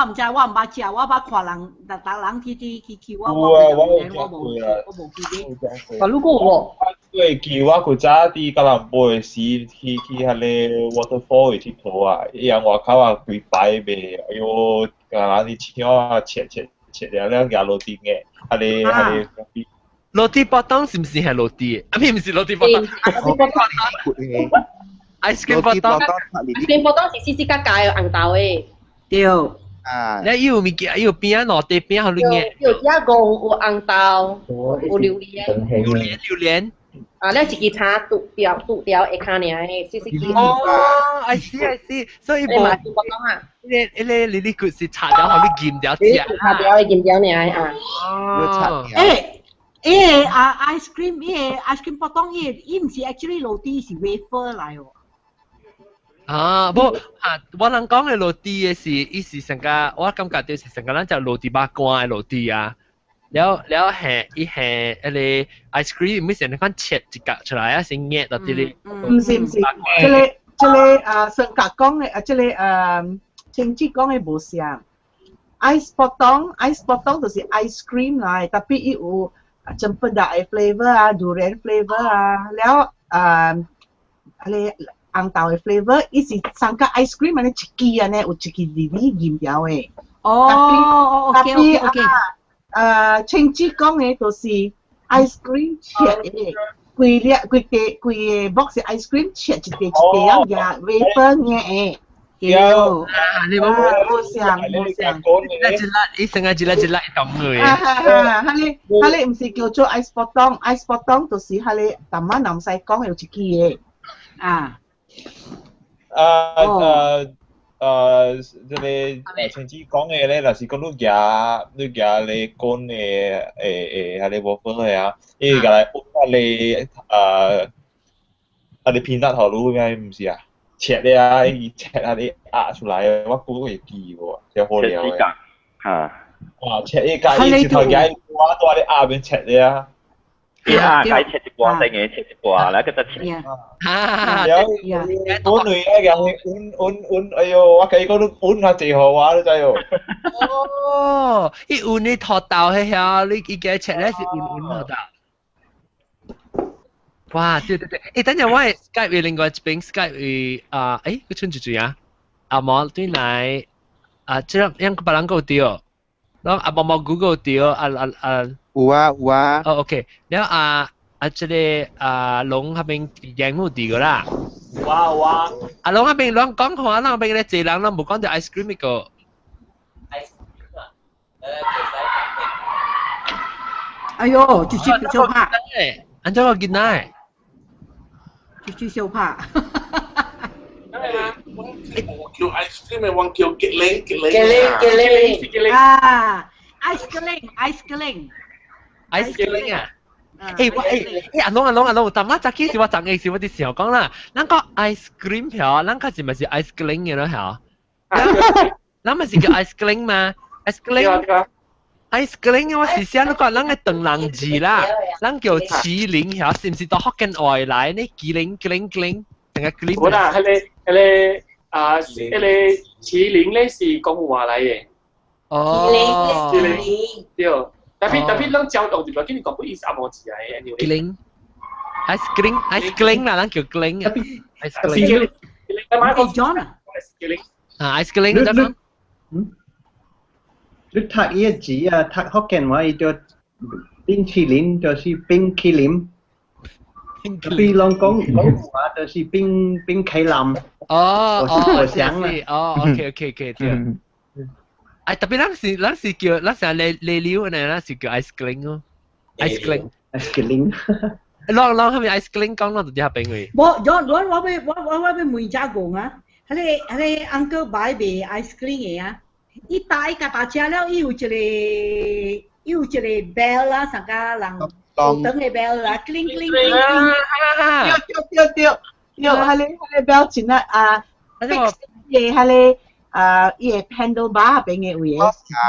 Speaker 3: 毋知，我毋捌食，我捌看人，逐逐人去去去去，我
Speaker 7: 有啊，
Speaker 3: 我
Speaker 7: 我有食
Speaker 3: 我無
Speaker 7: 過啊。
Speaker 3: 我無記得。
Speaker 8: 我如果我
Speaker 7: 對，記我古早佇吉隆坡的時，去去彼個 waterfall 的𨑨迌啊，伊人外口啊規排賣，哎喲，共人佇搶啊，切切切了了，舉 roti 的，彼個彼個。
Speaker 1: Roti potong 是毋是係 roti？啊，毋是 roti potong。ice cream potong。
Speaker 8: ice cream potong 是細細個個紅豆的。
Speaker 3: 對。
Speaker 16: 啊。
Speaker 1: 你有物件，有邊啊，落地邊好你嘅。
Speaker 8: 有只戇有紅豆，有榴蓮。
Speaker 1: 榴蓮榴蓮。
Speaker 8: 啊，你一支叉拄掉拄掉下跤爾的，細細支。
Speaker 1: 哦，I see I see，所以無。
Speaker 8: 你嘛是potong 啊？
Speaker 1: 迄個迄個哩哩骨是拆了，予你醃掉食。
Speaker 8: 拆掉會醃掉爾啊。
Speaker 1: 哦。
Speaker 3: 欸，伊個啊 ice cream，伊個 ice cream potong，伊個伊毋是 actually roti 是 wafer 來哦。
Speaker 1: 啊，無啊，我人講的 roti 的是，伊是成個，我感覺就是成個咱食 roti 肉乾的 roti 啊。了了係伊係彼個 ice cream，咪成你款切一角出來啊，先壓落佇咧。
Speaker 4: 毋是毋是，這個這個啊，雙甲講的啊，這個啊，清志講的無像。ice potong，ice potong 就是 ice cream 來，tapi 伊有 cempedak 的 flavour 啊，durian flavour 啊，了啊，彼個紅豆的 flavour，伊是三個 ice cream 按呢一支按呢，有一支粒粒醃掉的。
Speaker 3: 哦，OK OK OK。
Speaker 4: 啊，清志講的就是 ice cream 切的，規粒規塊規個 box ice cream 切一塊一塊樣夾 wafer 嘅的。
Speaker 1: 對，啊，你無
Speaker 4: 無像無像，
Speaker 1: 一粒一成個一粒一粒動嘅。
Speaker 4: 啊哈哈，彼個彼個毋是叫做 ice potong，ice potong 就是彼個淡仔南西講有一支的。
Speaker 3: 啊。
Speaker 7: 啊啊這個前次講嘅咧，若是講你夾你夾你講嘅誒誒，係你無分嘅啊，伊個來啊你啊你 peanut 頭路咩唔是啊？切咧啊，伊切啊你壓出來，我估會記喎，真好料嘅。
Speaker 9: 嚇！
Speaker 7: 哇！切伊家伊一頭夾我帶你壓邊切咧啊！
Speaker 9: 啊，該切一半，第二切一半，來個再切。
Speaker 1: 啊！
Speaker 7: 了，我女啊，夾揾揾揾，哎呦，我計講你揾下濟好我你知哦。
Speaker 1: 哦，伊揾你土豆迄遐，你伊家切咧是揾揾土豆。哇！對對對，誒，等陣我係 Skype 另外一邊 Skype 啊，誒，佢春住住啊，阿毛對來啊，這樣樣別人個對，然後阿毛毛 Google 對，啊啊啊，
Speaker 16: 有啊有啊。
Speaker 1: 哦，OK，然後啊啊，這個啊龍那邊熒幕對個啦。
Speaker 6: 哇哇！
Speaker 1: 啊龍那邊攏講看，那邊咧濟人攏無講到 ice cream 個。
Speaker 3: 哎呦，直接就拍。
Speaker 1: 按怎我見奶？
Speaker 3: 直接相拍。
Speaker 12: 我叫 ice cream 嘅，我叫結玲結玲。
Speaker 3: 結玲結玲啊！ice cream，ice cream。
Speaker 1: ice cream 啊！誒我誒誒阿龍阿龍阿龍，淡仔早起時我昨下時我佇想講啦，咱講 ice cream 條，咱較是咪是 ice cream 嘅咯嚇？咱咪是叫 ice cream 嘛？ice cream。ice cream 我是想你講咱嘅唐人字啦，咱叫麒麟條，是毋是到福建外來呢？麒麟麒麟麒麟，成個麒麟。
Speaker 6: 冇啦，迄個迄個啊，迄個麒麟咧是講話來嘅。
Speaker 1: 哦。
Speaker 6: 麒麟對。特別特別，咱交通就叫你講不意思阿無字來嘅。
Speaker 1: 麒麟。ice cream ice cream 啦，咱叫 cream 啊。ice cream。
Speaker 3: John 啊。
Speaker 1: 啊，ice cream 得講。
Speaker 10: 你讀伊個字啊，讀福建話伊叫冰淇淋，就是冰淇淋。比如講講話就是冰冰淇淋。
Speaker 1: 哦哦，
Speaker 10: 我想啦。
Speaker 1: 哦，OK OK OK，對。哎，特別咱是咱是叫咱是嚟嚟料呢，咱是叫 ice cream 咯，ice cream。
Speaker 10: ice cream。
Speaker 1: 啷啷係咪 ice cream 講啷就啲下冰位？
Speaker 3: 無，我我我要我我我要問只講啊，彼個彼個 uncle 買賣 ice cream 的啊，伊打伊家打食了，伊有一個伊有一個 bell 啦，啥個人長的 bell 啦，cling cling cling。
Speaker 4: 對對對對，對，彼個彼個 bell 真啊啊，fix 嘅彼個啊，伊個 handlebar 邊嘅位嘅，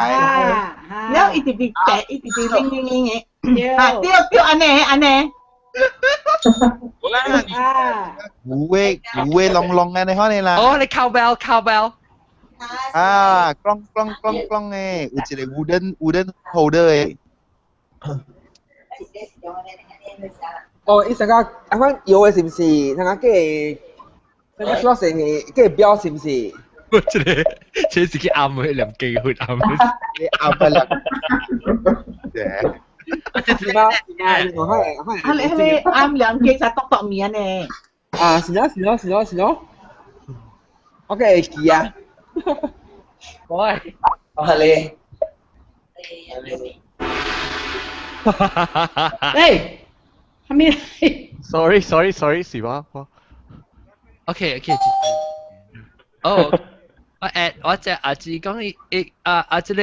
Speaker 3: 啊，
Speaker 4: 了伊直直掟，伊直直鈴鈴鈴嘅，啊對對，按呢按呢。
Speaker 3: 啊！
Speaker 16: 有嘅有嘅隆隆嘅，你看你啦。
Speaker 1: 哦，你 cowbell cowbell。
Speaker 16: 啊，咣咣咣咣嘅，有一個 wooden wooden holder 嘅。
Speaker 18: 哦，伊上個啊款搖的是毋是？上個叫個，上個小細個叫個錶是毋是？
Speaker 1: 我這個這是去暗去念機會暗。
Speaker 16: 你暗不啦？對。
Speaker 18: 是嗎？是啊，我看
Speaker 4: 彼個彼個暗兩機才剁剁面呢。
Speaker 18: 啊，是咯是咯是咯是咯。我個會記啊。
Speaker 5: 喂，我係你。
Speaker 3: 誒，係咪
Speaker 2: ？Sorry sorry sorry，是我我。
Speaker 1: OK OK。哦，我誒我只阿志講伊伊啊啊這個，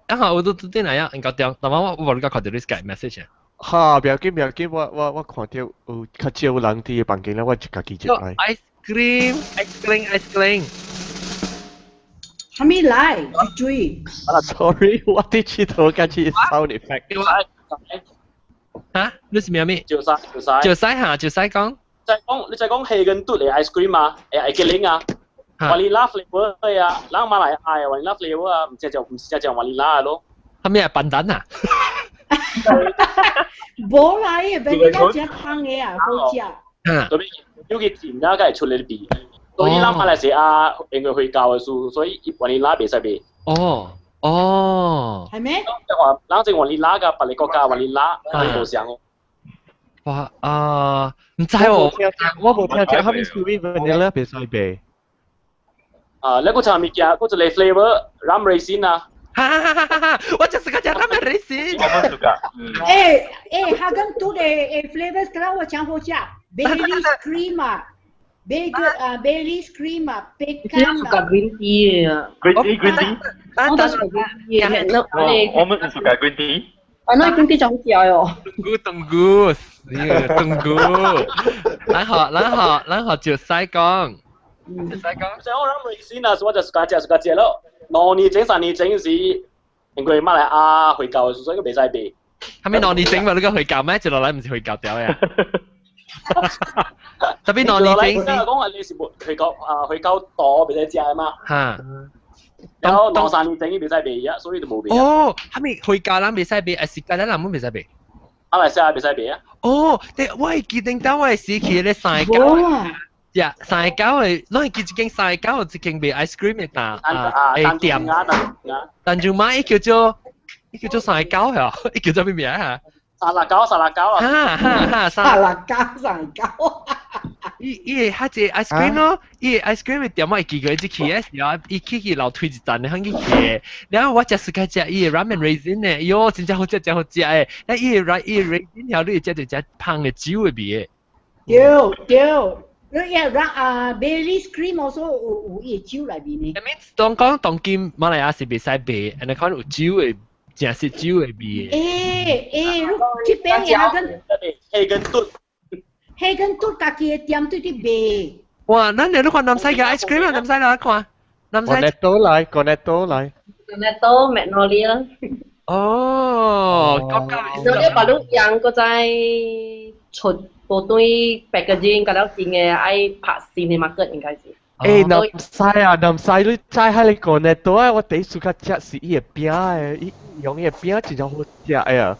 Speaker 1: 啊我都都點來啊，應該點，但我我無你個看到你 Skype message 啊。
Speaker 2: 哈，不要緊不要緊，我我我看到有較少人佇房間咧，我就家己入來。
Speaker 1: Ice cream ice cream ice cream。
Speaker 3: 係咪來？注意。
Speaker 2: Sorry，我啲佚佗開始 sound effect。
Speaker 1: 嚇？你是咩咩？
Speaker 6: 就晒就晒。
Speaker 1: 就晒嚇，就晒講。
Speaker 6: 就係講你就係講氣跟嘟嚟 ice cream 啊，誒係結玲啊，vanilla flavour 啊，咱馬來亞 vanilla flavour 啊，唔只就唔是只就 vanilla 咯。
Speaker 1: 係咩笨蛋啊？
Speaker 3: 無啦，伊個 vanilla 真香的啊，好食。
Speaker 6: 特別尤其甜啦，梗係出嚟味。所以咱馬來西亞因為回教的事，所以 vanilla 袂使賣。
Speaker 1: 哦哦。
Speaker 3: 係咩？
Speaker 6: 即係話，咱這 vanilla 甲別個國家 vanilla 係無相哦。
Speaker 1: 哇啊！唔知喎，
Speaker 2: 我無聽過，哈密 sweet vanilla 袂使賣。
Speaker 6: 啊，你個啥物件？嗰一個 flavour rum raisin 啊。
Speaker 1: 哈哈哈哈哈！我就是個講 rum raisin。
Speaker 3: 誒誒，哈根多的誒 flavors，嗰個我真好食，berry cream 啊。買個啊 Baileys cream 啊，pecan
Speaker 8: 啊 green tea 啊
Speaker 9: ，green tea green tea，
Speaker 8: 我都是 green tea 嘅，
Speaker 9: 我們唔屬於 green tea。
Speaker 8: 啊，那 green tea 就好食哦。
Speaker 1: Tunggu tunggu tunggu，咱學咱學咱學就使講，就使講。
Speaker 6: 所以我諗先啊，我就自家食自家食咯。2年前、3年前時，因為馬來亞回教，所以佢袂使賣。
Speaker 1: 係咪2年前嘛？你個回教咩？一落來唔是回教掉呀？特別2年前
Speaker 6: 是講話你是無回教啊，回教多袂使食嘛。
Speaker 1: 嚇。
Speaker 6: 然後2、3年前伊袂使賣啊，所以就無賣。
Speaker 1: 哦，係咪回教人袂使賣，還是家咱人冇袂使賣？
Speaker 6: 馬來西亞袂使賣啊。
Speaker 1: 哦，對，我會記得當我時期咧三九，呀，三九的，攏會記一間三九，一間賣 ice cream 的檔啊，誒店。但就買伊叫做伊叫做三九嚇，伊叫做咩名啊？
Speaker 6: 三六九，三六九啊！
Speaker 1: 哈哈哈！
Speaker 3: 三六九，三九。
Speaker 1: 伊伊會較濟 ice cream 咯，伊 ice cream 的店我會記過一去的時候，伊去去樓梯一層的，肯去去。然後我食世界食伊的 rum and raisin 的，喲，真正好食，真好食的。那伊的 rum 伊的 raisin 條你會食就食芳的酒的味的。
Speaker 3: 對對，你也讓啊 Baileys cream also 有有伊酒內面的。
Speaker 1: 當講當今馬來亞是袂使賣，按呢款有酒的，誠實酒的味的。
Speaker 3: 欸欸，你這邊也跟
Speaker 6: 黑根頓，
Speaker 3: 黑根頓家己的店對佇賣。
Speaker 1: 哇！咱你看南西嘅 ice cream 啊，南西來看，南西。
Speaker 2: Cornetto 來，Cornetto 來。
Speaker 8: Cornetto Magnolia。
Speaker 1: 哦，咁咁。
Speaker 8: Magnolia 把你養個在出部對 packaging 個了新嘅愛拍新嘅 market 應該是。
Speaker 2: 欸，南西啊，南西你知彼个 Cornetto 啊？我第一次較食是伊的餅的，伊用伊的餅真正好食的啊！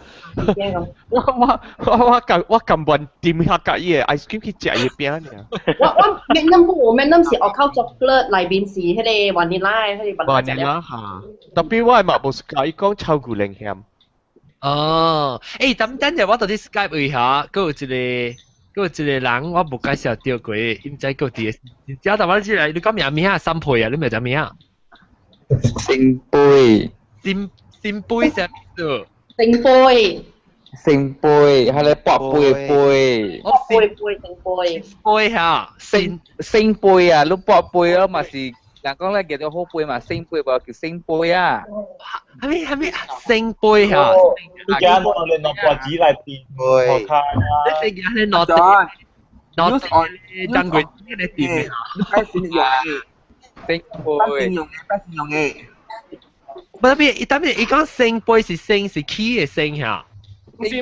Speaker 2: 我我我我甘我甘願點下佮伊的 ice cream 去食伊的餅爾。
Speaker 8: 我我 Magnum 無 Magnum 是學靠 chocolate 內面是彼个 vanilla 彼个
Speaker 2: vanilla 嚇，特別我嘛無 suka 伊講超牛奶鹹。
Speaker 1: 哦，欸，等等陣我到底 Skype 位下，閣有一個。閣有一個人我無介紹著過，伊毋知閣佇個。只頭我出來，你講名名啊？三倍啊？你咪知名啊？
Speaker 19: 聖杯。
Speaker 1: 聖聖杯啥意思？
Speaker 8: 聖杯。
Speaker 19: 聖杯，係你拔杯杯。
Speaker 8: 哦，杯杯聖杯。
Speaker 1: 杯嚇，
Speaker 19: 聖聖杯啊！你拔杯咯嘛是，人講咧叫做好杯嘛，聖杯無叫聖杯啊。
Speaker 1: 係咪係咪聖杯嚇？
Speaker 7: 你家攞你攞報紙來墊，我看啊。
Speaker 1: 你成日你攞攞當櫃你掂。
Speaker 18: 你擺先用嘅，
Speaker 19: 聖杯。
Speaker 18: 用嘅，擺先用嘅。
Speaker 1: 不特別，特別伊講聖杯是聖是起的聖嚇。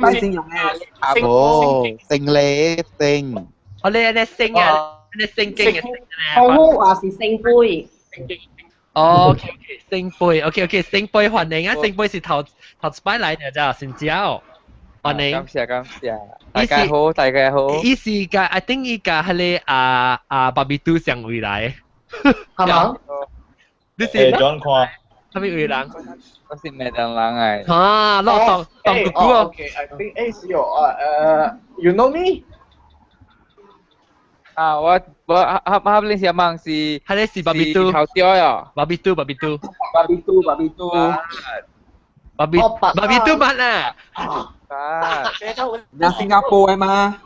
Speaker 18: 擺先用嘅。
Speaker 16: 哦，聖禮聖。
Speaker 1: 哦，你你聖啊，你聖經嘅聖
Speaker 8: 啊。我話是聖杯。
Speaker 1: 哦，OK OK，聖杯，OK OK，聖杯歡迎啊！聖杯是頭頭一擺來的咋，新椒，歡迎。
Speaker 19: 感謝感謝，大家好，大家好。
Speaker 1: 伊是共 I think 伊共彼個啊啊巴比杜相位來。
Speaker 8: 係嘛？
Speaker 1: 你是
Speaker 7: 轉看？
Speaker 1: 啥物位人？
Speaker 19: 我是麥當人誒。
Speaker 1: 啊，攞當當姑姑哦。
Speaker 14: OK，I think 誒是哦，You know me？
Speaker 19: 啊，我我合合你是問是，
Speaker 1: 係你是巴比杜
Speaker 19: 頭雕呀？
Speaker 1: 巴比杜，巴比杜，
Speaker 19: 巴比杜，巴比杜，
Speaker 1: 巴比巴比杜乜啊？
Speaker 19: 啊，
Speaker 18: 那新加坡的嗎？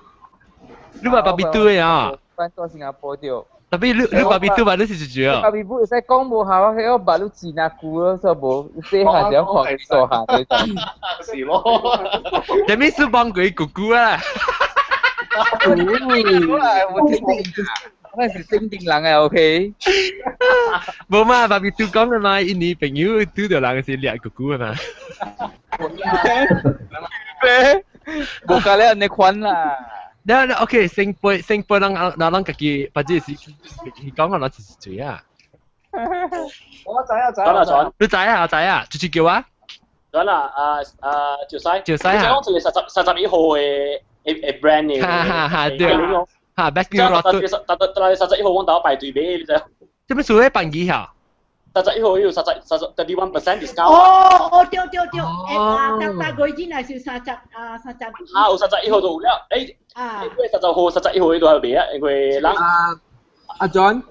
Speaker 1: 你話巴比杜的啊？
Speaker 19: 翻到新加坡對。
Speaker 1: 特別你你巴比杜嘛，你是一句啊？
Speaker 19: 巴比杜會使講無下，我我捌你錢啊久咯，所以無細漢就看大漢
Speaker 14: 的。是咯。
Speaker 1: 啥物是幫佢姑姑啊？
Speaker 19: 我聽我是正定人誒，OK。
Speaker 1: 無嘛，爸比拄講的嘛，印尼朋友拄著人是掠姑姑的嘛。
Speaker 19: 無甲你按呢款啦。
Speaker 1: 那那 OK，聖杯聖杯，咱咱咱家己，或者是講個咱是誰啊？
Speaker 14: 我知啊，知啊。
Speaker 1: 你知啊？知啊？就是叫我。
Speaker 6: 轉啦，啊啊，趙西。
Speaker 1: 趙西啊。
Speaker 6: 講一個31號的。A brand 嘅，
Speaker 1: 哈哈哈，對，哈，Baskin Robbins，31
Speaker 6: 號我到排隊買，你知？
Speaker 1: 這邊屬於辦幾下？
Speaker 6: 31號有十十十十 31% discount。
Speaker 3: 哦哦，對對對，啊，逐逐月真係是三十啊，三十。
Speaker 6: 啊，有31號就有了，誒，
Speaker 3: 啊，
Speaker 6: 因為10號、11號伊都還賣啊，因為人。
Speaker 18: 啊，阿 John，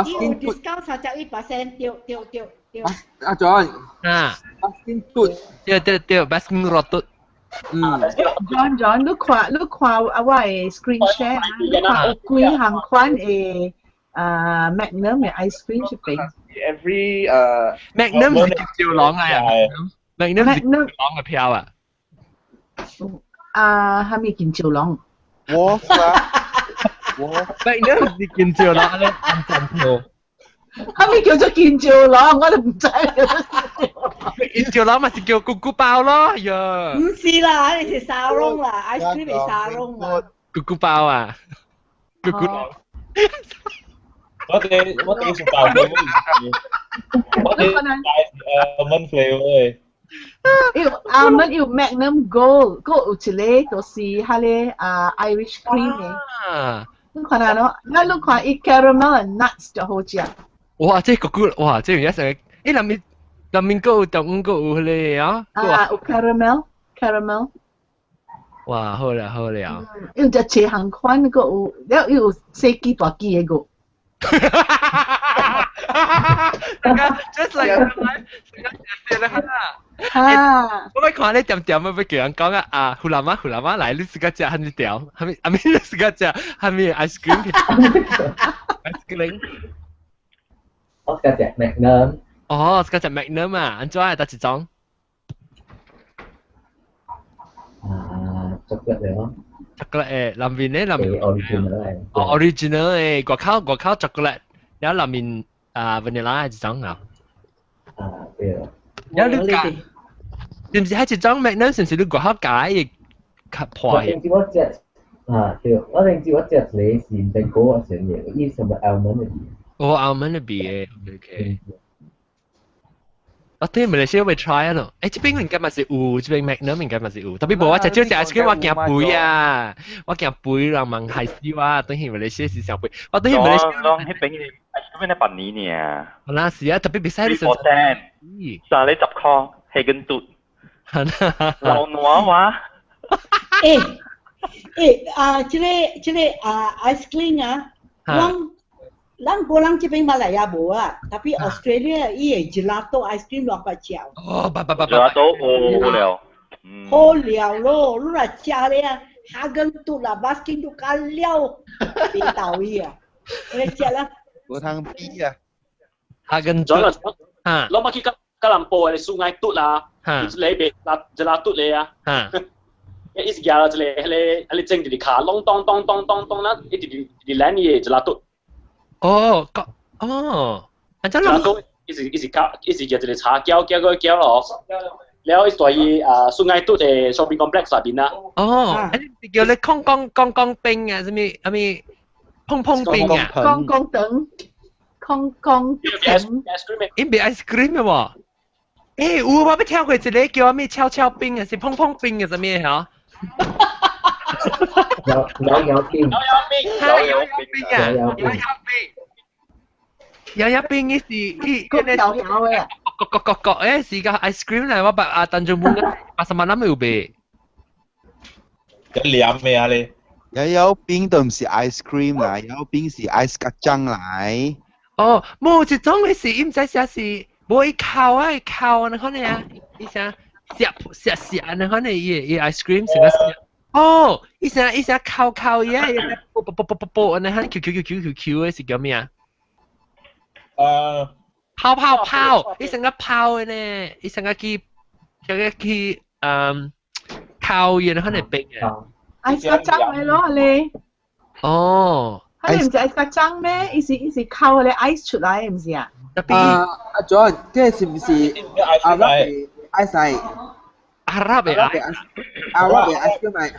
Speaker 3: 伊有 discount 31%，對對對對。
Speaker 18: 阿 John，
Speaker 1: 啊
Speaker 18: ，Baskin 嘟，
Speaker 1: 對對對，Baskin Robbins。
Speaker 18: 嗯。
Speaker 4: John John，你看你看啊，我的 screen share 啊，你看有幾項款的啊 Magnum 的 ice cream 出邊。
Speaker 14: Every
Speaker 1: Magnum 是金兆龍啊，Magnum 是金兆龍嘅票啊。
Speaker 4: 啊，係咪金兆龍？
Speaker 16: 我啊，
Speaker 1: 我 Magnum 是金兆龍咧，按站票。
Speaker 4: 係咪叫做金兆龍？我都唔知。
Speaker 1: 金兆龍咪是叫咕咕包咯，哎呀。
Speaker 3: 唔是啦，你是沙龍啦，ice cream 係沙龍啦。
Speaker 1: 咕咕包啊，咕咕龍。
Speaker 7: 我哋是包嘅，我哋帶 almond flavour 嘅。
Speaker 4: 有 almond 有 Magnum Gold，閣有一個就是彼个啊 Irish cream 的。你看下咯，咱你看伊 caramel and nuts 就好食。
Speaker 1: 哇！這個咕哇，這有一成，誒，內面內面閣有中閣有彼个啊。
Speaker 4: 啊，有 caramel caramel。
Speaker 1: 哇，好了好了。
Speaker 4: 有隻斜行款閣有，了又有細支大支的閣。
Speaker 1: Just like 啊！我咪看你點點啊，要叫人講啊啊，胡蘭媽胡蘭媽來，你自家食蝦米條，蝦米阿咪你自家食蝦米 ice cream，ice cream。
Speaker 11: 我自家食 Magnum。
Speaker 1: 哦，自家食 Magnum 啊，按怎啊？得一種？
Speaker 11: 啊，chocolate 咯。
Speaker 1: chocolate 誒，內面咧內面。
Speaker 11: original 嘅。
Speaker 1: 哦，original 嘅，外口外口 chocolate，然後內面啊 vanilla 一種啊。
Speaker 11: 啊，對啊。
Speaker 1: 然後你加，是唔是係一種 Magnum？是唔是你外口加伊較破？
Speaker 11: 我頂次我食啊，對，我頂次我食一個是唔知果啊啥物，伊什麼 almond 的味。
Speaker 1: 哦，almond 的味嘅，OK。我對馬來西亞未 try 啊咯，誒，這邊應該嘛是有，這邊 Magnum 應該嘛是有，特別無我食少食 ice cream 我驚肥啊，我驚肥人問害死我，等去馬來西亞是上肥，我等去馬來西亞。
Speaker 9: 攏彼邊 ice cream 咧辦年爾。
Speaker 1: 那是啊，特別袂使你
Speaker 9: 3 for 10，三个十箍，黑根嘟。老挪話。
Speaker 3: 誒誒啊！這個這個啊，ice cream 啊，咱咱個人這邊馬來亞無啊，tapi Australia 伊會 gelato ice cream 偌擺食。
Speaker 1: 哦，捌捌捌
Speaker 9: gelato 好了。
Speaker 3: 好了咯，你若食咧啊，哈根嘟啦，Baskin 都較了，變豆伊啊，你食啦。
Speaker 16: 無通比啊。
Speaker 1: 哈根嘟。
Speaker 6: 啊，攞乜去吉吉隆坡的 Sungai Tut 啦，一個賣 gelato 的啊。伊是舉了一個彼个，彼个整一个跤，攏咚咚咚咚咚啦，一直直直咱伊的 gelato。
Speaker 1: 哦，哦，啊，
Speaker 6: 這樣。伊是伊是攪，伊是舉一個茶攪攪個攪咯。了伊在伊啊 Sungai Tut 的 shopping complex 內邊啊。
Speaker 1: 哦，你叫你空空空空冰啊，啥物啥物碰碰冰啊？
Speaker 4: 空空燈，空空燈。
Speaker 1: 伊賣 ice cream 的無？欸，有我捌聽過一個叫啥物悄悄冰啊，是碰碰冰啊，啥物嚇？
Speaker 11: 搖搖搖冰，
Speaker 6: 搖搖冰，
Speaker 1: 搖搖冰啊，搖搖冰，搖搖冰伊是伊
Speaker 4: 個搖搖的，
Speaker 1: 個個個個誒是個 ice cream 嚟，我捌啊當中滿八十萬有賣。
Speaker 7: 一黏咩啊你？
Speaker 16: 搖搖冰都毋是 ice cream 來，搖搖冰是 ice kacang 來。
Speaker 1: 哦，無一種的是，伊毋知啥是，無伊烤啊，伊烤啊，你看呢啊，伊啥食食食啊，你看呢伊伊 ice cream 成個食。哦，伊啥伊啥烤烤伊啊，啵啵啵啵啵啵，你看 Q Q Q Q Q Q 的是叫咩啊？泡泡泡，伊成個泡的呢，伊成個去，成個去嗯烤伊，你看呢冰嘅。
Speaker 4: ice kacang 的咯，你。
Speaker 1: 哦。
Speaker 4: 你毋是 ice kacang 咩？伊是伊是烤彼个 ice 出來的，毋是啊？
Speaker 18: 啊阿 John，這是毋是阿拉伯 ice 來？
Speaker 1: 阿拉伯
Speaker 18: ice，阿拉伯 ice 叫咩？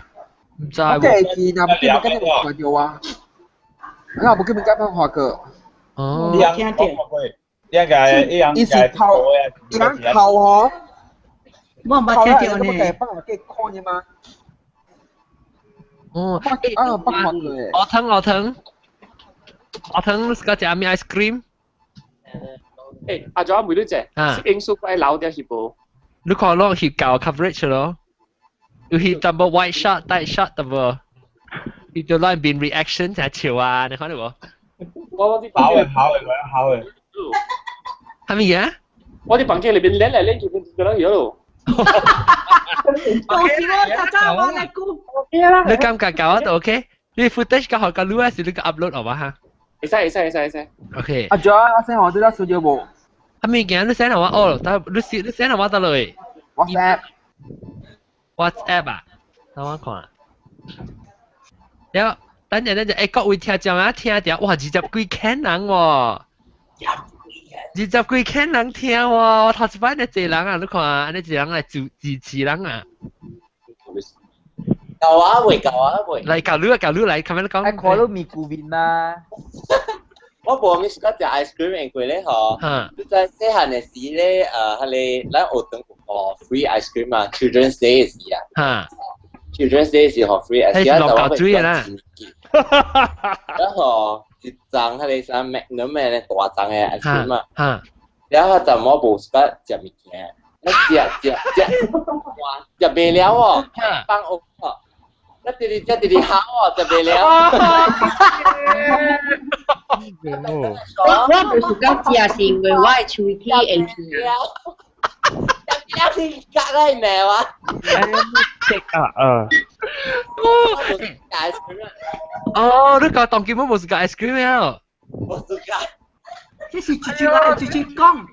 Speaker 1: 毋知。
Speaker 18: 我這是若無記得敢有看著啊？我無記得敢看過。
Speaker 1: 哦。
Speaker 7: 兩兩個一樣
Speaker 18: 伊是烤，伊人烤吼。
Speaker 3: 我毋捌聽著呢。
Speaker 18: 放落去看啫嘛。
Speaker 1: 哦，
Speaker 18: 啊，捌看過。
Speaker 1: 我疼我疼，我疼是個食咩 ice cream？
Speaker 6: 誒，阿 John 問你者，攝影師愛留點翕無？
Speaker 1: 你看攏翕夠 coverage 咯，有翕淡薄 wide shot、tight shot 淡薄，翕到咱變 reaction 才笑啊！你看到無？
Speaker 6: 我我
Speaker 7: 跑嘅跑嘅，跑嘅。
Speaker 1: 係咪啊？
Speaker 6: 我佇房間裏面練來練去，變變到咗咯。
Speaker 3: 到時我就揸我嚟估。
Speaker 1: 你感覺搞我就 OK？你 footage 較好個錄還是你個 upload 好嘛？
Speaker 6: 會使會使會使會使。
Speaker 1: OK。
Speaker 18: 阿 John，我 send 我這個數據無？
Speaker 1: 啊物件你 send 我哦，但你 send 我得落
Speaker 18: ？WhatsApp。
Speaker 1: WhatsApp 啊，等我看。了，等陣等陣，各位聽眾啊，聽著，哇，20幾千人喎，20幾千人聽喎，我頭一擺呢濟人啊，你看，按呢濟人來支持人啊。
Speaker 5: 夠啊喂，夠啊喂。
Speaker 1: 來，教你啊，教你來，咁樣講。
Speaker 19: 愛看到咪古面啦。
Speaker 5: 我無咪是講食 ice cream 的過咧吼，你在細漢的時咧，彼個咱學堂有 free ice cream 嘛，Children's Day 時啊，Children's Day 時予 free ice cream，
Speaker 1: 落膠水啦。
Speaker 5: 然後一張彼個啥 Magnum 的大張的 ice cream 嘛，然後就我無是捌食物件，我食食食，哇，食袂了哦，放學哦。一直直食直直哭哦，食袂了。
Speaker 8: 我無是講食是因為我的喙齒會疼。
Speaker 5: 食了是隔來咩啊？
Speaker 2: 啊啊！
Speaker 1: 哦，你講當基本無是個 ice cream 啊？
Speaker 5: 無是個。
Speaker 3: 這是直接來，直接講。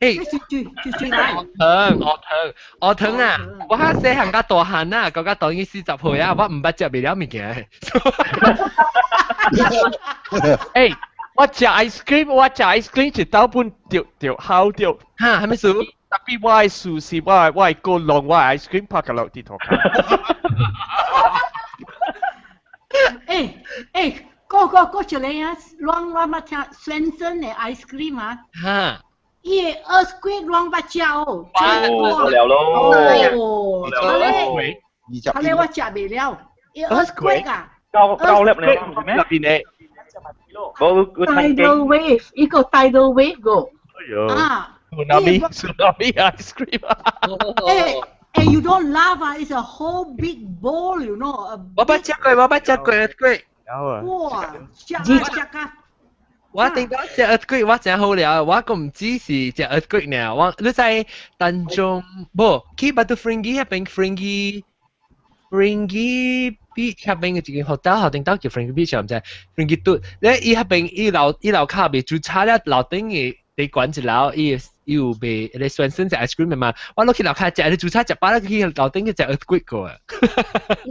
Speaker 1: 誒，
Speaker 3: 這是直直接來。
Speaker 1: 我疼，我疼，我疼啊！我較細漢較大漢啊，講較當伊40歲啊，我毋捌食袂了物件。
Speaker 2: 誒，我食 ice cream，我食 ice cream 一兜半著著好著。
Speaker 1: 哈，係咩事？
Speaker 2: tapi 我的事是我的個弄我的 ice cream 拍個落地塗跤。
Speaker 3: 欸，嗰一個啊，攏我捌聽酸酸的 ice cream 啊。
Speaker 1: 哈。
Speaker 3: 伊的 earthquake 攏捌食哦。
Speaker 9: 哦，了咯。
Speaker 3: 哦，後咧我食袂了，伊 earthquake 啊。
Speaker 9: 高高粒咧，唔是咩？
Speaker 2: 入邊的。
Speaker 9: 冇，
Speaker 4: Tidal wave，一個 tidal wave 個。
Speaker 2: 哎呦。
Speaker 3: 啊。
Speaker 2: Tsunami, tsunami ice cream.
Speaker 3: 欸，you don't laugh 啊！It's a whole big bowl.
Speaker 1: 我捌食過，我捌食過 earthquake。
Speaker 3: 哇！食啊食啊！
Speaker 1: 我頂講食 earthquake 我真好了，我個毋只是食 earthquake 呢。我你知當中無去 Batu Ferringhi 彼邊 Ferringhi Ferringhi Beach 彼邊嘅一間 hotel 後頂到叫 Ferringhi Beach 毋知 Ferringhi 嘟，咧伊彼邊伊樓跤賣煮炒了樓頂嘅地管一樓伊。伊有賣迄個 Swensen's ice cream 嘛？我落去樓跤食，你煮炒食飽了去樓頂去食 earthquake 個。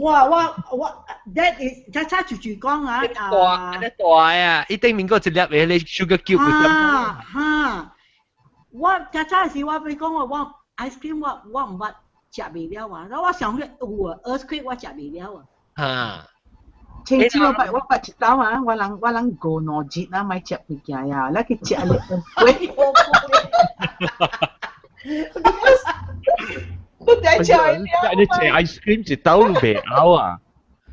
Speaker 3: 哇我我 that is 早早就就講啊
Speaker 1: 大，那大啊！伊頂面閣一粒的彼個 sugar cube。
Speaker 3: 哈哈，我早早時我欲講我 ice cream 我毋捌食袂了啊，然後我想講有啊 earthquake 我食袂了啊。
Speaker 1: 哈。
Speaker 4: 前次我捌一道啊，我人過兩日啊，莫食物件呀，咱去食咧喂。都第食
Speaker 2: 你食 ice cream 一兜都袂漚啊！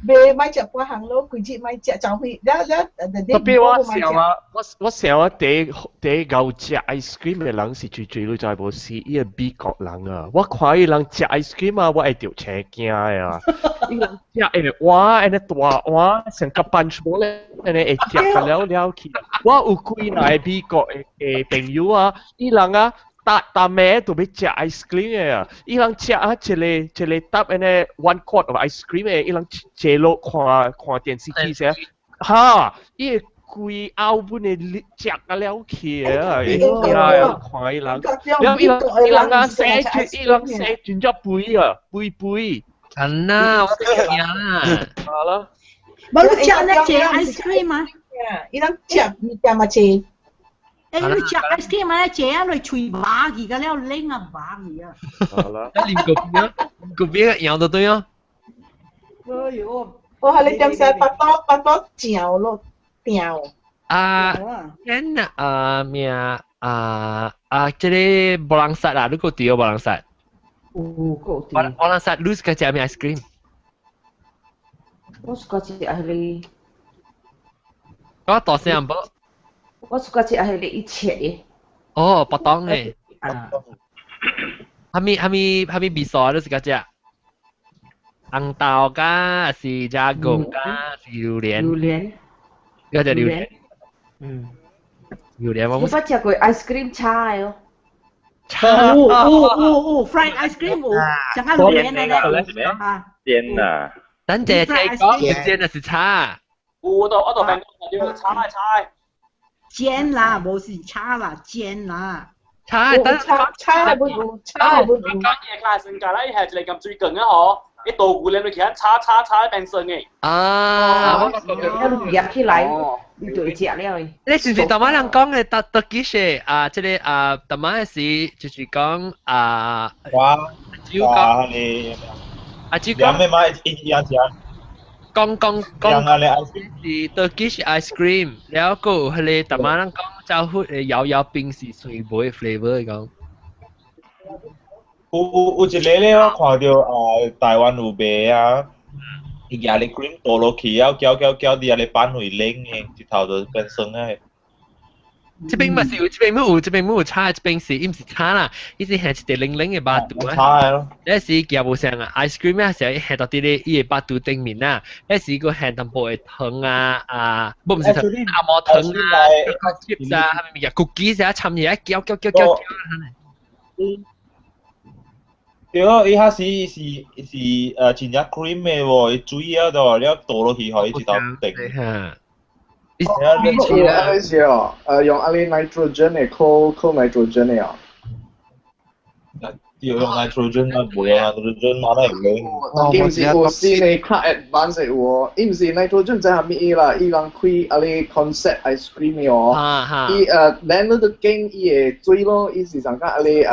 Speaker 4: 袂莫食半項咯，規日莫食就會了了。
Speaker 2: Tapi 我想啊，我想啊，第𠢕食 ice cream 的人是最最你知無？是伊個美國人啊！我看伊人食 ice cream 啊，我會著青驚的啊！伊人食的碗，按呢大碗，像個 punch bowl 咧，按呢會食個了了去。我有幾個美國的朋友啊，伊人啊。逐逐暝都欲食 ice cream 的啊！伊人食啊一個一個沓按呢 one quart of ice cream 的，伊人坐落看看電視機時，哈！伊會規後本的食啊了去啊！會驚啊！看伊人，了伊人啊生伊人生真正肥啊，肥肥。
Speaker 1: 真啊，我驚啊！
Speaker 2: 好啦。
Speaker 3: 無你食那食 ice cream 啊？
Speaker 4: 伊人食物件嘛濟。
Speaker 3: 欸，你食 ice cream 啊？食啊，你喙麻去個了，冷啊麻去啊！
Speaker 2: 好啦。
Speaker 1: 啉個邊，個邊搖就對哦。
Speaker 3: 哎呦！
Speaker 4: 我係你點寫巴肚巴肚嚼咯，嚼。
Speaker 1: 啊，天啊名啊啊，這個無人殺啊，你閣對無人殺？
Speaker 8: 有，閣對。
Speaker 1: 無人殺，你是食咩 ice cream？
Speaker 8: 我是食彼個。
Speaker 1: 我大聲無？
Speaker 8: 我是食彼個一切的。
Speaker 1: 哦，白糖的。
Speaker 8: 啊。
Speaker 1: 啥物啥物啥物味素啊？你是食？紅豆敢是加貢敢是榴蓮？
Speaker 8: 榴蓮。
Speaker 1: 你食榴蓮？
Speaker 8: 嗯。
Speaker 1: 榴蓮我
Speaker 8: 我捌食過 ice cream 炒的哦。
Speaker 3: 有有有有 fried ice cream 有，上個榴蓮的咧，啊，
Speaker 9: 煎啊！
Speaker 1: 等陣聽講，煎的是炒。
Speaker 6: 有我都聽講，炒來炒。
Speaker 3: 煎啦，無是炒啦，煎啦。
Speaker 1: 炒，等
Speaker 4: 炒炒不有，炒不有。
Speaker 6: 講嘢較身價啦，伊係一個咁水羹啊嗬，伊倒牛奶落去，炒炒炒變酸的。
Speaker 1: 啊，
Speaker 8: 你夾起來，你就會食了。
Speaker 1: 你是唔是頭仔人講的特特幾時啊？這個啊，頭仔是就是講啊，
Speaker 7: 哇，
Speaker 1: 只講
Speaker 7: 你
Speaker 1: 啊，只講
Speaker 7: 咩嘛？一樣食。
Speaker 1: 講講講，是 Turkish ice cream，了後有彼個頭仔人講走去的搖搖冰是水果 flavour 講。
Speaker 7: 有有有一個咧，我看到啊，台灣有賣啊，伊舉咧 cream 倒落去，了攪攪攪，佇遐咧板會冷的，一頭就變酸的。
Speaker 1: 這邊嘛是有，這邊冇有，這邊冇有炒，這邊是伊毋是炒啦，伊是下一塊冷冷的肉肚啊。
Speaker 7: 炒的咯。
Speaker 1: 那時夾無像啊，ice cream 啊，時下到佇咧伊的肉肚頂面啊，那時閣下淡薄的糖啊啊，不毋是糖，阿毛糖啊，chips 啊，啥物物件，cookies 啊，摻起來攪攪攪攪攪。
Speaker 7: 對哦，伊遐是是是真正 cream 的喎，伊水了就了倒落去，予伊一頭定。
Speaker 1: 嚇。
Speaker 14: 有啊，那是哦，用阿哩 nitrogen 的 cold cold nitrogen 的哦。
Speaker 7: 對，用 nitrogen 啊，無用 nitrogen 嘛，那會冷。
Speaker 14: 伊毋是有新的較 advanced 的有哦，伊毋是 nitrogen 知啥物啦，伊人開阿哩 concept ice cream 的哦。伊then 你就揀伊的水咯，伊是上個阿哩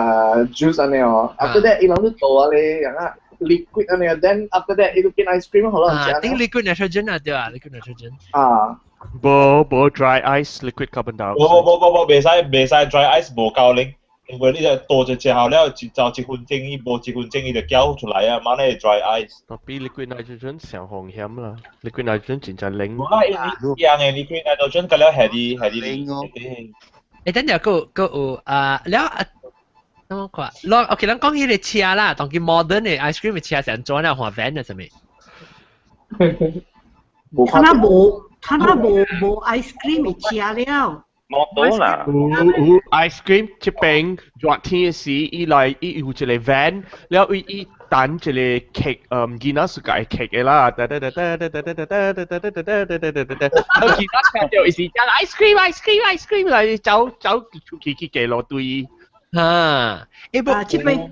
Speaker 14: juice 按呢哦。After that 伊人就倒阿哩樣啊 liquid 按呢，then after that 伊就變 ice cream 好啦。
Speaker 1: 啊，頂 liquid nitrogen 啊，對啊，liquid nitrogen。
Speaker 14: 啊。
Speaker 2: 無無 dry ice liquid carbon dioxide。
Speaker 7: 無無無無，袂使袂使 dry ice 無夠冷，因為你就倒一隻後了，一就一分鐘，伊無一分鐘伊就攪出來啊，嘛那 dry ice。
Speaker 2: 比 liquid nitrogen 上風險啦，liquid nitrogen 真正冷。
Speaker 7: 無啦，伊樣的 liquid nitrogen 甲了下佇下佇冷哦。
Speaker 1: 等陣閣閣有啊，了啊，等我看，攞 OK，咱講彼個車啦，當今 modern 的 ice cream 的車是按怎啊？換 van 啊，啥物？
Speaker 3: 他那無，他那無無 ice cream 的車了。
Speaker 9: 摩托啦。
Speaker 2: 有有 ice cream 這邊熱天時，伊來伊有一個 van，了伊伊等一個 cake，囡仔 suka 的 cake 的啦，噠噠噠噠噠噠噠噠噠噠噠噠噠噠噠噠噠，然後囡仔聽到伊是講 ice cream ice cream ice cream 來走走出去去街路對。
Speaker 1: 啊，欸
Speaker 3: 不，這邊，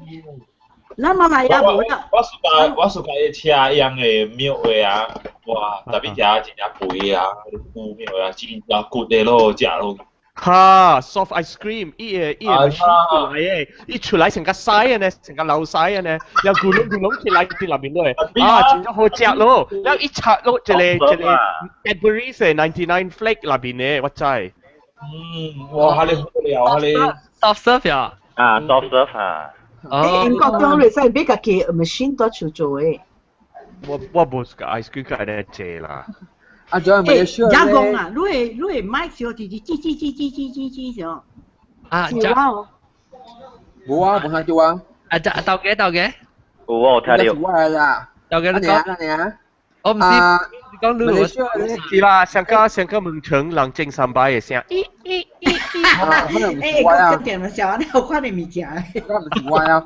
Speaker 3: 咱馬來亞無啦。
Speaker 7: 我 suka 我 suka 伊車樣的 milk 的啊，哇，特別食真正肥啊，有 milk 啊，真正骨的咯，食咯。
Speaker 2: 哈，soft ice cream，伊個伊個 machine 出來的，伊出來成個屎呢，成個流屎呢，然後咕嚕咕嚕起來佇內面落，啊，真正好食咯。然後伊插落一個一個 Cadbury 的99 flake 內面的，我知。
Speaker 7: 嗯，哇，哈你好了，哈你
Speaker 1: soft serve 呀？
Speaker 9: 啊，soft serve 啊。
Speaker 4: 哦。英國中你使買家己 machine 在厝做的。
Speaker 2: 我我無 suka ice cream 個按呢做啦。
Speaker 18: 啊，仲有咪需要
Speaker 3: 咧？講啊，你會你會買少直直吱吱吱吱吱吱吱上。
Speaker 1: 啊，
Speaker 4: 是我。
Speaker 18: 無啊，無聽到啊。
Speaker 1: 啊，豆嘅豆嘅。
Speaker 9: 有我有聽到。
Speaker 18: 是我的啦。
Speaker 1: 豆嘅你
Speaker 18: 講。啊，
Speaker 1: 我唔是，你講你。
Speaker 2: 是啦，上個上個門城人整三擺的聲。
Speaker 3: 咦咦咦咦！欸，講點的時候，你有看到物件？
Speaker 18: 我唔是我啊。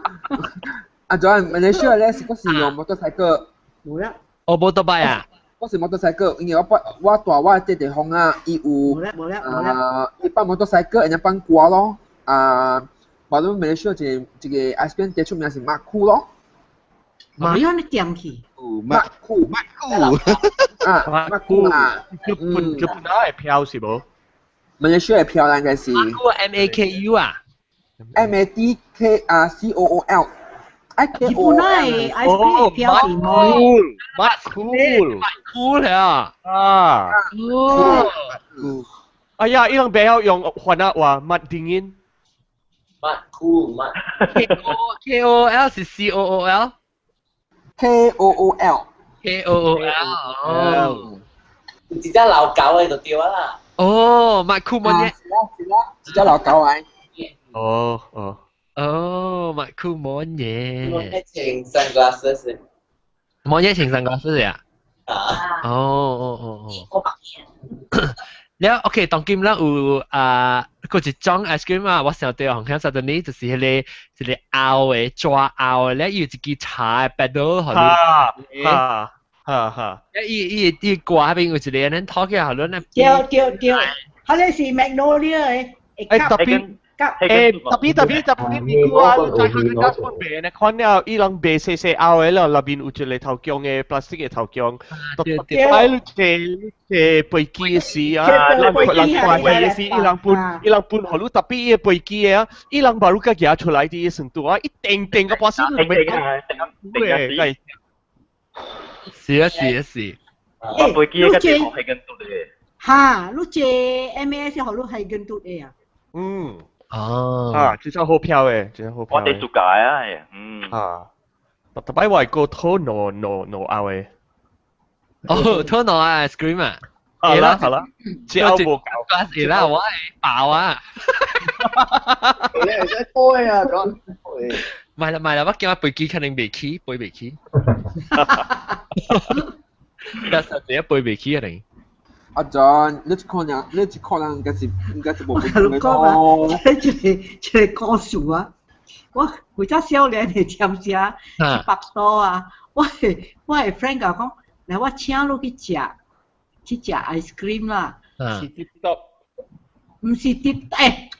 Speaker 18: 啊，仲有馬來西亞咧，是嗰時用摩托車個。
Speaker 3: 冇啦。
Speaker 1: 哦，摩托擺啊。
Speaker 18: 我是摩托車個，因為我我大我這地方啊，伊有啊，伊放摩托車個，然後放歌咯。啊，無論馬來西亞一個一個 ice cream 最出名是馬庫咯。
Speaker 3: 馬有你點去？
Speaker 18: 馬庫
Speaker 16: 馬庫
Speaker 18: 啊，馬庫啊，
Speaker 2: 日本日本哪會飄是無？
Speaker 18: 馬來西亞飄啦，應該是。
Speaker 1: 馬庫 M A K U 啊
Speaker 18: ？M A D K 啊 C O O L。
Speaker 3: 日本那的 ice cream 飄是
Speaker 2: 冇？馬庫
Speaker 1: 馬庫了
Speaker 2: 啊！哦，哎呀，伊人袂曉用番仔話，馬 dingin。
Speaker 5: 馬庫馬
Speaker 1: K O K O L 是 C O O L。
Speaker 18: K O O L
Speaker 1: K O O L 哦，
Speaker 5: 一隻老狗的就對啦。
Speaker 1: 哦，馬庫乜嘢？
Speaker 18: 是啦是啦，一隻老狗來。
Speaker 2: 哦哦。
Speaker 1: 哦，馬庫乜嘢？
Speaker 5: 我穿 sunglasses。
Speaker 1: 乜嘢穿 sunglasses 呀？
Speaker 5: 啊。
Speaker 1: 哦哦哦哦。了 OK，當今咱有啊，閣一種 ice cream 啊，我想到紅香沙頓呢，就是彼個一個凹的紙凹的，了伊有一支柴的 paddle 予你。
Speaker 2: 哈哈哈！
Speaker 1: 伊伊伊掛彼邊有一個按呢拖起來，予你
Speaker 3: 對對對，彼个是 Magnolia 的，
Speaker 2: 欸特別欸特別特別特別美國啊，在香港本賣呢，看了伊人賣細細凹的了，內面有一個頭強的 plastic 的頭強，特別擺你坐坐飛機時啊，人人看戲的時，伊人分伊人分予你特別伊個飛機的啊，伊人把你個舉出來佇程度啊，一定定個半死你袂講，對，
Speaker 1: 是啊是啊是。
Speaker 9: 我飛機個地方係跟嘟的。
Speaker 3: 哈，你坐 MAS 予你係跟嘟的啊？
Speaker 2: 嗯。
Speaker 1: 哦。
Speaker 2: 啊，真正好票的，真正好票。
Speaker 9: 我哋暑假啊，嗯。
Speaker 2: 啊，特擺我係個討挪挪挪拗的。
Speaker 1: 哦，討挪 ice cream 啊。
Speaker 2: 好啦好啦，只拗無夠。
Speaker 1: 會啦，我會飽啊。
Speaker 14: 你會使開啊，講。
Speaker 1: 唔係啦唔係啦，我驚我飛機可能袂起，飛袂起。但係第一飛袂起可能。
Speaker 18: 阿 John，你一可能，你一可能應該是無
Speaker 3: 我共你講啊，這一個一個故事啊，我古早少年的尖食去腹肚啊，我的 friend 共我講，來我請你去食去食 ice cream 啦，
Speaker 2: 是 Tip Top，
Speaker 3: 毋是 Tip 欸，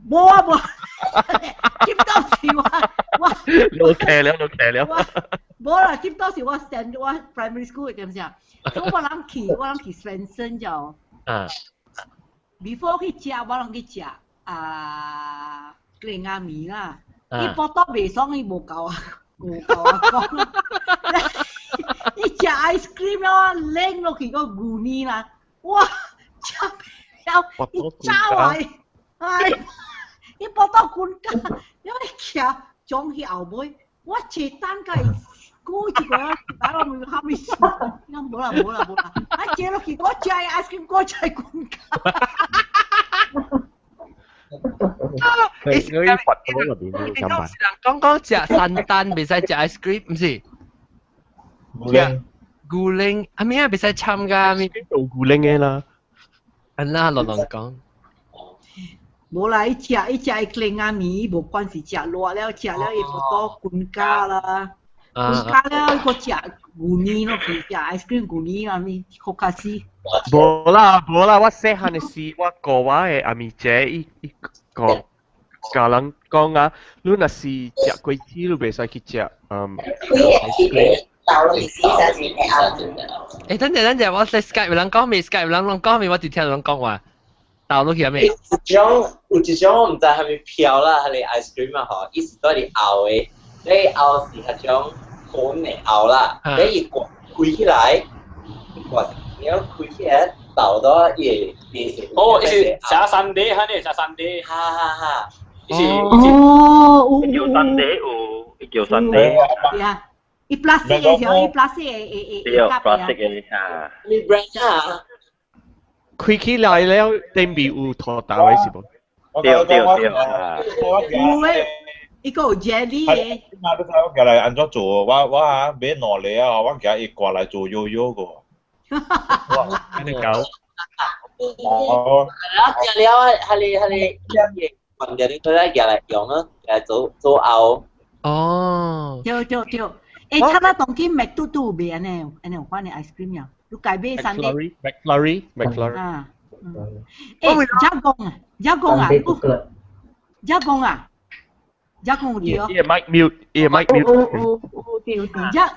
Speaker 3: 無啊無，Tip Top 是我我
Speaker 2: 老騎了老騎了，
Speaker 3: 無啦，Tip Top 是我 stand 我 primary school 的點食，所以我人去我人去 Swensen 就。Before 去食，我攏去食啊，雞鴨麵啦。伊腹肚袂爽，伊無夠啊，無夠啊講。伊食 ice cream 了，冷落去個牛奶啦，哇！食了，伊走來，哎，伊腹肚滾甲，因為徛裝去後尾，我坐等甲伊久一個，打我問蝦米事，伊講無啦無啦無啦，啊坐落去我食 ice cream，我食滾甲。
Speaker 7: 佢佢佛肚入邊有咁辦。
Speaker 1: 講講食山丹袂使食 ice cream，毋是？
Speaker 7: 牛奶。
Speaker 1: 牛奶，啊咩啊袂使摻㗎咩？
Speaker 2: 做牛奶的啦。
Speaker 1: 安那亂亂講。
Speaker 3: 無啦，伊食伊食伊雞鴨麵，無管是食熱了，食了伊腹肚滾甲啦，滾甲了伊閣食牛奶咯，去食 ice cream 牛奶啊咪，閣較死。
Speaker 2: 無啦無啦，我細漢的時，我哥我的阿咪姐伊伊個教人講啊，你若是食果子，你袂使去食嗯。
Speaker 1: 欸，等陣等陣，我 Skype 有人講未？Skype 有人講未？我直聽人講話，倒落去未？
Speaker 5: 一種有一種我毋知蝦米票啦，彼个 ice cream 啊吼，伊是蹛佇凹的，你凹是彼種粉的凹啦，你伊掛開起來，掛了開起來倒到伊會變成。
Speaker 6: 哦，伊是食三 D，哈呢食三 D，
Speaker 5: 哈哈哈。
Speaker 9: 伊是
Speaker 3: 哦，
Speaker 9: 叫三 D 有，伊叫三 D。
Speaker 3: 呀，伊 plastic 的時候，伊 plastic 的的
Speaker 9: 對，plastic 的哈。
Speaker 5: 你 brand 啊？
Speaker 2: 開起來了，頂面有塗豆的是無？
Speaker 9: 對對對。
Speaker 3: 有的，伊閣有 jelly 的。
Speaker 7: 嘛，你知我舉來按怎做？我我啊買兩個啊，我舉伊掛來做搖搖個。
Speaker 2: 哇！按呢搞。
Speaker 7: 哦。
Speaker 5: 啊，食了啊，彼个彼个，放掉你過來舉來用啊，來做做凹。
Speaker 1: 哦。
Speaker 3: 對對對，欸，他那當今麥嘟嘟有賣按呢，按呢有款的 ice cream 呀，你家買三個。
Speaker 2: McFlurry McFlurry。
Speaker 3: 啊。欸，遮講啊，遮講啊，遮講啊，遮講有對。
Speaker 2: 伊個 mic mute，伊個 mic mute。
Speaker 4: 有有對有對。
Speaker 3: 遮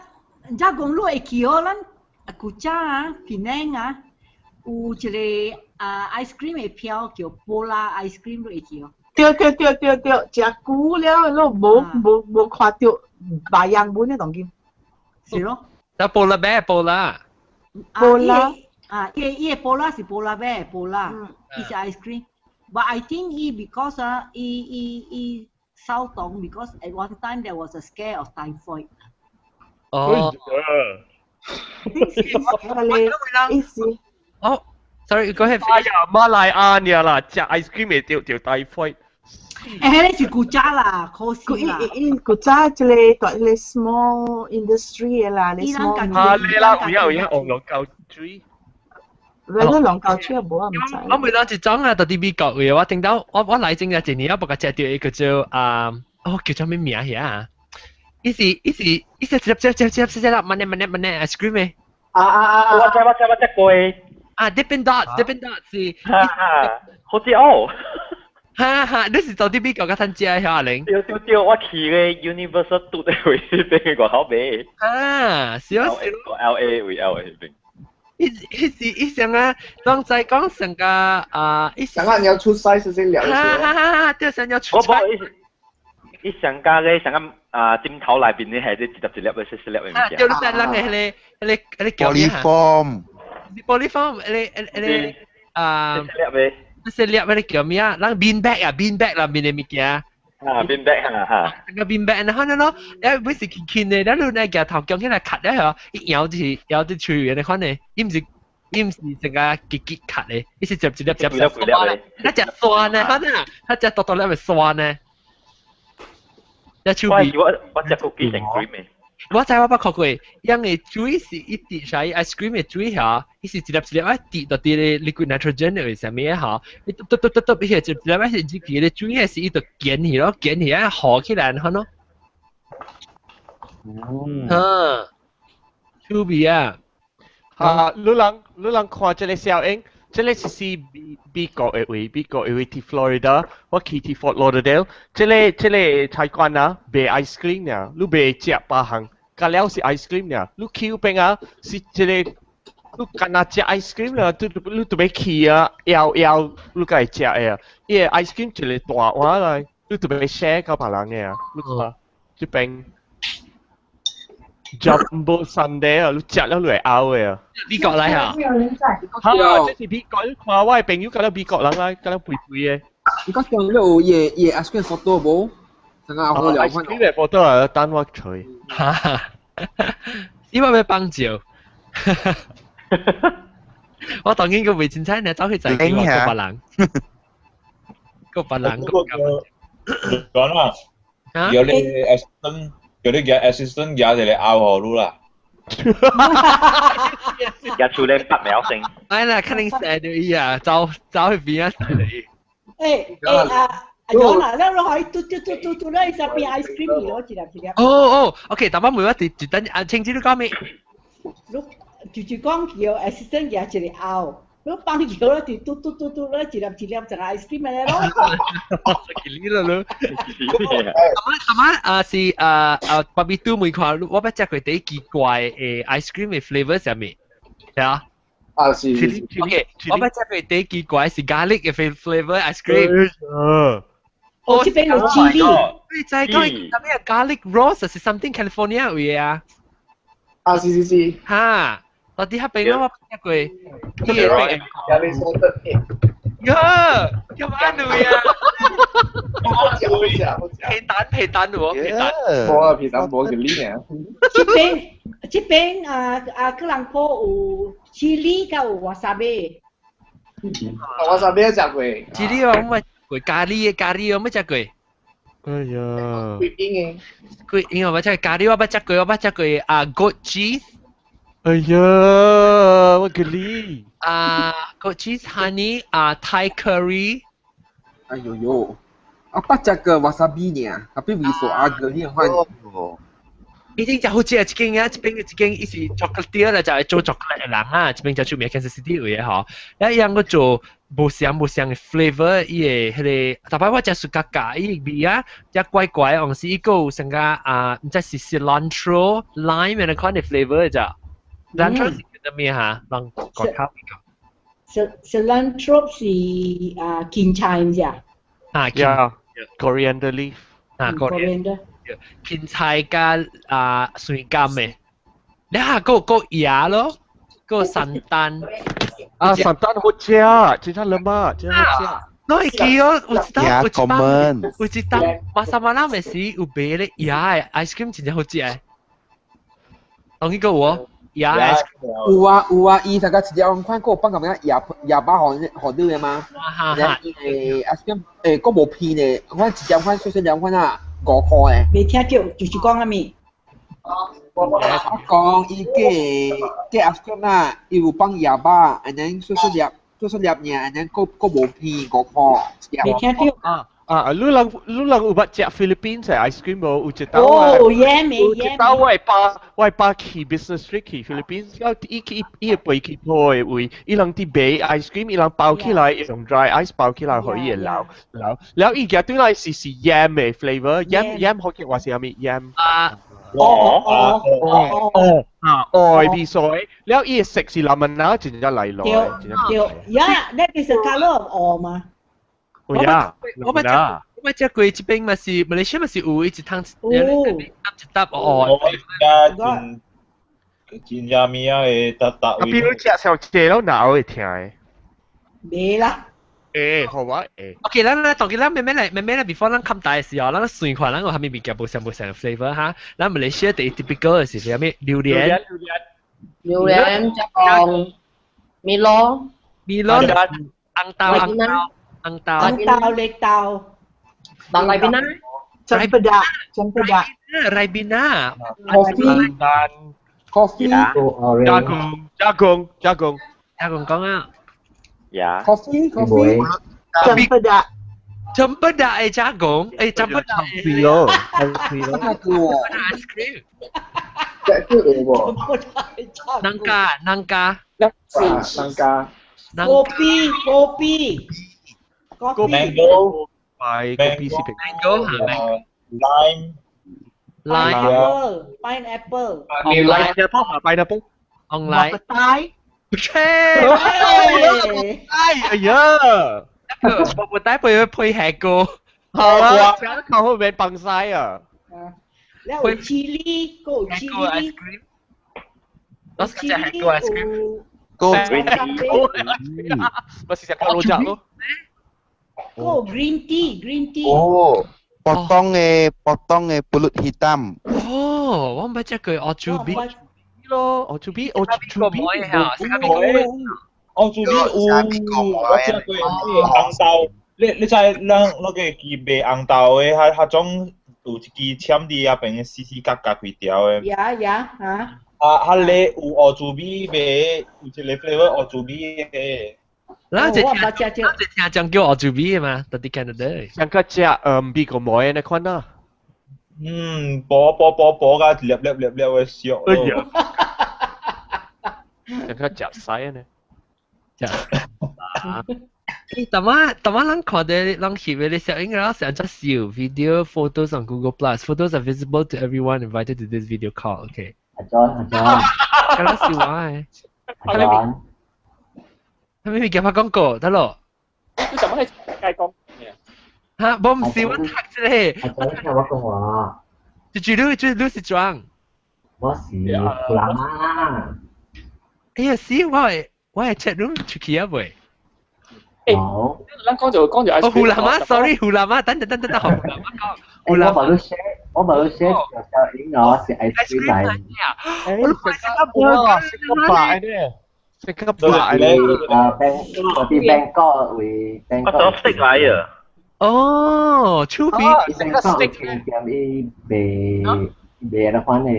Speaker 3: 遮講你會記哦，咱古早啊，檳城啊，有一個啊 ice cream 的票叫 Pola ice cream，你會記哦？
Speaker 4: 對對對對對，食久了，你無無無看著白樣本的當今。
Speaker 3: 是咯。
Speaker 1: 那 Pola 咩 Pola？
Speaker 4: Pola
Speaker 3: 啊，伊伊的 Pola 是 Pola 咩 Pola，伊是 ice cream。But I think 伊 because 啊，伊伊伊掃動 because at one time there was a scare of typhoid。
Speaker 1: 哦。
Speaker 4: 意思。
Speaker 1: 哦，sorry，go ahead。
Speaker 2: 哎呀，馬來亞爾啦，食 ice cream 會著著 typhoid。
Speaker 3: 欸，彼个是古早啦，可惜啦。
Speaker 4: 伊伊古早這個大這個 small industry 的啦，你 small。
Speaker 2: 啊，你啦，有影有影，黃龍溝水。
Speaker 4: 你都兩嚿車無啊，唔知。
Speaker 1: 我每當一種啊，到佇美國嘅，我聽到我我來前一年我不過食到一個叫啊，哦叫做咩名遐？伊是伊是伊是一粒一粒一粒一粒，慢呢慢呢慢呢 ice cream 嘅。
Speaker 9: 啊啊啊！我知我知我食過。
Speaker 1: 啊，Dippin' Dots，Dippin' Dots 是。
Speaker 9: 哈哈，好似哦。
Speaker 1: 哈哈，你是到佇美國較趁食嘅阿玲？
Speaker 9: 對對對，我去個 Universal 拄在位彼邊外口買。
Speaker 1: 啊，是啊是。
Speaker 9: LA 位 LA 彼邊。
Speaker 1: 伊伊是伊上啊，當在講上個啊，伊
Speaker 14: 上個你要出 size 先了。
Speaker 1: 哈哈哈！對，想要出
Speaker 9: size。我伊上加咧，上個啊枕頭內邊咧係啲一粒一粒嘅細細粒嘅物件。
Speaker 1: 對，你知人嘅迄個迄個迄個叫咩？
Speaker 16: 玻璃 foam。
Speaker 1: 玻璃 foam，迄個迄個啊。
Speaker 9: 細粒嘅。
Speaker 1: 細粒迄個叫咩啊？人 bean bag 啊，bean bag 內面嘅物件。
Speaker 9: 啊，bean bag 哈哈。
Speaker 1: 個 bean bag 然後呢咯，誒，不是輕輕的，然後你舉頭舉起來卡了嗬，一咬就是咬啲喙嘅，你看呢，伊毋是伊毋是成個結結卡的，伊是一粒一粒一粒酸，那隻酸呢，可能它隻獨獨粒咪酸呢。一手味。
Speaker 9: 我我食過幾成 cream 嘅。
Speaker 1: 我知我捌看過，因為水是一滴下 ice cream 嘅水嚇，伊是一粒一粒啊滴到啲 liquid nitrogen 嘅啥物嚇，伊篤篤篤篤篤，伊係一粒粒是入去嘅水係是伊就捲起咯，捲起啊糊起來，可能。嗯。哈，趣味啊！
Speaker 2: 啊，你人你人看這個小英，這個是是美美國的位，美國的位佇 Florida，我去佇 Fort Lauderdale，這個這個菜館啊，賣 ice cream 爾，你袂食別項，加了是 ice cream 爾，你去邊啊是這個，你干那食 ice cream 啦，你你特別去啊，搖搖你該食的啊，伊個 ice cream 一個大碗來，你特別 share 甲別人的啊，你看這邊。Jumbo Sundae 啊，你食了你會嘔的啊！
Speaker 1: 美國來啊？
Speaker 2: 嚇，這是美國，你看我的朋友甲了美國人啊，甲了肥肥的。
Speaker 18: 你講上你有伊伊 ice cream photo 無？上個好了。
Speaker 2: ice cream 的 photo 啊，等我揣。
Speaker 1: 哈哈，你話要幫照？我當然個未凊彩，你走去就叫個別人，個別人個。
Speaker 7: 講啦，有你 assistant。叫你叫 assistant 舉一個拗予你啦。
Speaker 9: 舉出來八秒聲。
Speaker 1: 哎啦，肯定射到伊啊，走走去邊啊射到伊。
Speaker 3: 欸欸啊！有啦，你可以嘟嘟嘟嘟嘟咧，就變 ice cream 咯，一粒一粒。
Speaker 1: 哦哦，OK，但我每一直就等啊，清子你講咩？
Speaker 3: 你就是講叫 assistant 舉一個拗。你放橋咧，就嘟嘟嘟嘟咧，一粒一粒就 ice cream 嚟咯。
Speaker 1: 你啦你。阿媽啊是啊啊，爸比都沒看，我捌食過第一奇怪嘅 ice cream 嘅 flavour 啥物？係啊。
Speaker 14: 啊是。
Speaker 1: OK，我捌食過第一奇怪是 garlic 嘅 flavour ice cream。
Speaker 3: 哦，這邊有 chili。
Speaker 1: 你知講啥物 garlic rose 是 something California 位啊？
Speaker 14: 啊是是是。
Speaker 1: 哈。到底遐邊我捌食過。
Speaker 14: 咖喱 salted egg。
Speaker 1: 呀，咁啱對啊！
Speaker 14: 好食好食好食。
Speaker 1: 皮蛋皮蛋喎，皮蛋。
Speaker 14: 無啊，皮蛋無就你啊。
Speaker 3: 這邊這邊啊啊，吉隆坡有 chili 佮有 wasabi。
Speaker 14: wasabi 食過。
Speaker 1: chili 我冇食過，咖喱的咖喱我冇食過。
Speaker 2: 哎呀。
Speaker 14: 貴英的。
Speaker 1: 貴英我捌食咖喱，我捌食過，我捌食過啊，goat cheese。
Speaker 2: 哎呀，我給你。
Speaker 1: 啊，goat cheese honey 啊，Thai curry。
Speaker 18: 哎呦呦，我捌食過 wasabi 爾，tapi 味素阿哥你看。
Speaker 1: 已經真好食，一間啊，這邊一間伊是 chocolate 啦，就係做 chocolate 的人啊，這邊真出名，Kansas City 位的吼。一樣個做無相無相的 flavor，伊的彼個，特別我食暑假咖，伊味啊，只怪怪，往時伊閣有成個啊，毋知是 cilantro lime 的款的 flavor 咋？cilantro 是叫做咩哈？人國口講。
Speaker 3: cilantro 是啊芹菜毋是啊？
Speaker 1: 啊
Speaker 2: ，coriander leaf。
Speaker 1: 啊，coriander。芹菜加啊蒜柑的，你下個個椰咯，個山丹。
Speaker 2: 啊，山丹好食，真正 lemak，真好食。
Speaker 1: 我會記哦，有一當有一班有一當馬沙馬拉的時有賣咧椰的 ice cream 真正好食的。同一個有哦，椰 ice cream。
Speaker 18: 有啊有啊，伊大概一條款，閣有放個咩椰椰包予予你的嗎？
Speaker 1: 哈哈。
Speaker 18: 伊個 ice cream 誒，閣無皮呢，我一條款細細兩款啊，5塊的。
Speaker 3: 未聽到，就是講啥物？
Speaker 18: 我講伊個 ice cream 啊，伊有放鹽巴，and then 細細粒細細粒爾，and then 閣閣無片五塊。
Speaker 3: 未聽到。
Speaker 2: 啊啊！你人有捌食 Philippines 嘅 ice cream 無？有一道啊，
Speaker 3: 哦，椰味
Speaker 2: 有一道我爸去 business trip 去 Philippines，了伊去伊會背去鋪的位，伊人佇賣 ice cream，伊人包起來用 dry ice 包起來，予伊會流流。了伊夾對來是 yam 的 flavour，yam yam 福建話是啥物 yam？
Speaker 1: 啊。
Speaker 2: 哦哦哦哦啊！哦，味素的，了伊的色是藍紋啊，真正來來。
Speaker 3: 對對，Yeah，that is the color of 芋嘛。
Speaker 2: 有呀，
Speaker 1: 我捌食過這邊嘛是馬來西亞嘛是有一趟
Speaker 3: 有
Speaker 1: 一搭哦。
Speaker 7: 真真正物仔的搭搭
Speaker 2: 啊，比如食上濟攏腦會疼的。
Speaker 3: 袂啦。
Speaker 2: 會，好我會。
Speaker 1: OK，咱來當佢咱慢慢來，慢慢來，before 咱冚大的時候，咱算看咱有啥物物件無相無相 flavor 哈。咱馬來西亞第一 typical 的是啥物？榴蓮、
Speaker 8: 榴蓮、加講米羅、
Speaker 1: 米羅、紅豆、紅豆、紅豆、
Speaker 3: 紅豆、綠豆。
Speaker 8: 當來邊啊？
Speaker 4: Cempedak, cempedak.
Speaker 1: Ribena.
Speaker 18: Coffee, coffee,
Speaker 2: 加工加工加工
Speaker 1: 加工講啊。
Speaker 9: 呀。
Speaker 18: Coffee, coffee.
Speaker 4: Cempedak.
Speaker 1: Cempedak 的加工，誒 cempedak
Speaker 2: 是咯，是咯。
Speaker 1: ice cream。
Speaker 14: 這個有無？
Speaker 1: Nangka, nangka.
Speaker 14: Nangka.
Speaker 3: Kopi, kopi. Kopi.
Speaker 7: Mango,
Speaker 2: 買 kopi 是
Speaker 1: Mango 嚇
Speaker 7: lime,
Speaker 3: Pineapple, pineapple.
Speaker 2: Pineapple pineapple.
Speaker 1: Online.
Speaker 4: 白
Speaker 1: 切！
Speaker 2: 哎呀！
Speaker 1: 我不帶配配黑哥。
Speaker 2: 好啊，靠後面崩晒啊！
Speaker 3: 了有 chili，閣有 chili。
Speaker 1: 我食黑哥 ice cream。
Speaker 16: 個
Speaker 2: green tea，咪是食烤肉醬咯。
Speaker 3: 閣有 green tea，green tea。
Speaker 16: 哦，potong 的 pulut hitam。
Speaker 1: 哦，我毋捌食過烏豬米。
Speaker 2: 咯，烏豬米，烏豬米，
Speaker 7: 烏豬米有，我食過紅豆，你知咱那個支賣紅豆的，彼彼種有一支簽佇遐邊死死角角幾條的。
Speaker 3: 呀呀嚇！
Speaker 7: 啊，彼个有烏豬米賣，有一個 flavour 烏豬米的。
Speaker 1: 咱這聽，咱這聽講叫烏豬米的嘛，到底 Canada。
Speaker 2: 上個食美國糜的那款啊。
Speaker 7: 嗯，薄薄薄薄甲粒粒粒粒的燒。
Speaker 2: 哎呀！上個食屎呢。
Speaker 1: 食。欸，淡仔淡仔，咱看到咱翕的攝影了，成隻笑 video photos on Google Plus. Photos are visible to everyone invited to this video call. Okay.
Speaker 11: 阿 John，阿 John，
Speaker 1: 敢若是我的。
Speaker 11: 阿 John，
Speaker 1: 啥物物件拍廣告得咯？
Speaker 6: 你怎麼係街講？
Speaker 1: 哈，無毋是我讀這個。
Speaker 11: 阿 John 聽我講話。
Speaker 1: 就你就你是裝。
Speaker 11: 我是湖南啊。
Speaker 1: 哎呀，是我會 chat room 出去啊未？
Speaker 6: 誒，咱講就講就
Speaker 1: 哦，胡蘭媽，sorry，胡蘭媽，等等等等等，胡蘭媽講。
Speaker 11: 胡蘭我冇 share，我冇 share 條小影我是 ice cream 嚟。
Speaker 2: 我食哇，食個白呢，食個白呢。
Speaker 11: 啊，bang，我啲 Bangkok 為 Bangkok。
Speaker 9: 我想食來啊。
Speaker 1: 哦，出邊。
Speaker 11: 食個 steak 店伊賣賣那款的，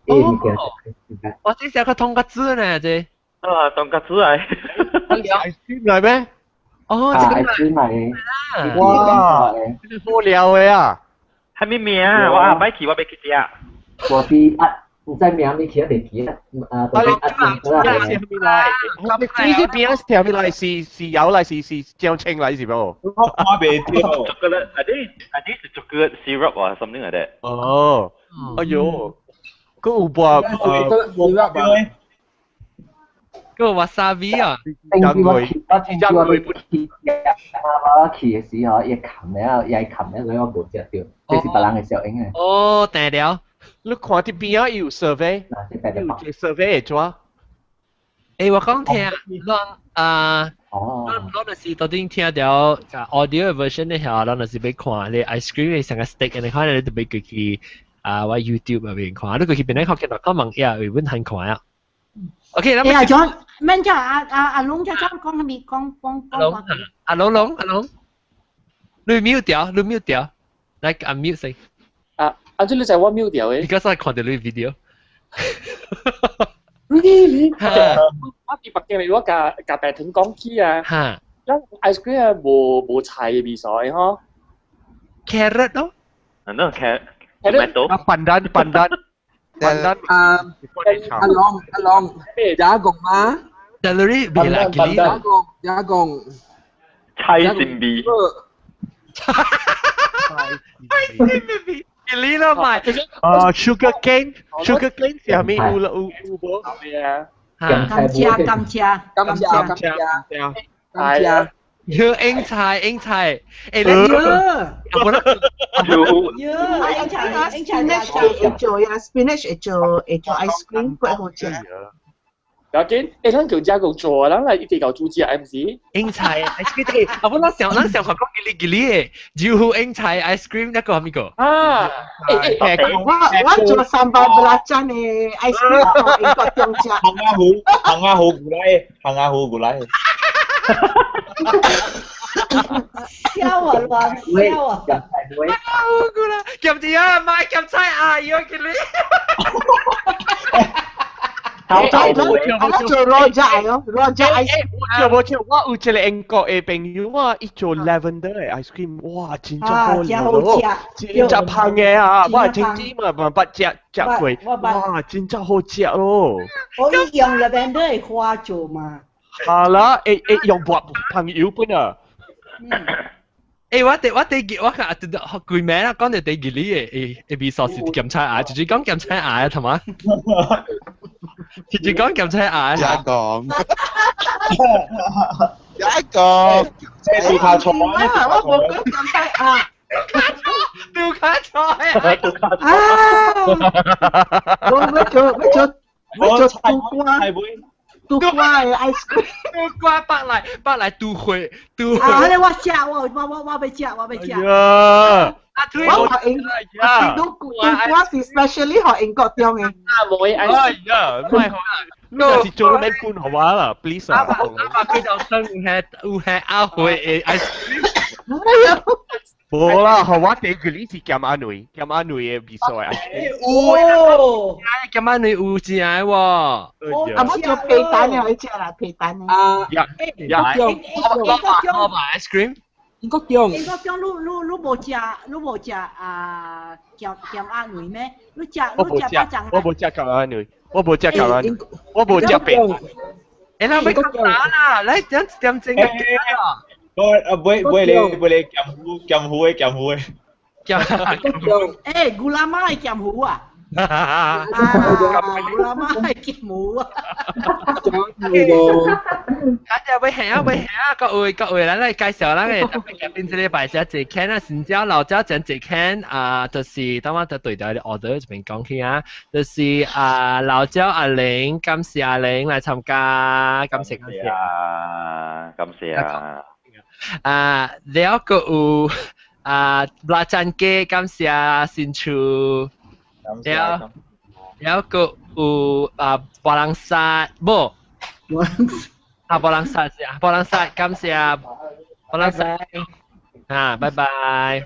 Speaker 11: 伊物件。
Speaker 1: 我這是個通個子呢，這。
Speaker 9: 啊，通個子來。
Speaker 2: ice cream 來咩？
Speaker 1: 哦，
Speaker 11: 這個 ice cream 來。
Speaker 2: 哇，這個好料的啊！
Speaker 9: 啥物名？我下擺去，我欲去食。
Speaker 11: 我啲啊，毋知名你去啊，袂記啊。啊，
Speaker 2: 啊，你啊，是啥物來？你這邊是啥物來？是有來，是醬青來是無？
Speaker 7: 我看袂著。
Speaker 9: Chocolate, I think 是 chocolate syrup or something like that.
Speaker 2: 哦，哎喲，閣有播
Speaker 18: syrup
Speaker 1: 個 wasabi 啊！
Speaker 11: 頂次我去，我聽次我去，我去的時候，伊冚了，伊冚了，所以我無食著，這是別人的小影的。
Speaker 1: 哦，定了。
Speaker 2: 你看佇邊仔有 survey，有一個 survey 會怎？
Speaker 1: 欸，我講聽，咱啊，咱咱就是到底聽著 audio version 的時候，咱就是欲看你 ice cream 的成個 stick，你看你就欲過去啊，我 YouTube 入面看，你過去邊咧看見到看網頁會穩很看啊。OK，
Speaker 3: 欸阿 John，免叫阿龍叫講講啥物講講講。
Speaker 1: 阿龍龍阿龍，你 mute 掉，你 mute 掉，來 unmute 先。
Speaker 6: 啊，啊，這你知我 mute 掉的。
Speaker 1: 你剛才看著你 video。
Speaker 6: Really？我佇北京嚟，我共共白糖講起啊。
Speaker 1: 嚇！
Speaker 6: 咱 ice cream 啊，無無菜嘅味素的吼。
Speaker 1: Carrot 咯。
Speaker 9: 那 carrot tomato。
Speaker 2: 啊，pandan pandan pandan
Speaker 18: 啊，阿龍阿龍，加工嗎
Speaker 1: ？Celery 未啦，
Speaker 18: 加工加工。
Speaker 9: 菜心味。
Speaker 1: 菜心味。你咯買。
Speaker 2: 啊，sugar cane，sugar cane 是係咪有有有無？
Speaker 6: 係啊。
Speaker 3: 甘蔗甘蔗
Speaker 18: 甘蔗甘蔗甘蔗。
Speaker 1: 要英菜英菜，誒你
Speaker 3: 要，
Speaker 1: 冇得，
Speaker 3: 要英菜英菜
Speaker 4: spinach 會做呀，spinach 會做會做 ice cream，幾好食。
Speaker 6: 要緊，誒，咱叫加工做，咱來一直搞煮食，毋是？
Speaker 1: 英菜 ice cream，啊，我咱上咱上學講吉哩吉哩的，就英菜 ice cream 那個係咪個？
Speaker 6: 啊，
Speaker 4: 我我做 sambal belacan 的 ice cream，英國中食。
Speaker 7: 行阿虎，行阿虎過來，行阿虎過來。
Speaker 3: 笑啊亂笑啊！
Speaker 1: 阿虎過來，夾住啊，買夾菜啊，要吉哩。
Speaker 4: 我做 rojak 咯，rojak ice
Speaker 2: 我做冇做，我有一個英國的朋友啊，伊做 lavender 的 ice cream，哇，真正好食咯，真正香的啊！我親子嘛嘛捌食食過，哇，真正好食咯。
Speaker 3: 我伊用 lavender 的花做嘛。
Speaker 2: 係啦，會會用薄朋友本啊。
Speaker 1: 誒，我哋我哋我看句名啦，講到第二哩嘅誒誒味素是鹹菜芽，就是講鹹菜芽同嘛，就是講鹹菜芽。
Speaker 16: 一講，一講，
Speaker 7: 即係杜卡菜，
Speaker 4: 我冇講鹹菜芽。
Speaker 1: 杜卡菜
Speaker 4: 啊！我要做要做要做杜瓜。杜瓜的 ice cream，
Speaker 1: 杜瓜白來白來杜會杜。
Speaker 3: 啊！你我食，我我我我欲食，我欲食。
Speaker 2: 啊！
Speaker 4: 我學英，杜杜瓜是 specially 學英國中的。
Speaker 6: 啊，冇
Speaker 2: 哎呀，唔係，你是做咩官好話啦？Please 啊！
Speaker 1: 阿爸佢就生係有係阿會的 ice cream。
Speaker 2: 冇啦，好我第個你是鹹阿女，鹹阿女的味素的 ice cream。
Speaker 3: 哦，
Speaker 1: 鹹阿女有正喎。
Speaker 4: 啊，我做皮蛋的可以食啦，皮蛋的。
Speaker 18: 啊，
Speaker 2: 呀呀，
Speaker 3: 英國中
Speaker 1: ice cream。
Speaker 18: 英國中，
Speaker 3: 英國中，你你你無食，你無食啊鹹鹹鴨卵咩？你食你食巴掌？
Speaker 2: 我無食鹹鴨卵，我無食鹹鴨卵，我無食白。
Speaker 1: 欸，咱欲打啦，來點點鐘啊！
Speaker 7: 我啊，買買你買你鹹糊鹹糊的鹹糊的。
Speaker 3: 欸，牛奶媽的鹹糊啊！啊，牛奶媽的鹹糊啊！
Speaker 1: 啊，就欲行啊，欲行啊！各位各位，咱來介紹咱个特別嘉賓，這禮拜是一間啊，新椒老椒前一間啊，就是當我就對住 order 這邊講起啊，就是啊老椒阿玲，感謝阿玲來參加，感謝感謝
Speaker 9: 啊，感謝啊！
Speaker 1: 啊，了個有啊，拉贊雞，感謝新厝，了了個有啊，波蘭沙，無，啊，波蘭沙是啊，波蘭沙，感謝波蘭沙，啊，拜拜。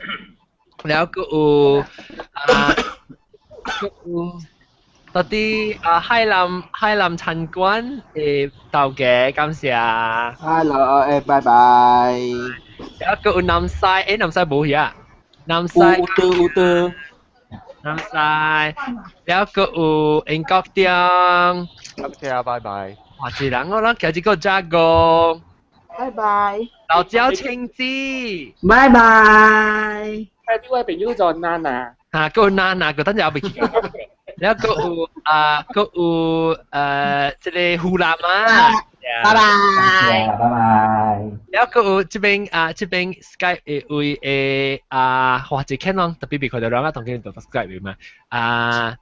Speaker 1: 了個有啊，有到底啊海南海南餐館的頭家，感謝。
Speaker 18: Hello，誒，拜拜。
Speaker 1: 了個有南西，誒南西無遐，南西。
Speaker 18: 有有有的。
Speaker 1: 南西，了個有英國中。
Speaker 2: 感謝啊，拜拜。
Speaker 1: 哇！一人我諗其實這個加個。
Speaker 4: 拜拜。
Speaker 1: 老椒青子。
Speaker 3: 拜拜。
Speaker 6: 誒，呢位朋友叫娜娜。
Speaker 1: 嚇，個娜娜，個等陣我未去。了個有啊，個有這個湖南啊。
Speaker 13: 拜拜。
Speaker 11: 拜拜。
Speaker 1: 了個有這邊啊，這邊 Skype 的位的啊，哇！這看啷，特別別看到人啊，同佢哋 Skype 嘛。啊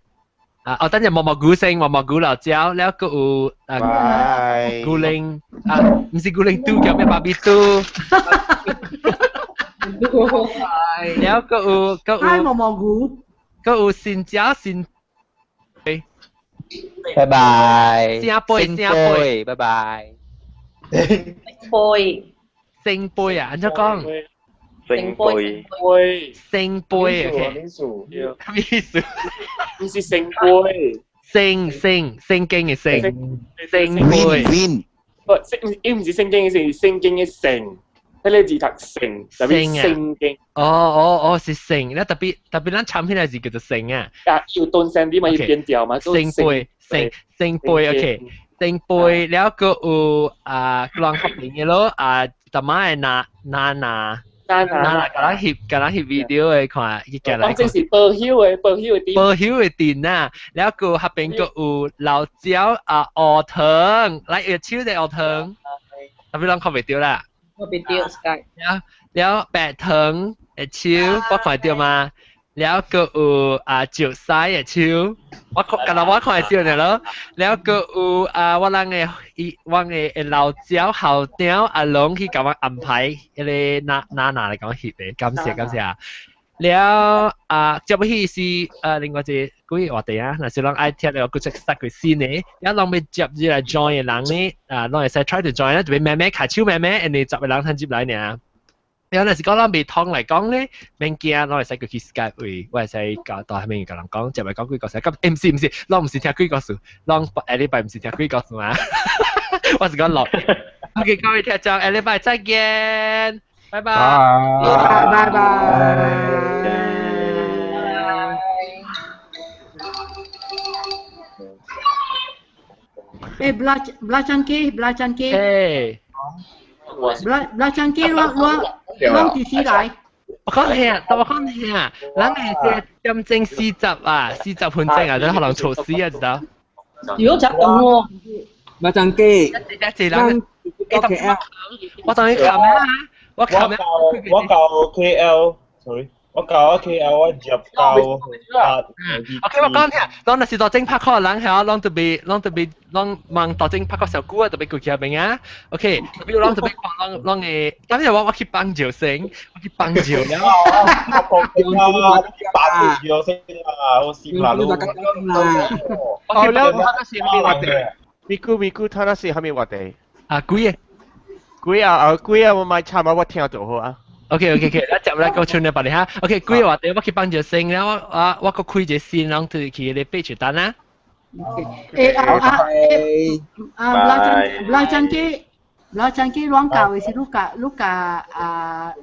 Speaker 1: 啊！哦，等陣毛毛菇聲，毛毛菇老椒，了個有啊，古靈啊，唔是古靈嘟，叫咩芭比嘟。了個有個有
Speaker 3: 毛毛菇，
Speaker 1: 個有新椒新。
Speaker 19: 拜拜。
Speaker 1: 聖杯，聖杯，
Speaker 19: 拜拜。
Speaker 8: 杯，
Speaker 1: 聖杯啊，按怎講？
Speaker 9: 聖杯，
Speaker 6: 杯，
Speaker 1: 聖杯，OK。
Speaker 14: 咩
Speaker 1: 意思？
Speaker 6: 唔是聖杯，
Speaker 1: 聖聖聖經嘅聖聖杯。
Speaker 6: 不，聖伊毋是聖經嘅聖，是聖經嘅聖。迄個字讀聖，特別聖經。
Speaker 1: 哦哦哦，是聖，咧特別特別咱產品係是叫做聖啊。
Speaker 6: 啊，要斷聲啲嘛，要變調嘛。
Speaker 1: 聖杯，聖聖杯，OK。聖杯了個有啊，人合邊嘅咯，啊，逐擺係拿拿拿。
Speaker 6: 拿拿，
Speaker 1: 甲咱翕，甲咱翕 video 的看，伊寄來。
Speaker 6: 講正是保險的，保險的店。
Speaker 1: 保險的店啊，了個合邊個有老椒啊，鵝糖，來月手的鵝糖，特別攏看袂著啦。
Speaker 8: 我袂著，Sky。
Speaker 1: 了了白糖的手，我看著嗎？了閣有啊石屎的手，我看，敢若我看會著爾咯。了閣有啊，我人的伊，我的老椒校長阿龍去共我安排，彼个拿拿拿來共我翕的，感謝感謝。了啊，接落去是啊，另外一個幾個話題啊，若是人愛聽了，閣再 start 個新的，了人欲接入來 join 的人呢，啊，攏會使 try to join 啦，特別慢慢開手慢慢，因為十個人通入來爾。了若是講咱袂通來講咧，免驚，攏會使過去 Skype 位，我會使教到下面共人講，接來講幾個事。咁毋是毋是，攏毋是聽鬼故事，攏下禮拜毋是聽鬼故事啊。我是講落。OK，各位聽眾，下禮拜再見，拜拜。
Speaker 4: 拜拜。
Speaker 3: 誒，belacan ke belacan ke。
Speaker 1: 誒。
Speaker 3: belacan ke 攏攏攏幾時來？
Speaker 1: 我講聽，但我講聽，咱係點鐘40啊，40分鐘啊，都可能錯死啊，知道？
Speaker 8: 如果就咁喎，
Speaker 18: 咪陣機，
Speaker 1: 一人，我當你琴啊，我琴
Speaker 7: 我到 KL，sorry。我到 KL 我入到啊
Speaker 1: ，OK 我講聽，當若是到正拍 call 人係攏特別攏特別攏問到正拍 call 小久啊，特別過去邊啊，OK，特別攏特別看攏攏會，當時我我去幫照先，我去幫照了，
Speaker 7: 我幫照先啊，我試下咯。
Speaker 2: 哦，了，他那是蝦米話題？咪咕咪咕，他那是蝦米話題？
Speaker 1: 啊，鬼
Speaker 2: 個，鬼啊啊鬼啊！我買差嘛，我聽就好啊。
Speaker 1: OK OK OK，咱接來個唱了別哩哈。OK，幾個話題我去幫住先，了我啊我閣開一個先，人去去個 page 單啊。
Speaker 3: 誒啊啊誒啊！belacan belacan ke belacan ke 亂教的是你教你教啊。